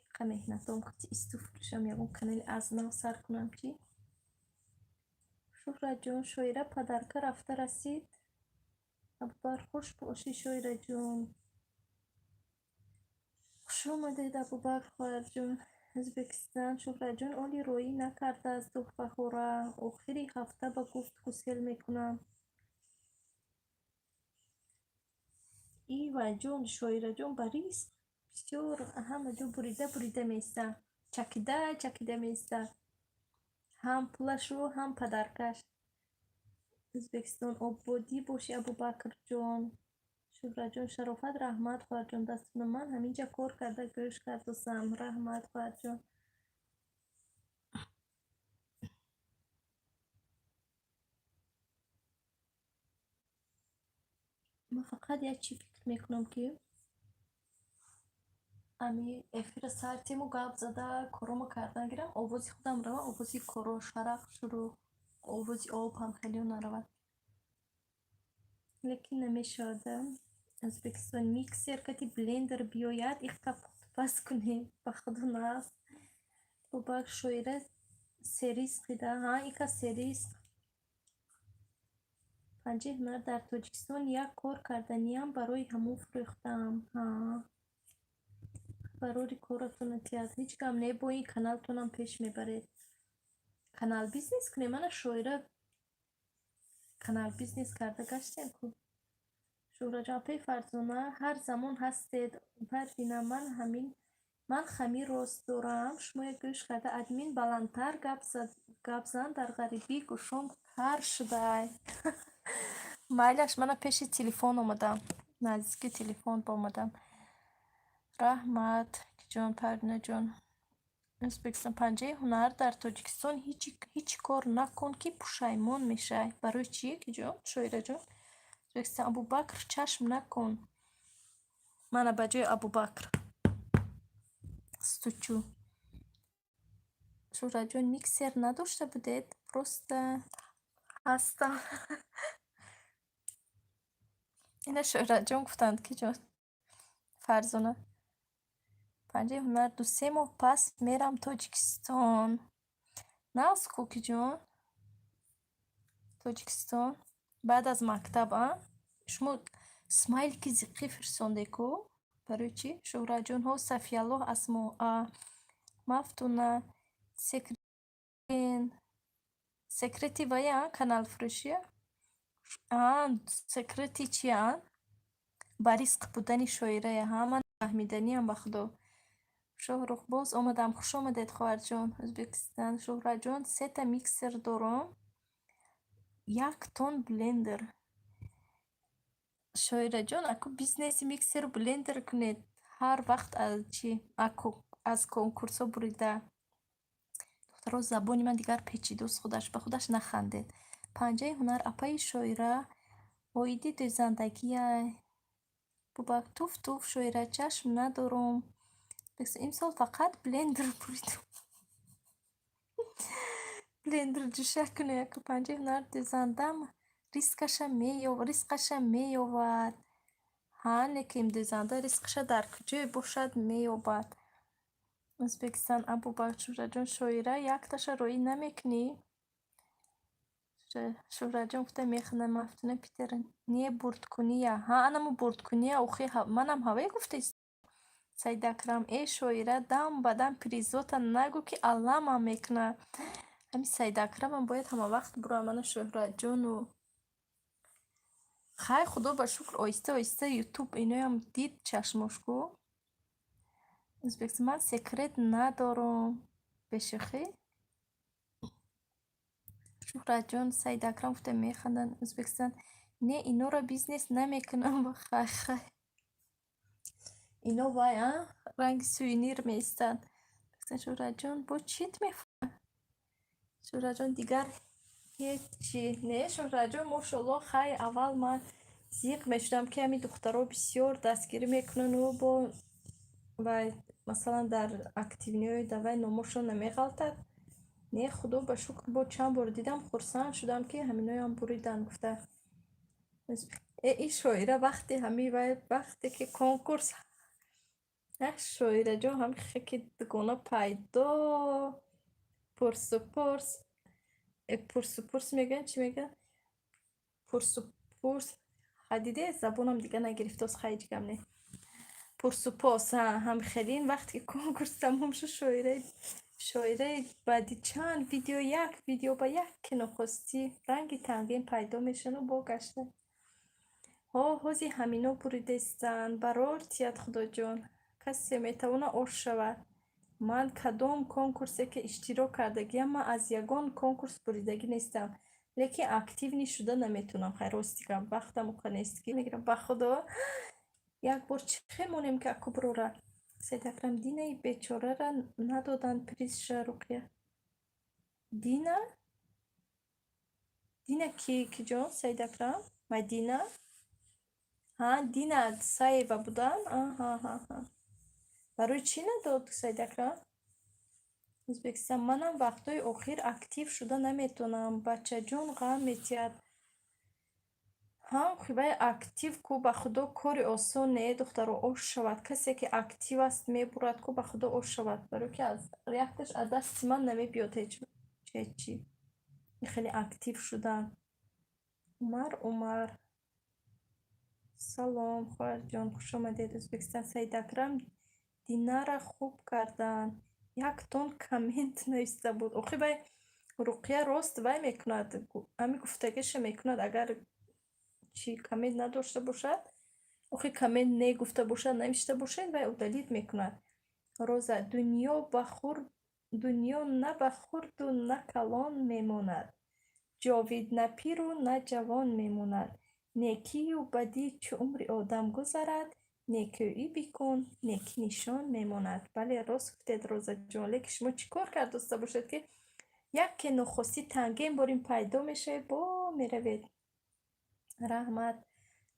Иқа меҳнатом кути исту фурӯшам, ягон канали аз нав сар кунам чӣ? Шӯҳратҷон, шоира подарка рафта расид? Абубакр, хуш бошӣ, шоираҷон. Хуш омадед, Абубакр хоҳарҷон. Ӯзбекистон. Шуҳратҷон оли роӣ накардааст туҳфаҳора. Охири ҳафта ба гуфт гусел мекунам. Иваҷон, Шоираҷон ба риск бисёр ҳама ҷо бурида бурида меиста. Чакида чакида меиста. Ҳам пулашу, ҳам подаркаш. Ӯзбекистон, ободӣ бошӣ, Абубакрҷон. Шуҳратҷон, шарофат, раҳмат, хоҳарҷон, дастона. Ман ҳаминҷа кор карда гӯш кардосам. Раҳмат, хоҳарҷон. Ман фақат як чӣ фикр мекунам, ки ами эфира сар тему гап зада корома кардан гирам, овози худам рава, овози коро шарақ шуруқ, овози об ҳам хеле наравад. Лекин намешавад. Ӯзбекистон, миксер кати блендер биёяд, иққа пухтупаз кунем. Ба худо нағз. Бобак, Шоира серисқида. Ҳа, ика серисқ. Панҷаи ҳунар, дар Тоҷикистон як кор карданиам, барои ҳамун фурӯхтам. Ҳа. Барори коратон атиҳад. Ҳеҷ гап не, бо ин каналтонам пеш мебаред. Канал бизнес кунем. Мана Шоира канал бизнес карда гаштем ку. Шуҳратҷон, апаи Фарзона, ҳар замон ҳастед. Парвина, ман ҳамин ман хамир рост дорам. Шумоя гӯш карда админ баландтар гап зан, дар ғарибӣ гӯшом кар шудай. Майлаш, мана пеши телефон омадам. Наздики телефон омадам. Раҳмат, ҷон, Парвинаҷон. Ӯзбекистон, панҷаи ҳунар, дар Тоҷикистон ҳеҷ кор накун, ки пушаймон мешавӣ. Барои чӣ, киҷон, Шоираҷон? Ӯзбекистон, Абубакр, чашм накун. Мана ба ҷои Абубакр. Стучу. Шуҳратҷон, миксер надошта будед? Просто ҳастам. Ина Шуҳратҷон гуфтанд, ки ҷон Фарзона. Панҷаи ҳунар, 2-се моҳ пас мерам Тоҷикистон. Нағз ку, киҷон? Тоҷикистон. Баъд аз мактаб, а? Шумо смайлики зиққӣ фирсондед ку? Барои чӣ? Шуҳратҷонҳо, Сафияллоҳ Асмо, Мафтуна, секрети вая, каналфурӯшия? А, секрети чия? Ба рисқ будани Шоирая. Ҳа, ман фаҳмиданиам, ба худо. Шоҳрух, боз омадам. Хуш омадед, хоҳарҷон. Ӯзбекистон. Шуҳратҷон, сета миксер дорам. Як тон блендер. Шоираҷон, аку бизнеси миксеру блендер кунед. Ҳар вақт аз чӣ? Аз конкурсҳо бурида. Духтаро, забони ман дигар печидост худаш. Ба худаш нахандед. Панҷаи ҳунар, апаи Шоира, оиди дӯзандагиай. Бубак, туф туф, Шоира, чашм надорум. Имсол фақат блендер буридум. Блендер ҷӯша кунед. Аку панҷаи ҳунар, дӯзандам ризқаша меёбад. Ҳа, лекин дӯзанда ризқаша дар куҷое бошад меёбад. Ӯзбекистон, Абубакр, Шуҳратҷон, Шоира, якташа роӣ намекунӣ? Шуҳратҷон гуфта механдад. Мафтуна Питер, не бурдкуния. Ҳа, анамо бурдкуния, охи манам ҳавае гуфтаистам. Саидакрам, э Шоира, дам ба дам призота нагӯ, ки алламам мекунад. Ҳамин Саидакрамам бояд ҳамавақт бурам. Мана Шуҳратҷону. Хай, худо ба шукр, оҳиста оҳиста ютуб иноям дид чашмош ку. Ӯзбекистон, ман секрет надорам. Бешӯхӣ? Шуҳратҷон, Саидакрам гуфта механданд. Ӯзбекистон, не, инора бизнес намекунам. Хай хай. Ино вай, а? Ранги сувенир меистад. Шуҳратҷон, бо чит мефурӯшад? Шуҳратҷон, дигар ҳечи. Не, Шуҳратҷон, мошоалло, хай, аввал ман зиқ мешудам, ки ҳамин духтаро бисёр дастгирӣ мекунану бо вай, масалан, дар активниҳои давай номошон намеғалтад. Не, худо ба шукр, бо чанд бор дидам, хурсанд шудам, ки ҳаминоям буридан гуфта. Э, ин Шоира вақти ҳамин вай, вақте ки конкурс, Шоираҷон ҳам хеки дугона пайдо, пурсу пурс, пурсу пурс мегӯянд, чӣ мегӯянд? Пурсу пурс. Ха, дидед, забонам дига нагирифтост, хай, ҳеҷ гап не. Пурсупос ҳамхелин. Вақте ки конкурс тамом шуд, шоираи шоираи баъди чанд видео, як видео ба як кинохостӣ ранги тангин пайдо мешану бо гашта. Ҳо, ҳози ҳамино буридаистанд. Барор тият, Худоҷон. Касе метавонад ош шавад. Ман кадом конкурсе ки иштирок кардагиам, ман аз ягон конкурс буридагӣ нестам. Лекин активный шуда наметавонам. Хай, рости гап, вақтам уқа нест ки мегирам. Ба Худо, як бор чӣ хел монем, ки аку бирора. Саид Акрам, Динаи бечорара надоданд призша, Руқия. Дина? Дина ки, киҷон, Саид Акрам? Мадина? Ҳа, Дина Саева будан? Аҳаҳаҳа. Барои чӣ надод, Саид Акрам? Ӯзбекистон, манам вақтҳои охир актив шуда наметавонам. Бачаҷон ғам метиҳад. Ҳа, вай актив ку, ба Худо, кори осон не, духтаро, ош шавад. Касе ки актив аст, мебурад ку, ба Худо, ош шавад. Барое ки аз якташ аз дасти ман намебиёд ҳеҷ ҳеҷ чӣ. Хеле актив шудан. Умар, Умар. Салом, хоҳарҷон, хушомадед. Ӯзбекистон, Саид Акрам, Динара хуб карданд. Як тон коммент нависта буд. Охи вай Руқия рост вай мекунад, ҳамин гуфтагиша мекунад, агар чӣ коммент надошта бошад, охи коммент не гуфта бошад, навишта бошад, вай удалить мекунад. Роза, дунё ба хур дунё на ба хурду на калон мемонад. Ҷовид на пиру на ҷавон мемонад. Некию бадӣ чу умри одам гузарад, некӯӣ бикун, некӣ нишон мемонад. Бале, рост гуфтед, Розаҷон, лекин шумо чӣ кор кардоста бошед, ки яке нохостӣ тангем борин пайдо мешавед, бо меравед. Раҳмат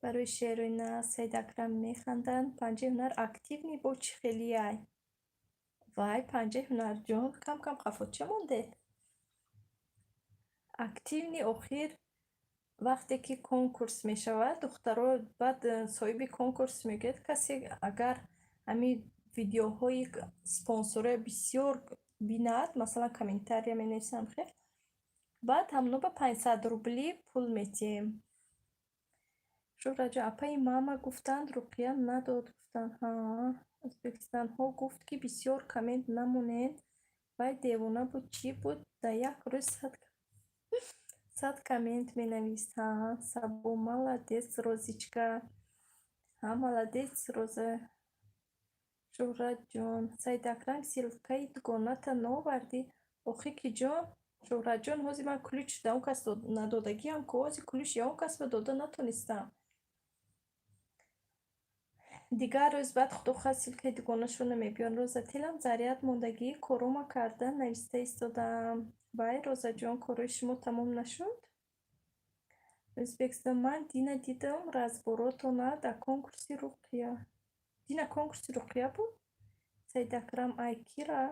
барои шеърои нағз, Саид Акрам, механданд. Панҷаи ҳунар активный бо чӣ хелияй? Вай, Панҷаи ҳунарҷон, кам кам хафотча мондед? Активный охир вақте ки конкурс мешавад, духтаро, баъд соҳиби конкурс мегӯяд, касе агар ҳамин видеоҳои спонсория бисёр бинад, масалан, комментария менависам, хел, баъд ҳамоно ба 500 рубли пул метиҳем. Шуҳратҷон, апаи мама гуфтанд, Руқия надод гуфтанд. Ҳа, Ӯзбекистонҳо гуфт, ки бисёр коммент намонед. Вай девона буд, чӣ буд, дар як рӯз 100 коммент менавист. Ҳа, Сабо, молодец, Розичка. Ҳа, молодец, Роза. Шуҳратҷон, Саид Акрам, ссылкаи дугоната наовардӣ? Охи ки ҷон, Шуҳратҷон, ҳозир ман ключ да он кас надодагиам ку, ҳозир ключ я он кас ба дода натонистам. Дигар рӯз баъд, худо хоҳад, ссылкаи дугонашонро мебиёрам. Роза, телам заряд мондагӣ, корома карда нависта истодам. Вай, Розаҷон, корҳои шумо тамом нашуд? Ӯзбекистон, ман Дина дидам разборотона дар конкурси Руқия. Дина конкурси Руқия буд? Саид Акрам, ай кира?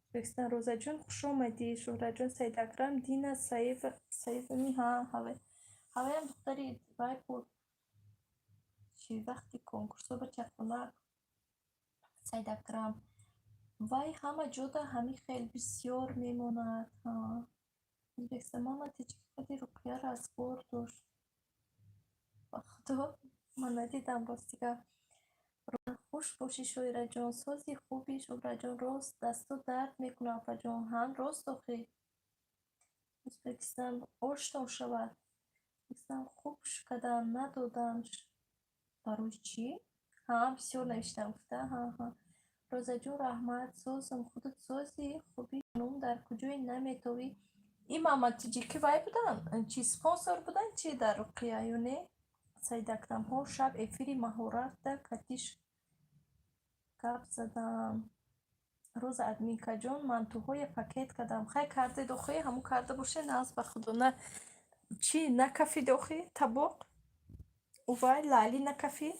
Ӯзбекистон, Розаҷон, хушомадӣ. Шуҳратҷон, Саид Акрам, Дина Саева, Саевами, ҳа, ҳавай. Ҳаваям духтари вай буд. Чӣ вақти конкурсҳо бачахонак. Саид Акрам. Вай ҳама ҷода ҳамин хел бисёр мемонад. Ҳа. Ӯзбекистон, мама таҷрибаи Руқия разбор дошт. Ба Худо, ман надидам, рости гап. Хуш бошӣ, Шоираҷон, сози хуби, Шуҳратҷон, рост, дасту дард мекунад, апаҷон. Ҳа, рост охи. Ӯзбекистон оштон шавад. Ӯзбекистон, хуб кадан надоданд. Барои чӣ? Ҳа, бисёр навиштам гуфта. Ҳа, ҳа. Розаҷон, раҳмат, созам, худат созӣ, хубӣ, хонум, дар куҷое наметовӣ? Ин Мамадтиҷикӣ вай буданд? Чи спонсор буданд, чи дар Руқия ё не? Саид Акрамҳо шаб эфири маҳоратда катиш гап задам. Роза, админкаҷон, мантуҳоя пакет кардам. Хай, кардед охи, ҳамун карда бошед, нағз, ба Худо. На чӣ накафид охи табоқ? Увай лаъли накафид?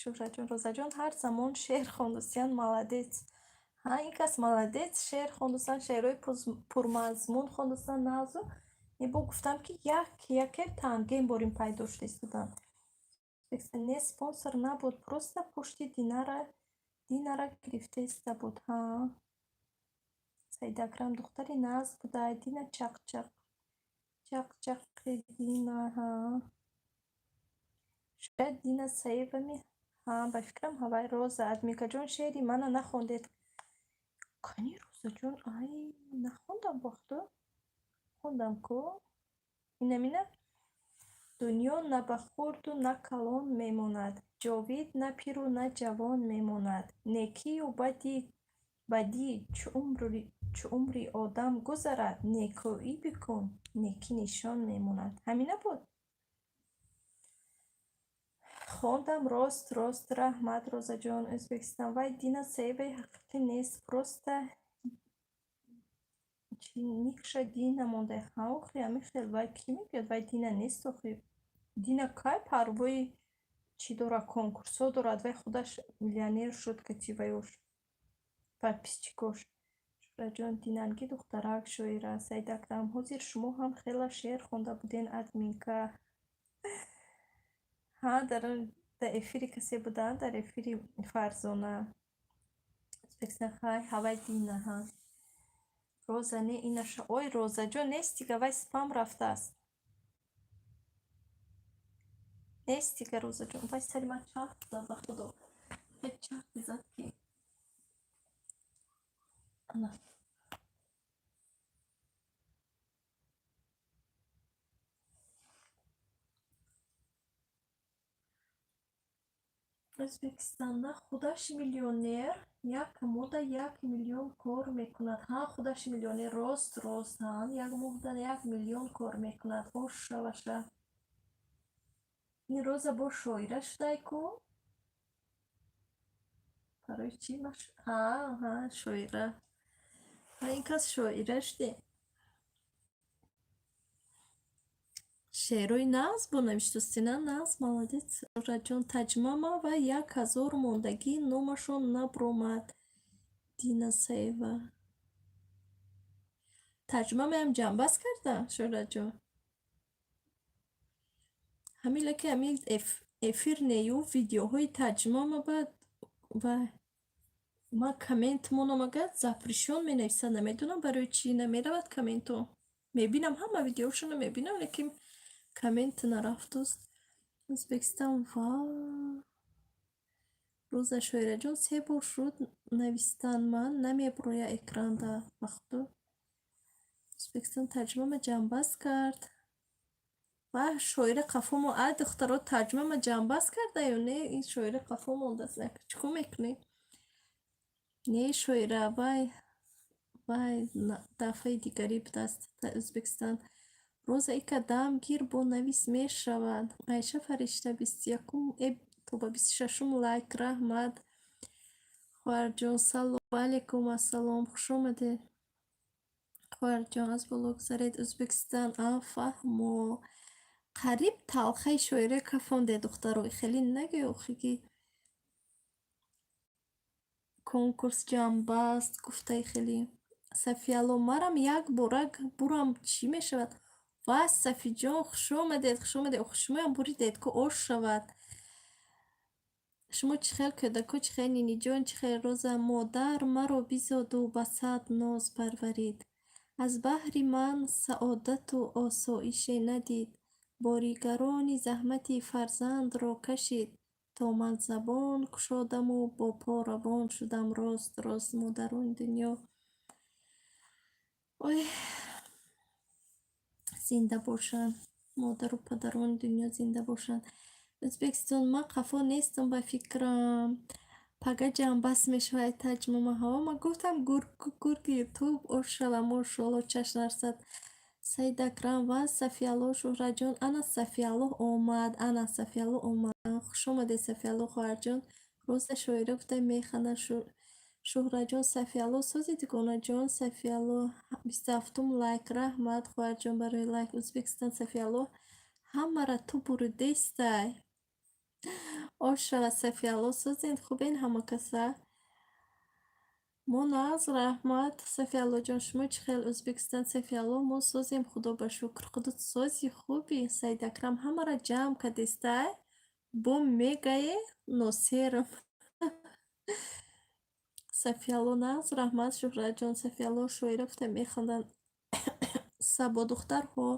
Шуҳратҷон, Розаҷон ҳар замон шеър хондусиян, молодец. Ҳа, ин кас молодец, шеър хондусан, шеърҳои пурмазмун хондусан, нағзу. Бо гуфтам, ки як яке тангем борин пайдо шуда истоданд. Не, спонсор набуд, просто пушти Динара гирифта иста буд. Ҳа. Саидакрам духтари нағз будай. Дина чақчақ. Чақчақи Дина, ҳа. Шояд Дина Саевами? Ҳа, ба фикрам ҳавай. Роза, админкаҷон, шеъри мана нахондед. Кани, Розаҷон? Ай, нахондам бохто? Хондам ку? Инамина? Дунё на ба хурду на калон мемонад, ҷовид на пиру на ҷавон мемонад. Некию бадӣ чу умри одам гузарад, некӯӣ бикун, некӣ нишон мемонад. Ҳамина буд? Хондам, рост, рост, раҳмат, Розаҷон. Ӯзбекистон. Вай Дина Саеваи ҳақиқӣ нест, просто чи никша Дина монда. Ҳа, охи, ҳамин хел вай кӣ мегӯяд? Вай Дина нест, охи. Дина кай парвои чӣ дорад, конкурсҳо дорад, вай худаш миллионер шуд кати ваёш, подписчикош. Шӯҳратҷон, Динанги духтарак шоира. Саидакрам, ҳозир шумо ҳам хела шеър хонда буден, админка. Ҳа, дар эфири касе буданд, дар эфири Фарзона. Ӯзбекистон, хай, ҳавай Дина, ҳа. Роза, не, инаша. Ой, Розаҷон, нест дига, вай спам рафтааст. Нест дига, Розаҷон. Вай, сари ман чарх зад, ба Худо. Хел чархи зад ки. Ана. Ӯзбекистонда худаш миллионер, як моҳда 1 миллион кор мекунад. Ҳа, худаш миллионер, рост, рост, ҳа, як моҳда 1 миллион кор мекунад. Ош шаваша. Ин Роза бо шоира шудай ку? Барои чӣ? Ҳа, ҳа, шоира. Ҳа, ин кас шоира шуде. Шеърҳои нағз бо навиштостина, нағз, молодец. Шӯҳратҷон, таҷмама ва 1000 мондагӣ номашон набуромад. Дина Саева. Таҷмамаям ҷамъбаст карда, Шӯҳратҷон? Ҳамин леки ҳамин эфир нею видеоҳои таҷмама баъд ва ман коммент монам, агар запрещён менависад, намедонам барои чӣ намеравад комментҳо. Мебинам, ҳама видеошонро мебинам, лекин коммент нарафтост. Ӯзбекистон, ва Роза, Шоираҷон, се бор шуд навистан, ман намебуроя экранда, ба Худо. Ӯзбекистон таҷмама ҷамъбаст кард. Ва шоира қафо мо, а духтаро, таҷмама ҷамъбаст карда ё не? Ин шоира қафо мондааст. Чӣ кор мекунӣ? Не, шоира, вай вай дафъаи дигарӣ будааст. Ӯзбекистон. Роза, ика дам гир, бо навис мешавад. Айша Фаришта, 21-ум, э, тоба, 26-ум лайк, раҳмат. Хоҳарҷон, салом. Ваалайкум ассалом, хуш омадед. Хоҳарҷон, аз боло гузаред. Ӯзбекистон, а, фаҳмо. Қариб талхаи шоира кафонде, духтаро. Хеле нагӯй, охи, ки конкурс ҷамъбаст гуфтаи хеле. Сафиялло, марам як бора бурам, чӣ мешавад? Ва Сафиҷон, хуш омадед, хуш омадед. Охи, шумоям буридед ку, ош шавад. Шумо чӣ хел, кӯдако чӣ хел, ниниҷон чӣ хел? Роза, модар маро бизоду ба сад ноз парварид. Аз баҳри ман саодату осоише надид. Боригарони заҳмати фарзандро кашид, то ман забон кушодаму бо по равон шудам. Рост, рост, модарони дунё. Ой, зинда бошанд. Модару падарони дунё зинда бошанд. Ӯзбекистон, ман қафо нестам, ба фикрам. Пага ҷамъбаст мешавад таҷмамаҳо. Ман гуфтам, гурги ютуб ош шава, мошоалло, чашм нарасад. Саид Акрам ва Сафиялло, Шӯҳратҷон. Ана Сафиялло омад, ана Сафиялло омад. Хуш омадед, Сафиялло хоҳарҷон. Роза, шоира гуфта механдад. Шӯҳратҷон, Сафиялло сози, дугонаҷон. Сафиялло, 27-ум лайк, раҳмат, хоҳарҷон, барои лайк. Ӯзбекистон, Сафиялло, ҳамаро ту буридестай. Ош шавад, Сафиялло, созен, хубен ҳама каса? Мо нағз, раҳмат, Сафияллоҷон, шумо чӣ хел? Ӯзбекистон, Сафиялло, мо созем, худо ба шукр. Худот сози, хуби? Саид Акрам ҳамаро ҷамъ кардестай, бо мегае носерам. Сафиялло, нағз, раҳмат, Шуҳратҷон. Сафиялло, шоира гуфта механданд. Сабо: духтарҳо,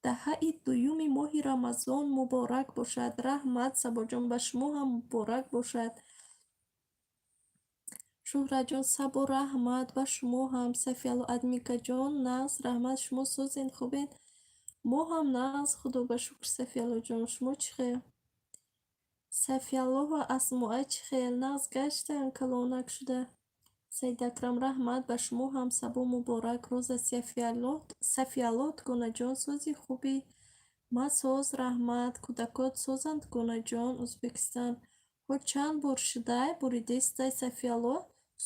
даҳаи дуюми моҳи Рамазон муборак бошад. Раҳмат, Сабоҷон, ба шумо ҳам муборак бошад. Шуҳратҷон, Сабо, раҳмат, ба шумо ҳам. Сафиялло: админкаҷон, нағз, раҳмат, шумо созен, хубен? Мо ҳам нағз, худо ба шукр, Сафияллоҷон. Шумо чӣ хел? Сафиялло ва Асмоа чӣ хел? Нағз гаштанд, калонак шуда. Саидакрам, раҳмат, ба шумо ҳам сабо муборак. Роза: Сафиялло, дугонаҷон, сози, хубӣ? Ма соз, раҳмат. Кӯдакот созанд, дугонаҷон? Ӯзбекистон. Ҳо, чанд бор шудай, буридестай, Сафиялло,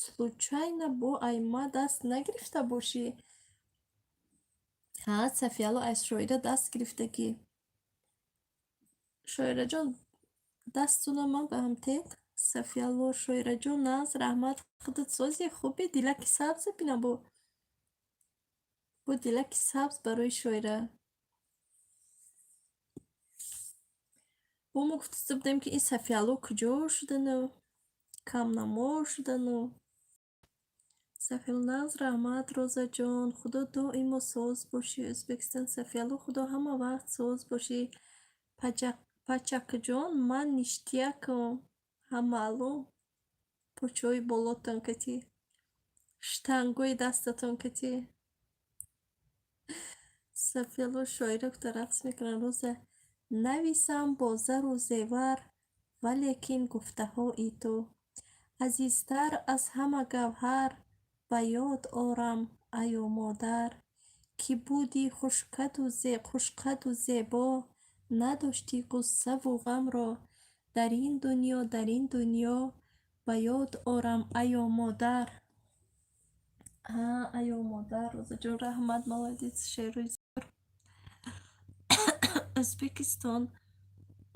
случайно бо ай ма даст нагирифта бошӣ? Ҳа, Сафиялло аз Шоира даст гирифтагӣ. Шоираҷон, дастуна ман ба ҳам тед. Сафиялло: Шоираҷон, нағз, раҳмат, худат сози, хубӣ? Дилаки сабзе бинам, бо дилаки сабз барои Шоира. Бо мо гуфта будем, ки ин Сафиялло куҷо шудану камнамо шудану. Сафиялло: нағз, раҳмат, Розаҷон, худо доимо соз бошӣ. Ӯзбекистон. Сафиялло: худо ҳама вақт соз бошӣ. Пачакҷон, ман ништякам. Ҳа, маълум. Почаҳои болотон кати. Штангои дастатон кати. Сафиялло: шоира гуфта рақс мекунанд. Роза: нависам бо зару зевар, валекин гуфтаҳои ту. Азизтар аз ҳама гавҳар, ба ёд орам, айё модар, ки будӣ хушқаду зебо, надоштӣ ғуссаву ғамро. Дар ин дунё, дар ин дунё, ба ёд орам, айё модар. Ҳа, айё модар, Розаҷон, раҳмат, молодец, шеърои зӯр. Ӯзбекистон.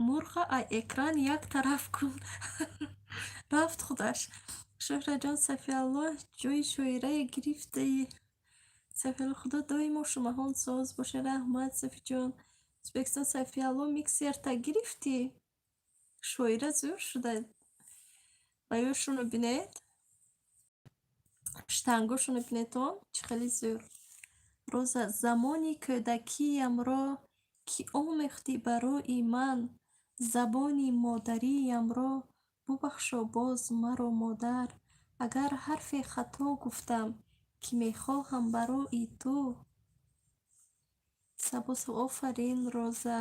Мурға ай экран як тараф кун. Рафт худаш. Шӯҳратҷон: Сафиялло, ҷои шоирае гирифтаи. Сафиялло: худо доимо шумоҳон соз бошед. Раҳмат, Сафиҷон. Ӯзбекистон. Сафиялло, миксерта гирифтӣ? Шоира зӯр шуда. Ва ёшонро бинед. Штангошонро бинедон, чӣ хеле зӯр. Роза: замони кӯдакиямро, ки омӯхтӣ барои ман забони модариямро, бубахшо боз маро, модар, агар ҳарфе хато гуфтам, ки мехоҳам барои ту. Сабо: офарин, Роза,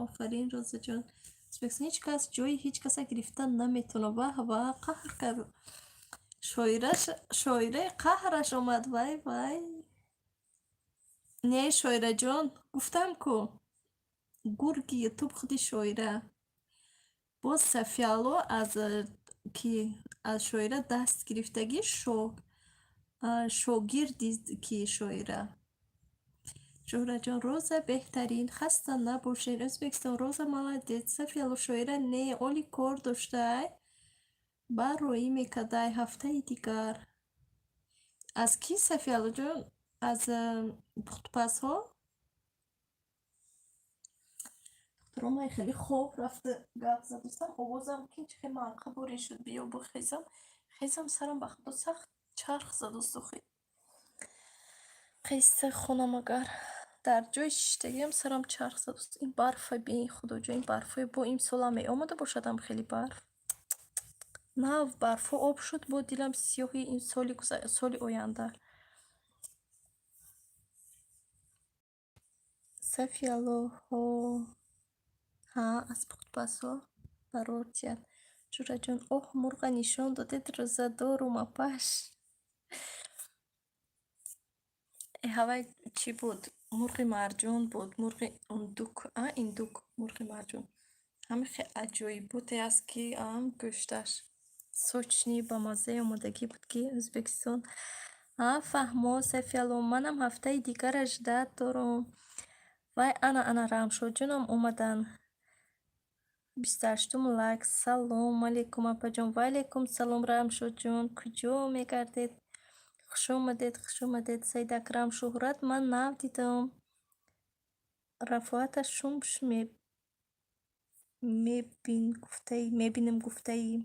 офарин, Розаҷон. Ӯзбекистон: ҳеҷ кас ҷои ҳеҷ каса гирифта наметавонад. Ваҳ, ваҳ, қаҳр кард. Шоираи қаҳраш омад, вай, вай. Не, Шоираҷон, гуфтам ку, гурги Ютуб худи Шоира. Боз Сафиялло аз ки аз Шоира даст гирифтагӣ, шогирди ки Шоира. Шӯҳратҷон: Роза беҳтарин, хаста набошед. Ӯзбекистон: Роза молодец. Сафиялло: Шоира не, оли кор доштай, барроӣ мекардай ҳафтаи дигар. Аз кӣ, Сафияллоҷон? Аз пухтупазҳо? Духтаро, ман хеле хоб рафта гап задастам, овозам ки чӣ хел манқабурӣ шуд, биё бихезам. Хезам, сарам ба худо сахт чарх задааст охи. Қисса хонам агар. Дар ҷои шиштагиам сарам чарх задааст. Ин барфа бин, худоҷон, ин барфҳои бо имсолам меомада бошадам хеле барф. Нав барфҳо об шуд, бо дилам сиёҳи ин соли оянда. Сафиялло: ҳо, ҳа, аз пухтупазҳо барор тиҳад. Ҷӯраҷон: оҳ, мурға нишон додед, рӯзадорум, апаш. Ҳавай чӣ буд? Мурғи марҷон буд, мурғи индук, а индук, мурғи марҷон. Ҳамин хел аҷоиботе аст, ки гӯшташ сочный, ба маззаи омодагӣ буд, ки. Ӯзбекистон. А, фаҳмо, Сафиялло, манам ҳафтаи дигара ждать дорум. Вай, ана, ана, Рамшодҷонам омаданд. 28-ум лайк. Салом алейкум, апаҷон. Ваалейкум салом, Рамшодҷон. Куҷо мегардед? Хуш омадед, хуш омадед. Саидакрам: Шӯҳрат, ман нав дидам. Рафоата шумш мебинам гуфтаӣ.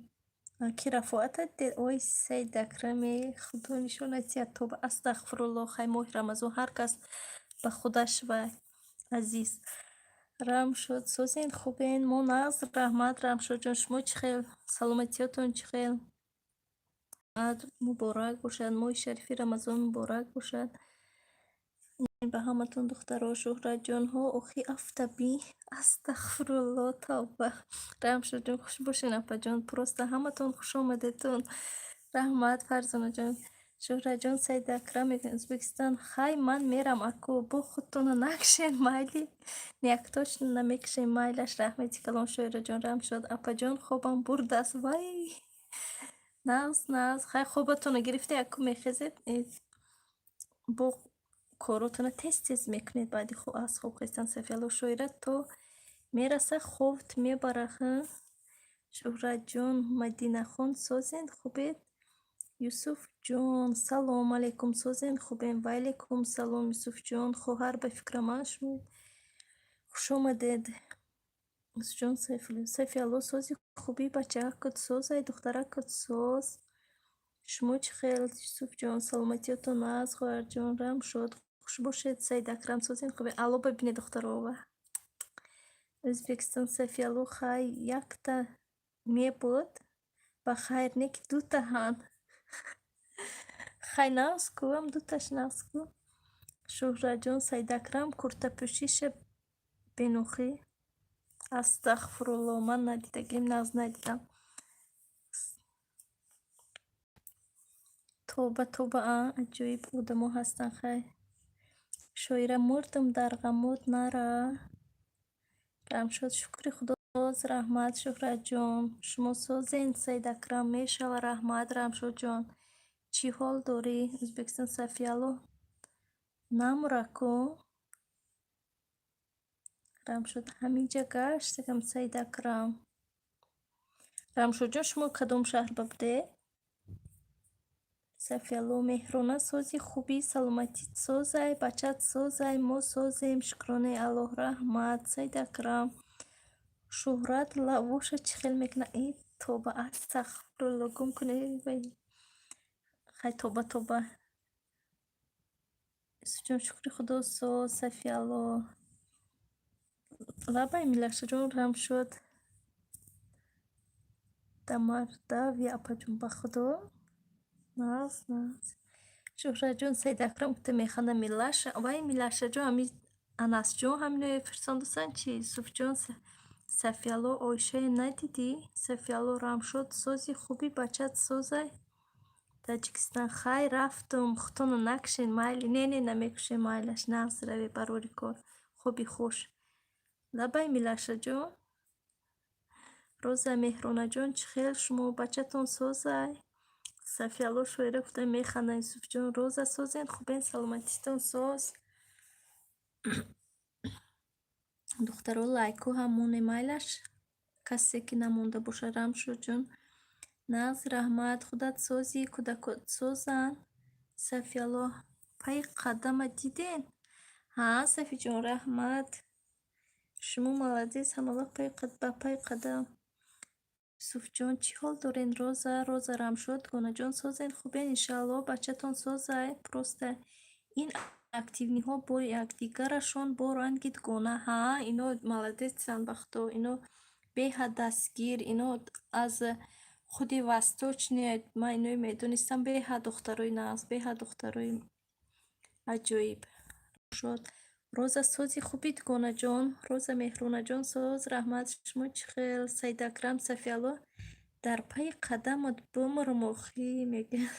Ки Рафоата дид? Ой, Саид Акраме, Худо нишонат диҳад, тоба, астағфируллоҳ. Хай, моҳи Рамазон ҳар кас ба худаш вай азиз. Рамшод, созен, хубен? Мо нағз, раҳмат, Рамшодҷон. Шумо чӣ хел? Саломатиётон чӣ хел? Муборак бошад, моҳи шарифи Рамазон муборак бошад ба ҳаматон, духтаро, Шӯҳратҷонҳо. Охи, афтабӣ, астағфируллоҳ, тавба. Рамшодҷон, хуш бошед, апаҷон. Просто ҳаматон хуш омадедтон. Раҳмат, Фарзонаҷон. Шӯҳратҷон, Саид Акрам мегӯяд Ӯзбекистон. Хай, ман мерам, аку, бо худтона накшен, майли? Не, точно намекушем, майлаш. Раҳмати калон, Шоираҷон. Рамшод апаҷон, хобам бурдааст. Вай, нағз, нағз. Хай, хобатонро гирифта, аку мехезед, бо коротона тез тез мекунед баъди аз хоб хестан. Сафиялло, Шоира то мераса, ховт мебара. Шӯҳратҷон, Мадинахон, созен, хубед? Юсуфҷон, салом алейкум, созен, хубем? Ваалейкум салом, Юсуфҷон. Хоҳар, ба фикра ман шумо хушомадед. Юсуфҷон Сайфулло. Сафиялло, сози, хубӣ, бачаакот созай, духтаракот соз. Шумо чӣ хел, Юсуфҷон? Саломатиётон нағз, хоҳарҷон. Рамшод, хуш бошед. Саид Акрам, созен, хубед? Алло, бибинед, духтарова. Ӯзбекистон. Сафиялло, хай, якта мебуд, ба хайр, не ки дутаҳанд. Хай, нағз ку, ам дуташ нағз ку. Шӯҳратҷон, Саидакрам куртапӯшиша бенухӣ. Астағфируллоҳ, ман надидагим, нағз надидам. Тоба, тоба, а аҷоиб одамо ҳастанд, хай. Шоира, мурдум дар ғамот, нара. Рамшод, шукри Худо, раҳмат, Шӯҳратҷон. Шумо созен, Саид Акрам? Мешава, раҳмат, Рамшодҷон. Чӣ ҳол дорӣ, Ӯзбекистон? Сафиялло, намура ку? Рамшод, ҳаминҷа гаштагам, Саид Акрам. Рамшодҷон, шумо кадом шаҳр ба будед? Сафиялло, Меҳрона, сози, хубӣ, саломатит созай, бачат созай? Мо созем, шукронаи Аллоҳ, раҳмат, Саид Акрам. Шӯҳрат лавоша чӣ хел мекунад? Э, тоба, астағфируллоҳ, гум кунед. Хай, тоба, тоба. Юсуфҷон, шукри Худо, соз, Сафиялло. Лабай, Милашаҷон, Рамшод. Дамардавия, апаҷон, ба Худо. Нағз, нағз. Шӯҳратҷон, Саид Акрам гуфта механдам. Милаша, вай, Милашаҷон, ҳами Анасҷон ҳамино фирсондасан чи? Юсуфҷон, Сафиялло, Оишае надидӣ? Сафиялло, Рамшод, сози, хубӣ, бачат созай? Таҷикистон. Хай, рафтум, худтонро накушен, майли? Не, не, намекушем, майлаш, нағз раве, барори кор. Хоби хуш. Лабай, Милашаҷон. Роза, Меҳронаҷон, чӣ хел шумо, бачатон созай? Сафиялло, Шоира гуфта механдам. Юсуфҷон, Роза, созен, хубен, саломатитон соз? Духтаро, лайкҳо ҳам монем, майлаш, касе ки намонда бошад. Рамшодҷон, нағз, раҳмат. Худат созӣ, кӯдакот созанд? Сафиялло, пайи қадама диден? Ҳа, Сафиҷон, раҳмат. Шумо молодец, ҳамавақт ба пайи қадам. Юсуфҷон, чӣ ҳол дорен, Роза? Роза, Рамшод, Дугонаҷон, созен, хубен? Иншааллоҳ, бачатон созай? Просто ин активный ҳо бо якдигарашон бо ранги дугона. Ҳа, ино молодецанд, ба Худо, ино беҳад дастгир, ино аз худи Восточный, ман инои медонистам, беҳад духтарои нағз, беҳад духтарои аҷоиб. Шод. Роза, сози, хубӣ, Дугонаҷон? Роза, Меҳронаҷон, соз, раҳмат. Шумо чӣ хел? Саидакрам, Сафиялло, дар пайи қадамат бумрум, охӣ, мегӯяд.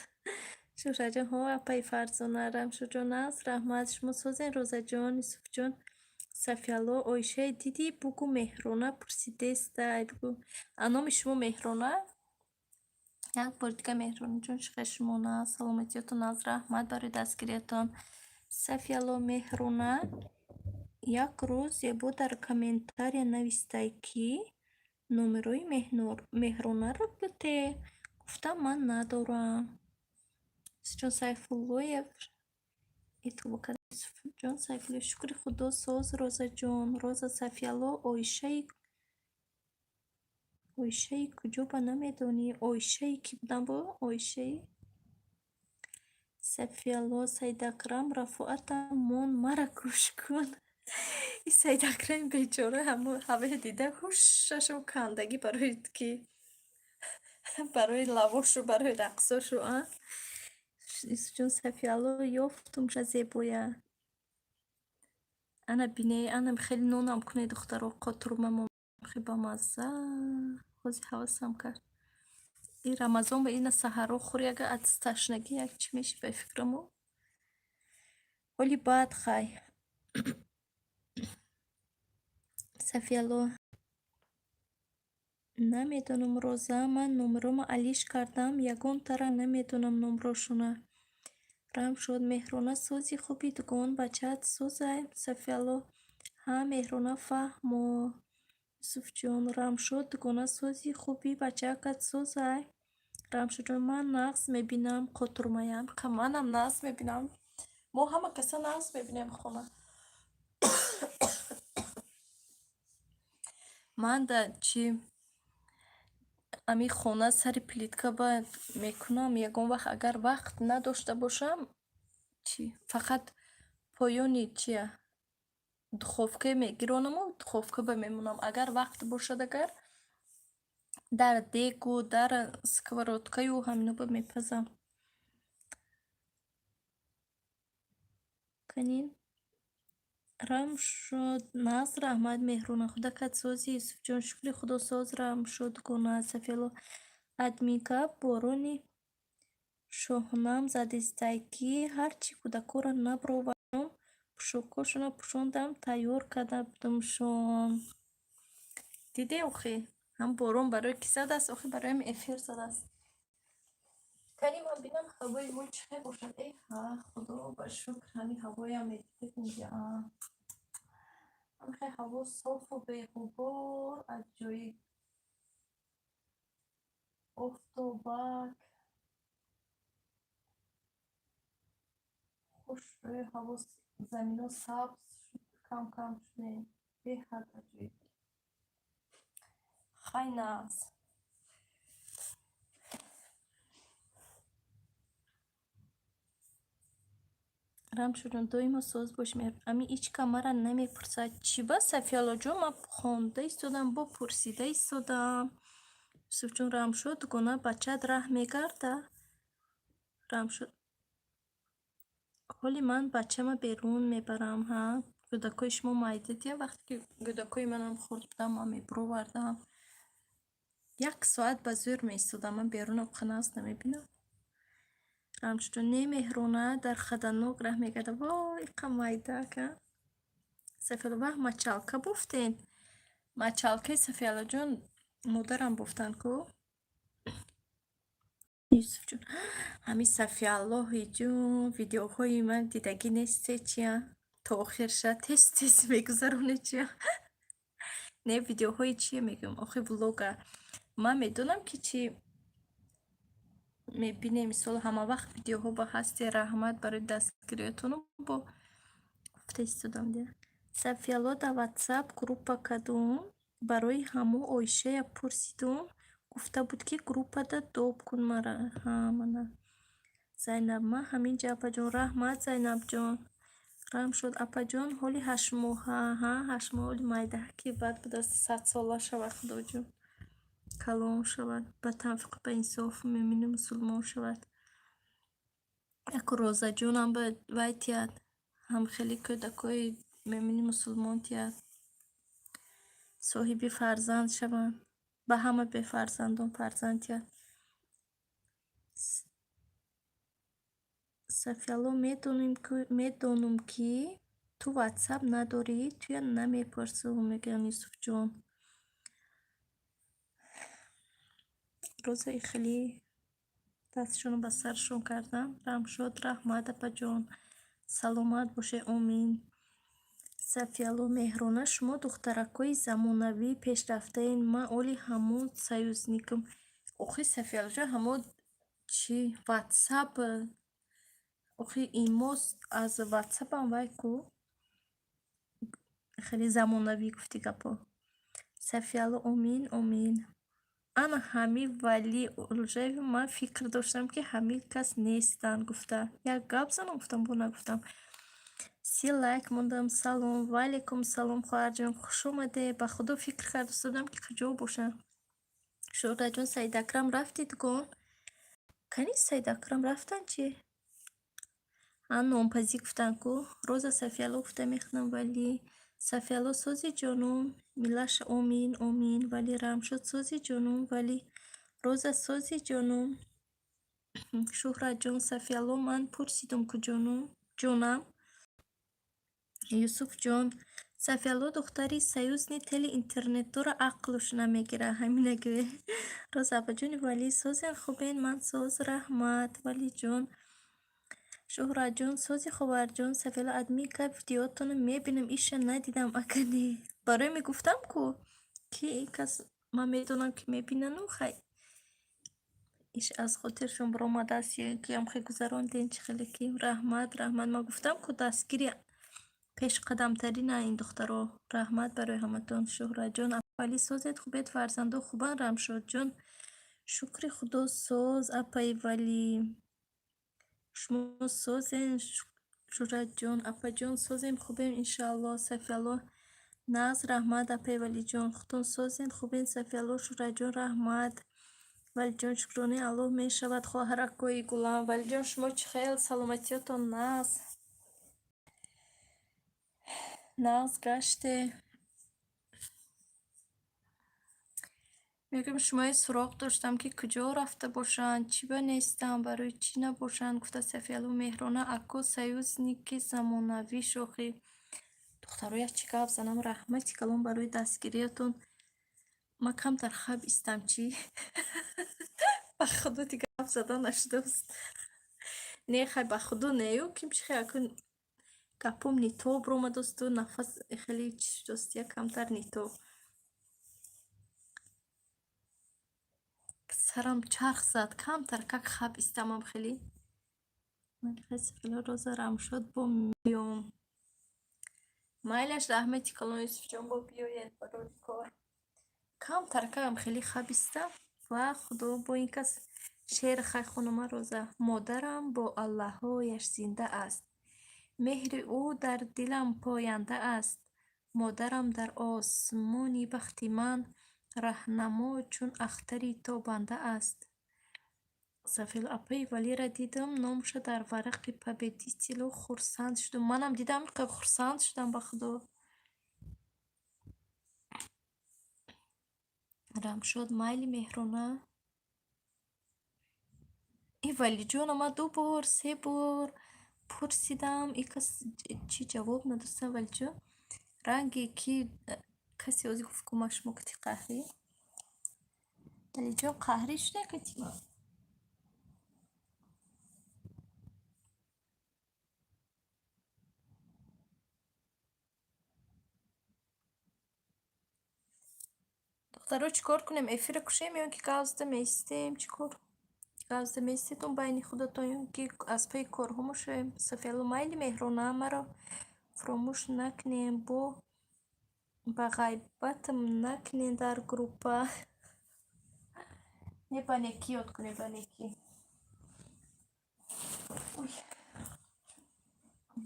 Шӯҳратҷон, ҳо, апаи Фарзона. Рамшоҷон, нағз, раҳмат. Шумо созен, Розаҷон, Юсуфҷон, Сафиялло, Оишае дидӣ? Бугӯ, Меҳрона пурсидестай. Бугӯ. А номи шумо Меҳрона? Як бори дига, Меҳронаҷон, чӣ хел шумо? Нағз, саломатиётон нағз, раҳмат барои дастгириятон. Сафиялло, Меҳрона як рӯз Зебо дар комментария навистай, ки номерои Меҳронаро бите. Гуфтам, ман надорам. Юсуфҷон Сайфуллоев, Юсуфҷон Сайфуллоев, шукри Худо, соз, Розаҷон. Роза, Сафиялло, Оишаи Оишаи куҷоба, намедонӣ? Оишаи кӣ будам бо? Оишаи Сафиялло. Саидакрам Рафоатам мон, мара гӯш кун. И Саидакрами бечора ҳамаи дида ҳушашон кандагӣ барои ки барои лавошу барои рақсошу, а? Юсуфҷон, Сафиялло, ёфтумша зебоя. Ана бине, ана хеле нонам кунед, духтаро, қотурмамо хеле бамазза. Ҳозир ҳавасам кард. И Рамазон ба ина саҳаро хӯри, ага аз ташнагӣ як чӣ меши ба фикрамо. Ҳоли баъд хай. Сафиялло, намедонам, Роза, ман номерома алиш кардам, ягонтара намедонам номрошона. Рамшод, Меҳрона, сози хуби, дугон, бачаат созай? Сафиялло, ҳа, Меҳрона, фаҳмо. Юсуфҷон, Рамшод, дугона, сози хуби, бачаакат созай? Рамшодҷон, ман нағз мебинам қотурмаям. Манам нағз мебинам. Мо ҳама каса нағз мебинем хона. Ман да чи ами хона сари плитка ба мекунам, ягон вақт агар вақт надошта бошам, чи фақат поёни чия духовка мегиронаму духовка ба мемонам. Агар вақт бошад, агар дар дегу дар сковородкаю ҳамино ба мепазам. Канин Рамшод, нағз, раҳмат, Меҳрона, худакат сози? Юсуфҷон, шукри Худо, соз, Рамшод, дугона. Сафиялло, админка борони шоҳнам задистай, ки ҳарчи кӯдакҳоро набаровардам, пӯшокҳошонро пӯшондам, тайёр карда будамшон. Дидӣ, охи? Ҳам борон барои кӣ задааст? Охи, барои ҳами эфир задааст. Кани ман бинам, ҳавои мо чӣ хел бошад. Э ҳа, Худо ба шукр, ҳами ҳавоям медидед инҷа. Ҳамихел ҳаво софу беғубор, аҷоиб. Офтобак. Хушрӯй ҳаво, замино сабз шуд, кам-кам шудем. Беҳад аҷоиб. Хай, нағз. Рамшоҷон, доимо соз бош. Ами ичка мара намепурсад. Чӣ ба, Сафияллоҷон, ман хонда истодам, бо пурсида истодам. Юсуфҷон, Рамшод, дугона, бачаат раҳ мегарда? Рамшод, ҳоли ман бачама берун мебарам, ҳа? Кӯдакҳои шумо майда дия, вақте ки кӯдакҳои манам хурд будам, ман мебуровардам. Як соат ба зӯр меистодам, ман берунам қаназ намебинам. Рамшодҷон, не, Меҳрона дар хаданок раҳ мегарда. Вой, иқа майдак, а? Сафиялло, ваҳ, мачалка бофтен? Мачалкаи Сафияллоҷон модарам бофтанд ку? Юсуфҷон, ҳами Сафияллоҳи ҷун, видеоҳои ман дидагӣ несте чия? То охирша тез тез мегузаронед чия? Не, видеоҳои чия мегӯям? Охи, влога. Ман медонам, ки чӣ мебинем, мисол, ҳамавақт видеоҳо ба ҳасте, раҳмат барои дастгириётону бо гуфта истодам дия. Сафиялло, дар ватсап группа кадум, барои ҳамо Оишая пурсидум, гуфта буд, ки группада доб кун мара. Ҳа, мана. Зайнаб, ман ҳаминҷа, апаҷон, раҳмат, Зайнабҷон. Рамшод, апаҷон, ҳоли 8 моҳа, ҳа, 8 моҳ, ҳоли майдаҳ ки бад будааст, 100 сола шавад, Худоҷон. Калон шавад, ба тавфиқу ба инсофу мӯъмину мусулмон шавад. Яку Розаҷонам ба вай тиҳад, ҳам хеле кӯдакҳои мӯъмини мусулмон тиҳад. Соҳиби фарзанд шаванд. Ба ҳама бефарзандон фарзанд тиҳад. Сафиялло, медонум, ки ту ватсап надорӣ, туя намепурсум, мегӯянд Юсуфҷон. Роза хеле дастшонро ба саршон кардам. Рамшод, раҳмат, апаҷон. Саломат бошед, омин. Сафиялло, Меҳрона, шумо духтаракҳои замонавӣ пешрафтаен, ман оли ҳамон союзникам. Охи, Сафияллоҷон, ҳамо чӣ ватсап, охи, имо аз ватсапам вай ку? Хеле замонавӣ гуфтӣ гапо. Сафиялло, омин, омин. Ана ҳами Вали Олжаеви ман фикр доштам, ки ҳамин кас нестанд гуфта. Як гап занам гуфтам, бо нагуфтам. 30 лайк мондам. Салом. Ваалайкум салом, хоҳарҷон, хуш омадед. Ба худо, фикр карда истодам, ки куҷо бошанд. Шӯҳратҷон, Саидакрам рафти дугон? Кани Саидакрам рафтанд чи? А, нонпазӣ гуфтанд ку. Роза Сафиялло гуфта мехонам. Вали Сафиялло, сози ҷонум. Милаша, омин, омин. Вали Рамшод, сози ҷонум. Вали Роза, сози ҷонум. Шӯҳратҷон, Сафиялло, ман пурсидум ку, ҷонум, ҷонам. Юсуфҷон, Сафиялло, духтари союзный тели интернетдора, ақлуш намегира, ҳамина гӯе. Роза апаҷони Валӣ, созен, хубен? Ман соз, раҳмат. Валиҷон, Шӯҳратҷон, сози, ховарҷон. Сафиялло, адми гап, видеотонро мебинам, иша надидам, ака не. Барои мегуфтам ку, ки ин кас ман медонам, ки мебинану хай иш аз хотиршон баромадааст ё ин ки ҳамхел гузарондем, чӣ хеле ки. Раҳмат, раҳмат. Ман гуфтам ку, дастгири пешқадамтарина ин духтаро. Раҳмат барои ҳаматон. Шӯҳратҷон, апали, созед, хубед? Фарзандо хубанд? Рамшодҷон, шукри Худо, соз. Апаи Валӣ, шумо созен? Шӯҳратҷон, апаҷон, созем, хубем, иншаалло. Сафиялло, нағз, раҳмат. Апаи Валиҷон, худтон созен, хубен? Сафиялло, Шӯҳратҷон, раҳмат. Валиҷон, шукронаи Аллоҳ мешавад, хоҳаракҳои гулам. Валиҷон, шумо чӣ хел, саломатиётон нағз? Нағз гаште. Мегӯям, шумои суроғ доштам, ки куҷо рафта бошанд, чӣ ба нестанд, барои чӣ набошанд гуфта. Сафиялло, Меҳрона ако, союзники замонавӣ шохӣ. Духтаро, як чӣ гап занам, раҳмати калон барои дастгириятон. Ман камтар хаб истам чӣ? Ба худо, дига гап задан нашудааст. Не, хай, ба худо нею, ким чӣ хел акун гапом не то биромадасту, нафас хеле чӣ шудааст, як камтар не то. Сарам чарх зад, камтар как хаб истамам хеле. Роза Рамшод, бо меём. Майлаш, раҳмати калон, Юсуфҷон, бо биёед барои кор. Камтар кам хеле хаб истам ва худо бо ин кас шеър хай хонама. Роза. Модарам бо аллаҳояш зинда аст. Меҳри ӯ дар дилам поянда аст. Модарам дар осмони бахти ман раҳнамо чун ахтари тобанда аст. Сафиялло, апаи Валиро дидам, номаша дар варақи победитело, хурсанд шудам. Манам дидам, хурсанд шудам, ба худо. Рамшод, майли, Меҳрона. И Валиҷона ман ду бор, се бор пурсидам, ин кас чӣ ҷавоб надостам, Валиҷон. Ранге ки касе ҳозир гуфт, ку ман шумо кати қаҳрӣ. Валиҷон, қаҳрӣ шуда кати ман? Духтаро, чӣ кор кунем? Эфира кушем ё ки гап зада меистем? Чӣ кор? Гап зада меистедон байни худатон ё ки аз пайи корҳо мешавем? Сафиялло, майли, Меҳрона, маро фуромӯш накунем, бо ба ғайбатам накунем дар группа. Не, ба некӣ ёд кунем, ба некӣ. Ой.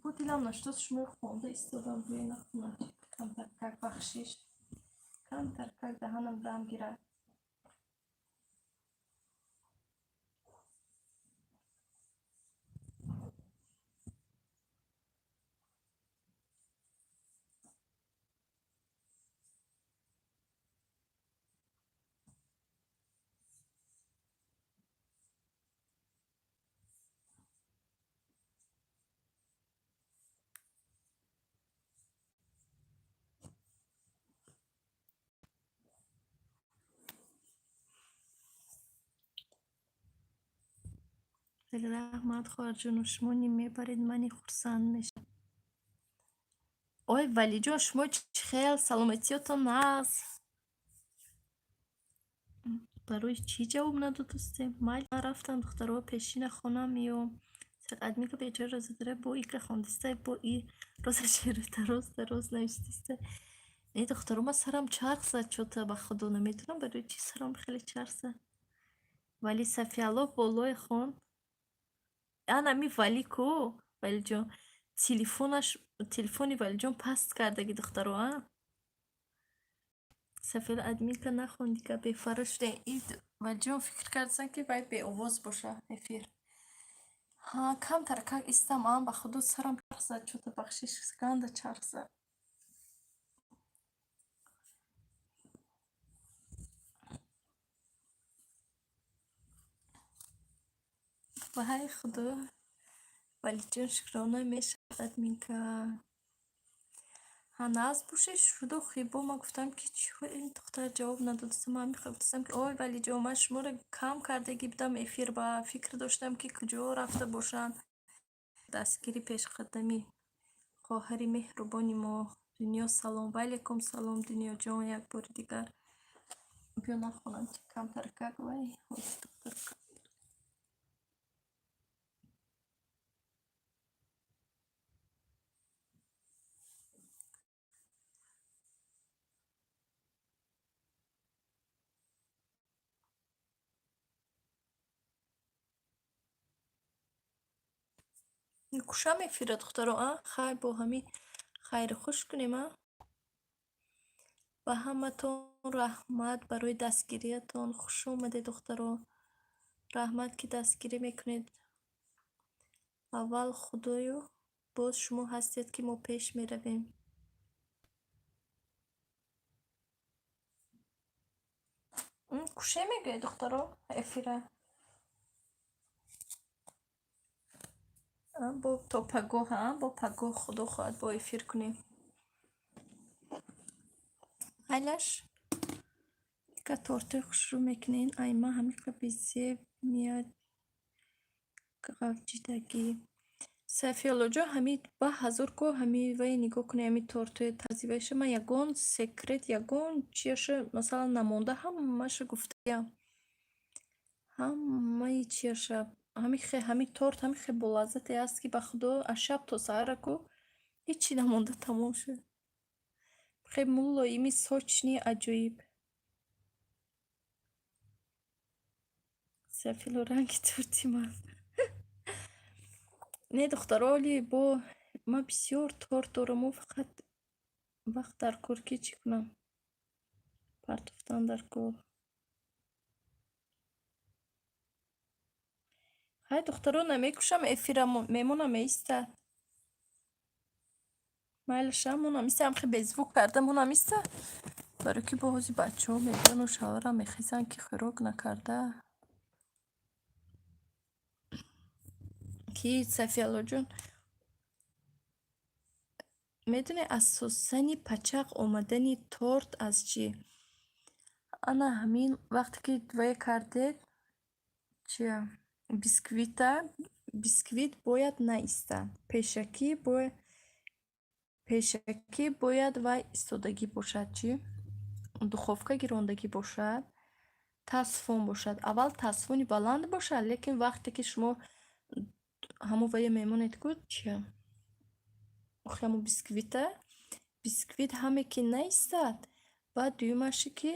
Бо дилам нашудааст, шуморо хонда истодам, гӯё нахонам. Камтар как бахшиш. Камтар как даҳанам дам гирад. Хеле раҳмат, хоҳарҷону, шумо ним мебаред, мани хурсанд мешавам. Ой, Валиҷон, шумо чӣ хел, саломатиётон нағз? Барои чӣ ҷавоб надодастем? Майли, ман рафтам, духтаро, пешина хона меём. Админка бечора роза дора, бо ика хондиста, бо и роза шеъри дароз дароз навиштиста. Не, духтаро, ман сарам чарх зад чё-то, ба худо, намедонам барои чӣ сарам хеле чарх зад. Вали Сафиалло болое хон. Ана ми Валӣ ку, Валиҷон. Телефонаш, телефони Валиҷон паст кардаги, духтаро, а? Сафиалло админка нахон, дига бефара шуда. Валиҷон фикр кардасан, ки вай беовоз боша эфир. Ҳа, камтар как истам, а, ба худо, сарам чарх зад чё-то, бахшиш, ганда чарх зад. Вай, худо, Валиҷон, шукрона мешавад админка. Ҳа, нағз бошед, шуду хибо. Ман гуфтам, ки чӣ ин духтар ҷавоб надодаса. Ман мехоҳ гуфтасам, ки ой, Валиҷон, ман шуморо кам кардаги будам эфир, ба фикр доштам, ки куҷо рафта бошанд. Дастгири пешқадами хоҳари меҳрубони мо Дунё, салом. Ваалайкум салом, Дунёҷон, як бори дигар. Биё, нахонам чи камтар как вай ҳозир, духтар. Кушам эфира, духтаро, а? Хайр, бо ҳамин хайру хуш кунем, а? Ба ҳаматон раҳмат барои дастгириятон. Хуш омадед, духтаро. Раҳмат, ки дастгирӣ мекунед. Аввал Худою, боз шумо ҳастед, ки мо пеш меравем. Куше мегӯед, духтаро, эфира? Бо то пагоҳ, а? Бо пагоҳ, худо хоҳад, бо эфир кунем. Айлаш ка тортои хушрӯ мекунен. Ай, ман ҳамиқа безеб меяд ғавҷидагӣ. Сафиёллоҷон, ҳамин ба ҳазор ко ҳами вай нигоҳ кунед, ҳами тортои тазиваиша ман ягон секрет, ягон чияша, масалан, намонда, ҳамаша гуфтаям. Ҳамаи чияша. Ҳами торт ҳами хе болаззате аст, ки ба худо, аз шаб то саҳара ку ҳечи намонда, тамом шуд. Хе мулоими, сочный, аҷоиб. Сафило ранги торти ман. Не, духтаро, оли бо ман бисёр торт дораму, фақат вақт дар кор, ки чӣ кунам? Партофтан дар кор. Ҳай, духтаро, намекушам эфира, мемонам, меистад. Майлаша, монам иста, ҳамхе беззвук карда монам иста. Барои ки бо ҳози бачаҳо мебиёну шавҳарам мехезанд, ки хӯрок накарда. Ки Сафияллоҷон, медонед асосани пачақ омадани торт аз чӣ? Ана ҳамин вақте ки вай кардед, чия, бисквита, бисквит бояд наистад. Пешакӣ бояд вай истодагӣ бошад, чӣ? Духовка гирондагӣ бошад, тасфон бошад. Аввал тасфони баланд бошад, лекин вақте ки шумо ҳамон вая мемонед ку, чия? Охи, ҳамон бисквита, бисквит ҳаме ки наистад, баъд дуюмаше ки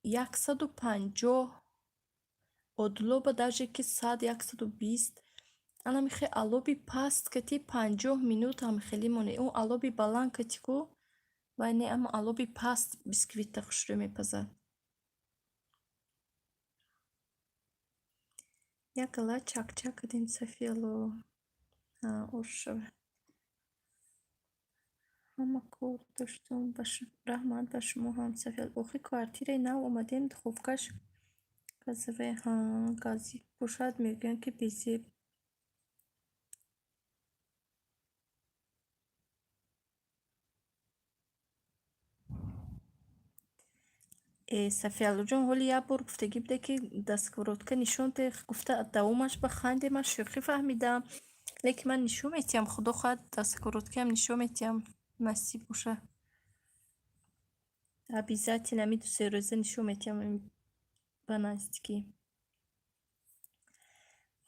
150 одлоба, даже ки 100, 120, анамихе алоби паст кати 50 минут ҳамхелӣ монед. Он алоби баланд кати ку вай не, аммо алоби паст бисквита хушрӯ мепазад. Як гала чакчак кардем, Сафиялло. Ҳа, ош шавад. Ҳама кор доштум. Раҳмат ба шумо ҳам, Сафиялло. Охи, квартираи нав омадем, духовкаш газовая. Ҳа, газӣ бошад, мегӯянд, ки безеб. Э, Сафияллоҷон, ҳоли як бор гуфтагӣ буде, ки да сковородка нишон те, гуфта, давомаш ба ханде, ман шӯхӣ фаҳмидам. Лекин ман нишон метиҳам, худо хоҳад, да сковородкаам нишон метиҳам, насиб боша. Обязательно ҳамин 2-се рӯза нишон метиҳам ба наздикӣ.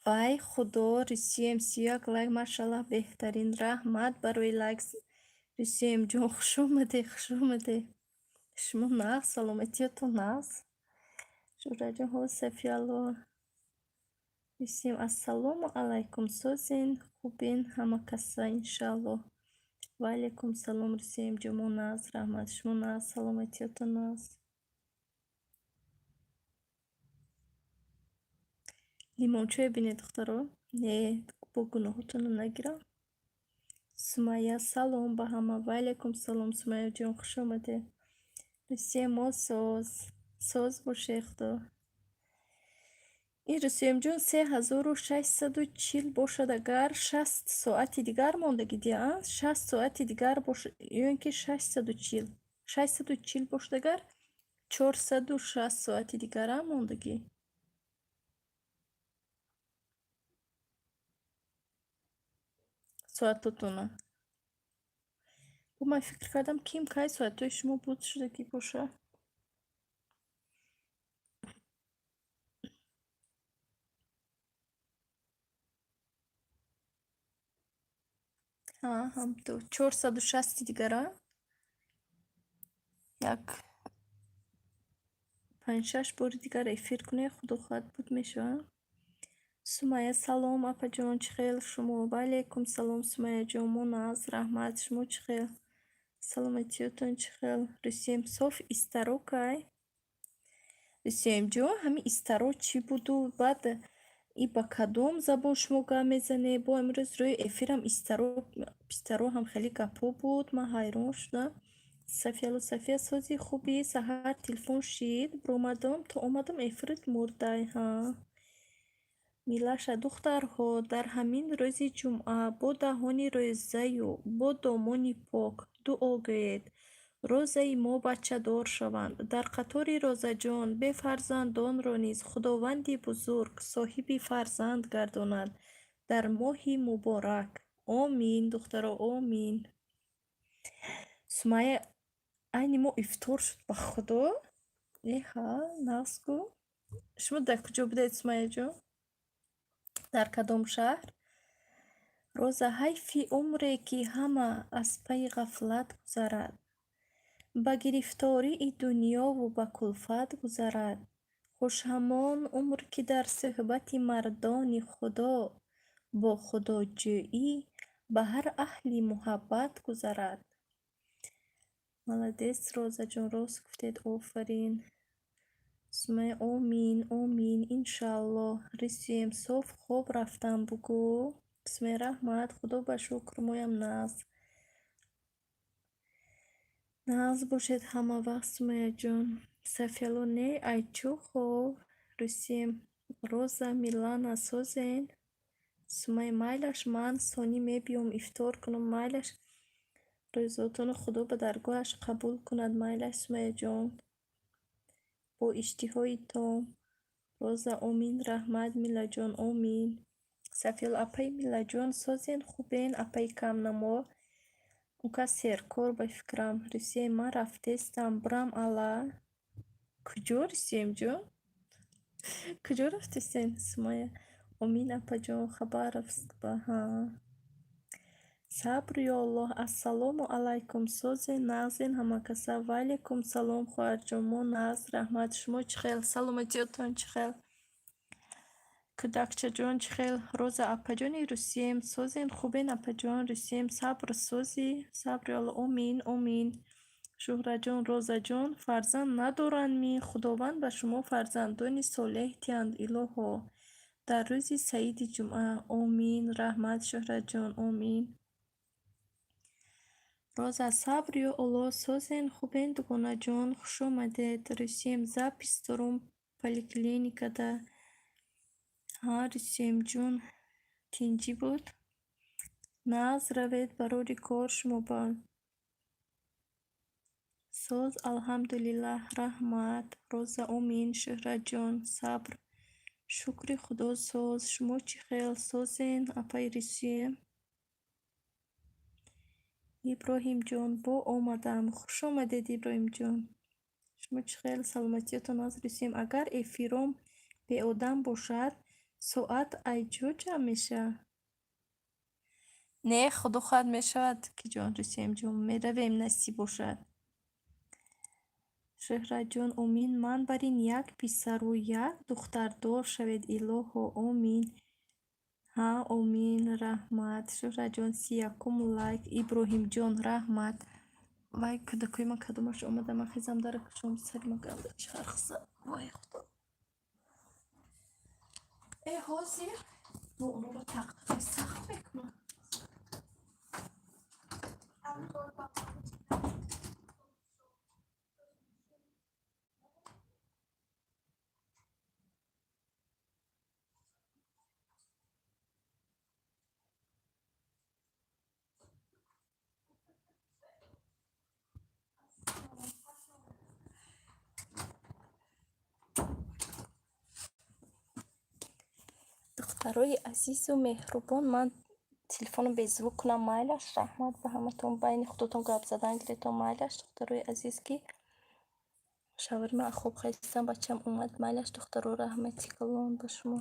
Вай худо, Рисием 31 лайк, машаллаҳ, беҳтарин, раҳмат барои лайк. Русиямҷон, хушомадед, хушомадед. Шумо нағз, саломатиётон нағз. Шӯҳратҷон, ҳо, Сафиялло. Русиям, ассалому алайкум, созен, хубен ҳама каса, иншааллоҳ. Ва алайкум салом, Русиямҷон, мо нағз, раҳмат. Шумо нағз, саломатиётон нағз. Лимончое бинед, духтаро. Не, бо гуноҳотонро нагирам. Сумайя, салом ба ҳама. Ва алайкум салом, Сумайяҷон, хуш омадед. Русия, мо соз. Соз боше, худо. Ин, Русиямҷон, 3640 бошад, агар 60 соати дигар мондагӣ дия, 60 соати дигар бошад ё ин ки 640. 640 бошад агар, 460 соати дигарам мондагӣ. Соатотона. Бо ман фикр кардам, ким кай соатҳои шумо буд шудагӣ бошад. Ҳа, ҳамто 460-и дигара. Як панҷ-шаш бори дигар эфир кунед, худо хоҳад, буд мешавад. Сумайя, салом, апаҷон, чӣ хел шумо? Ва алайкум салом, Сумайяҷон, мо нағз, раҳмат. Шумо чӣ хел? Саломатиётон чӣ хел? Русиям соф истаро кай? Русиямҷон, ҳамин истаро чӣ буду, баъд и ба кадом забон шумо гап мезанед? Бо имрӯз рӯи эфирам истаро, пистаро ҳам хеле гапҳо буд, ман ҳайрон шудам. Сафиялло, Сафия, сози хубӣ? Саҳар телефон шид, биромадам, то омадам, эфират мурдай, ҳа. Милаша, духтарҳо, дар ҳамин рӯзи ҷумъа бо даҳони рӯзаю бо домони пок дуо гӯед, Розаи мо бачадор шаванд. Дар қатори Розаҷон бефарзандонро низ Худованди бузург соҳиби фарзанд гардонад дар моҳи муборак. Омин, духтаро, омин. Сумайя, айни мо ифтор шуд, ба худо. Эҳа, нағз гӯ. Шумо дар куҷо будед, Сумайяҷон? Дар кадом шаҳр? Роза, ҳайфи умре, ки ҳама аз пайи ғафлат гузарад. Ба гирифтории дунёву ба кулфат гузарад. Хуш ҳамон умр, ки дар суҳбати мардони Худо, бо худоҷӯӣ, ба ҳар аҳли муҳаббат гузарад. Молодец, Розаҷон, рост гуфтед, офарин. Сумайя, омин, омин, иншааллоҳ. Рисуем, соф хоб рафтам, бугӯ. Сумайя, раҳмат, худо ба шукр, моям нағз. Нағз бошед ҳама вақт, Сумайяҷон. Сафиялло, не, ай чӯ хоб? Русием, Роза, Милана, созен? Сумайя, майлаш, ман сонӣ мебиём ифтор кунам, майлаш, рӯзотонро Худо ба даргоҳаш қабул кунад, майлаш, Сумайяҷон. Бо иштиҳои том. Роза, омин, раҳмат, Милаҷон, омин. Сафиялло, апаи Милаҷон, созен, хубен, апаи камнамо? Он кас серкор ба фикрам. Русияи ман рафтестам, бирам ала. Куҷо, Русиямҷон? Куҷо рафтестен, Сумайя? Омин, апаҷон, Хабаровск ба, ҳа. Сабр, ё Аллоҳ. Ассалому алайкум, созен, нағзен ҳамакаса? Ва алайкум салом, хоҳарҷон, мо нағз, раҳмат. Шумо чӣ хел? Саломатиётон чӣ хел? Кӯдакчаҷон чӣ хел? Роза, апаҷони Русием, созен, хубен, апаҷон? Русием, сабр, созӣ? Сабр, ё Аллоҳ, омин, омин. Шӯҳратҷон, Розаҷон фарзанд надоранд-мӣ? Худованд ба шумо фарзандони солеҳ диҳанд, илоҳо. Дар рӯзи саиди ҷумъа. Омин, раҳмат, Шӯҳратҷон, омин. Роза, сабр, ё Аллоҳ, созен, хубен, дугонаҷон, хуш омадед. Русием, запись дорум поликлиникада. Ҳа, Русиемҷон, тинҷӣ буд? Нағз равед, барори кор шумо ба. Соз, алҳамдулиллаҳ, раҳмат. Роза, омин, Шӯҳратҷон, сабр. Шукри Худо, соз. Шумо чӣ хел? Созен, апаи Русием? Иброҳимҷон, бо омадам. Хуш омадед, Иброҳимҷон. Шумо чӣ хел? Саломатиётон аст, Русием? Агар эфиром беодам бошад, соат айҷо ҷамъ мешавад? Не, худо хоҳад, мешавад, ки ҷон, Русиямҷон, меравем, насиб бошад. Шӯҳратҷон, омин. Ман барин як писару як духтардор шавед, илоҳо, омин. Ҳа, омин, раҳмат. Шӯҳратҷон, 31-ум лайк. Иброҳимҷон, раҳмат. Вай, кӯдакои ман кадомаш омада? Ман хезам, дара кушом, сари ман ганда чарх зад. Вой, худо. Э, ҳозир бо онро тақтақи сахт мекунам. Духтарои азизу меҳрубон, ман телефонро безвук кунам, майлаш? Раҳмат ба ҳаматон. Байни худотон гап задан гиретон, майлаш, духтарои азиз, ки шавҳари ман хоб хестам, бачам омад, майлаш, духтаро, раҳмати калон ба шумо.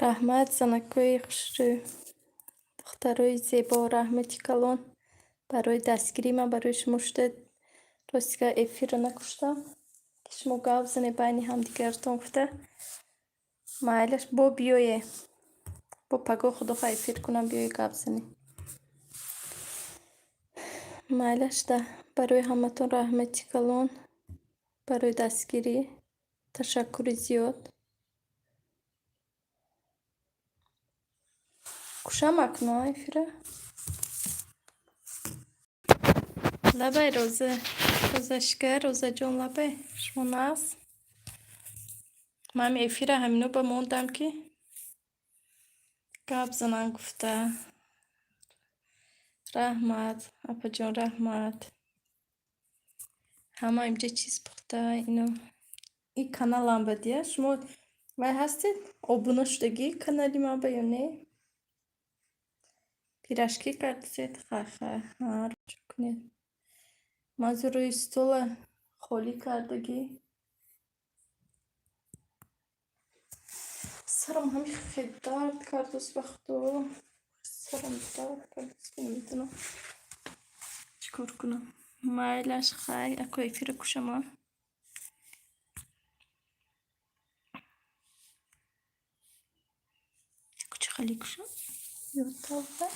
Раҳмат, занакҳои хушрӯ, духтарои зебо, раҳмати калон барои дастгирӣ. Ман барои шумо шуда ростига эфирро накуштам, ки шумо гап занед байни ҳамдигаритон гуфта. Майлаш, бо биёе. Бо пагоҳ худо хоҳ эфир кунам, биёе гап занем. Майлаш да, барои ҳаматон раҳмати калон, барои дастгирӣ ташаккури зиёд. Кушам акнун эфира? Лабай, Роза, Розашка, Розаҷон, лабай, шумо нағз? Ман эфира ҳамино ба мондам, ки гап занам гуфта. Раҳмат, апаҷон, раҳмат. Ҳама инҷа чиз пухта, ино и каналам ба дия. Шумо вай ҳастед? Обуна шудагӣ канали ман ба ё не? Пирожки кардисед? Хай, хай, чӣ кунед? Ман зур рӯи стола холӣ кардагӣ. Сарам ҳами хел дард кардааст, ба худо. Сарам дард кардааст, ки намедонам чӣ кор кунам. Майлаш, хай, ако эфира кушама. Куча хали кушам? Ё тавба.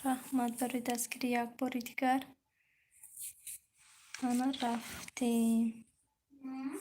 Раҳмат барои дастгирӣ як бори дигар. Ана рафтем.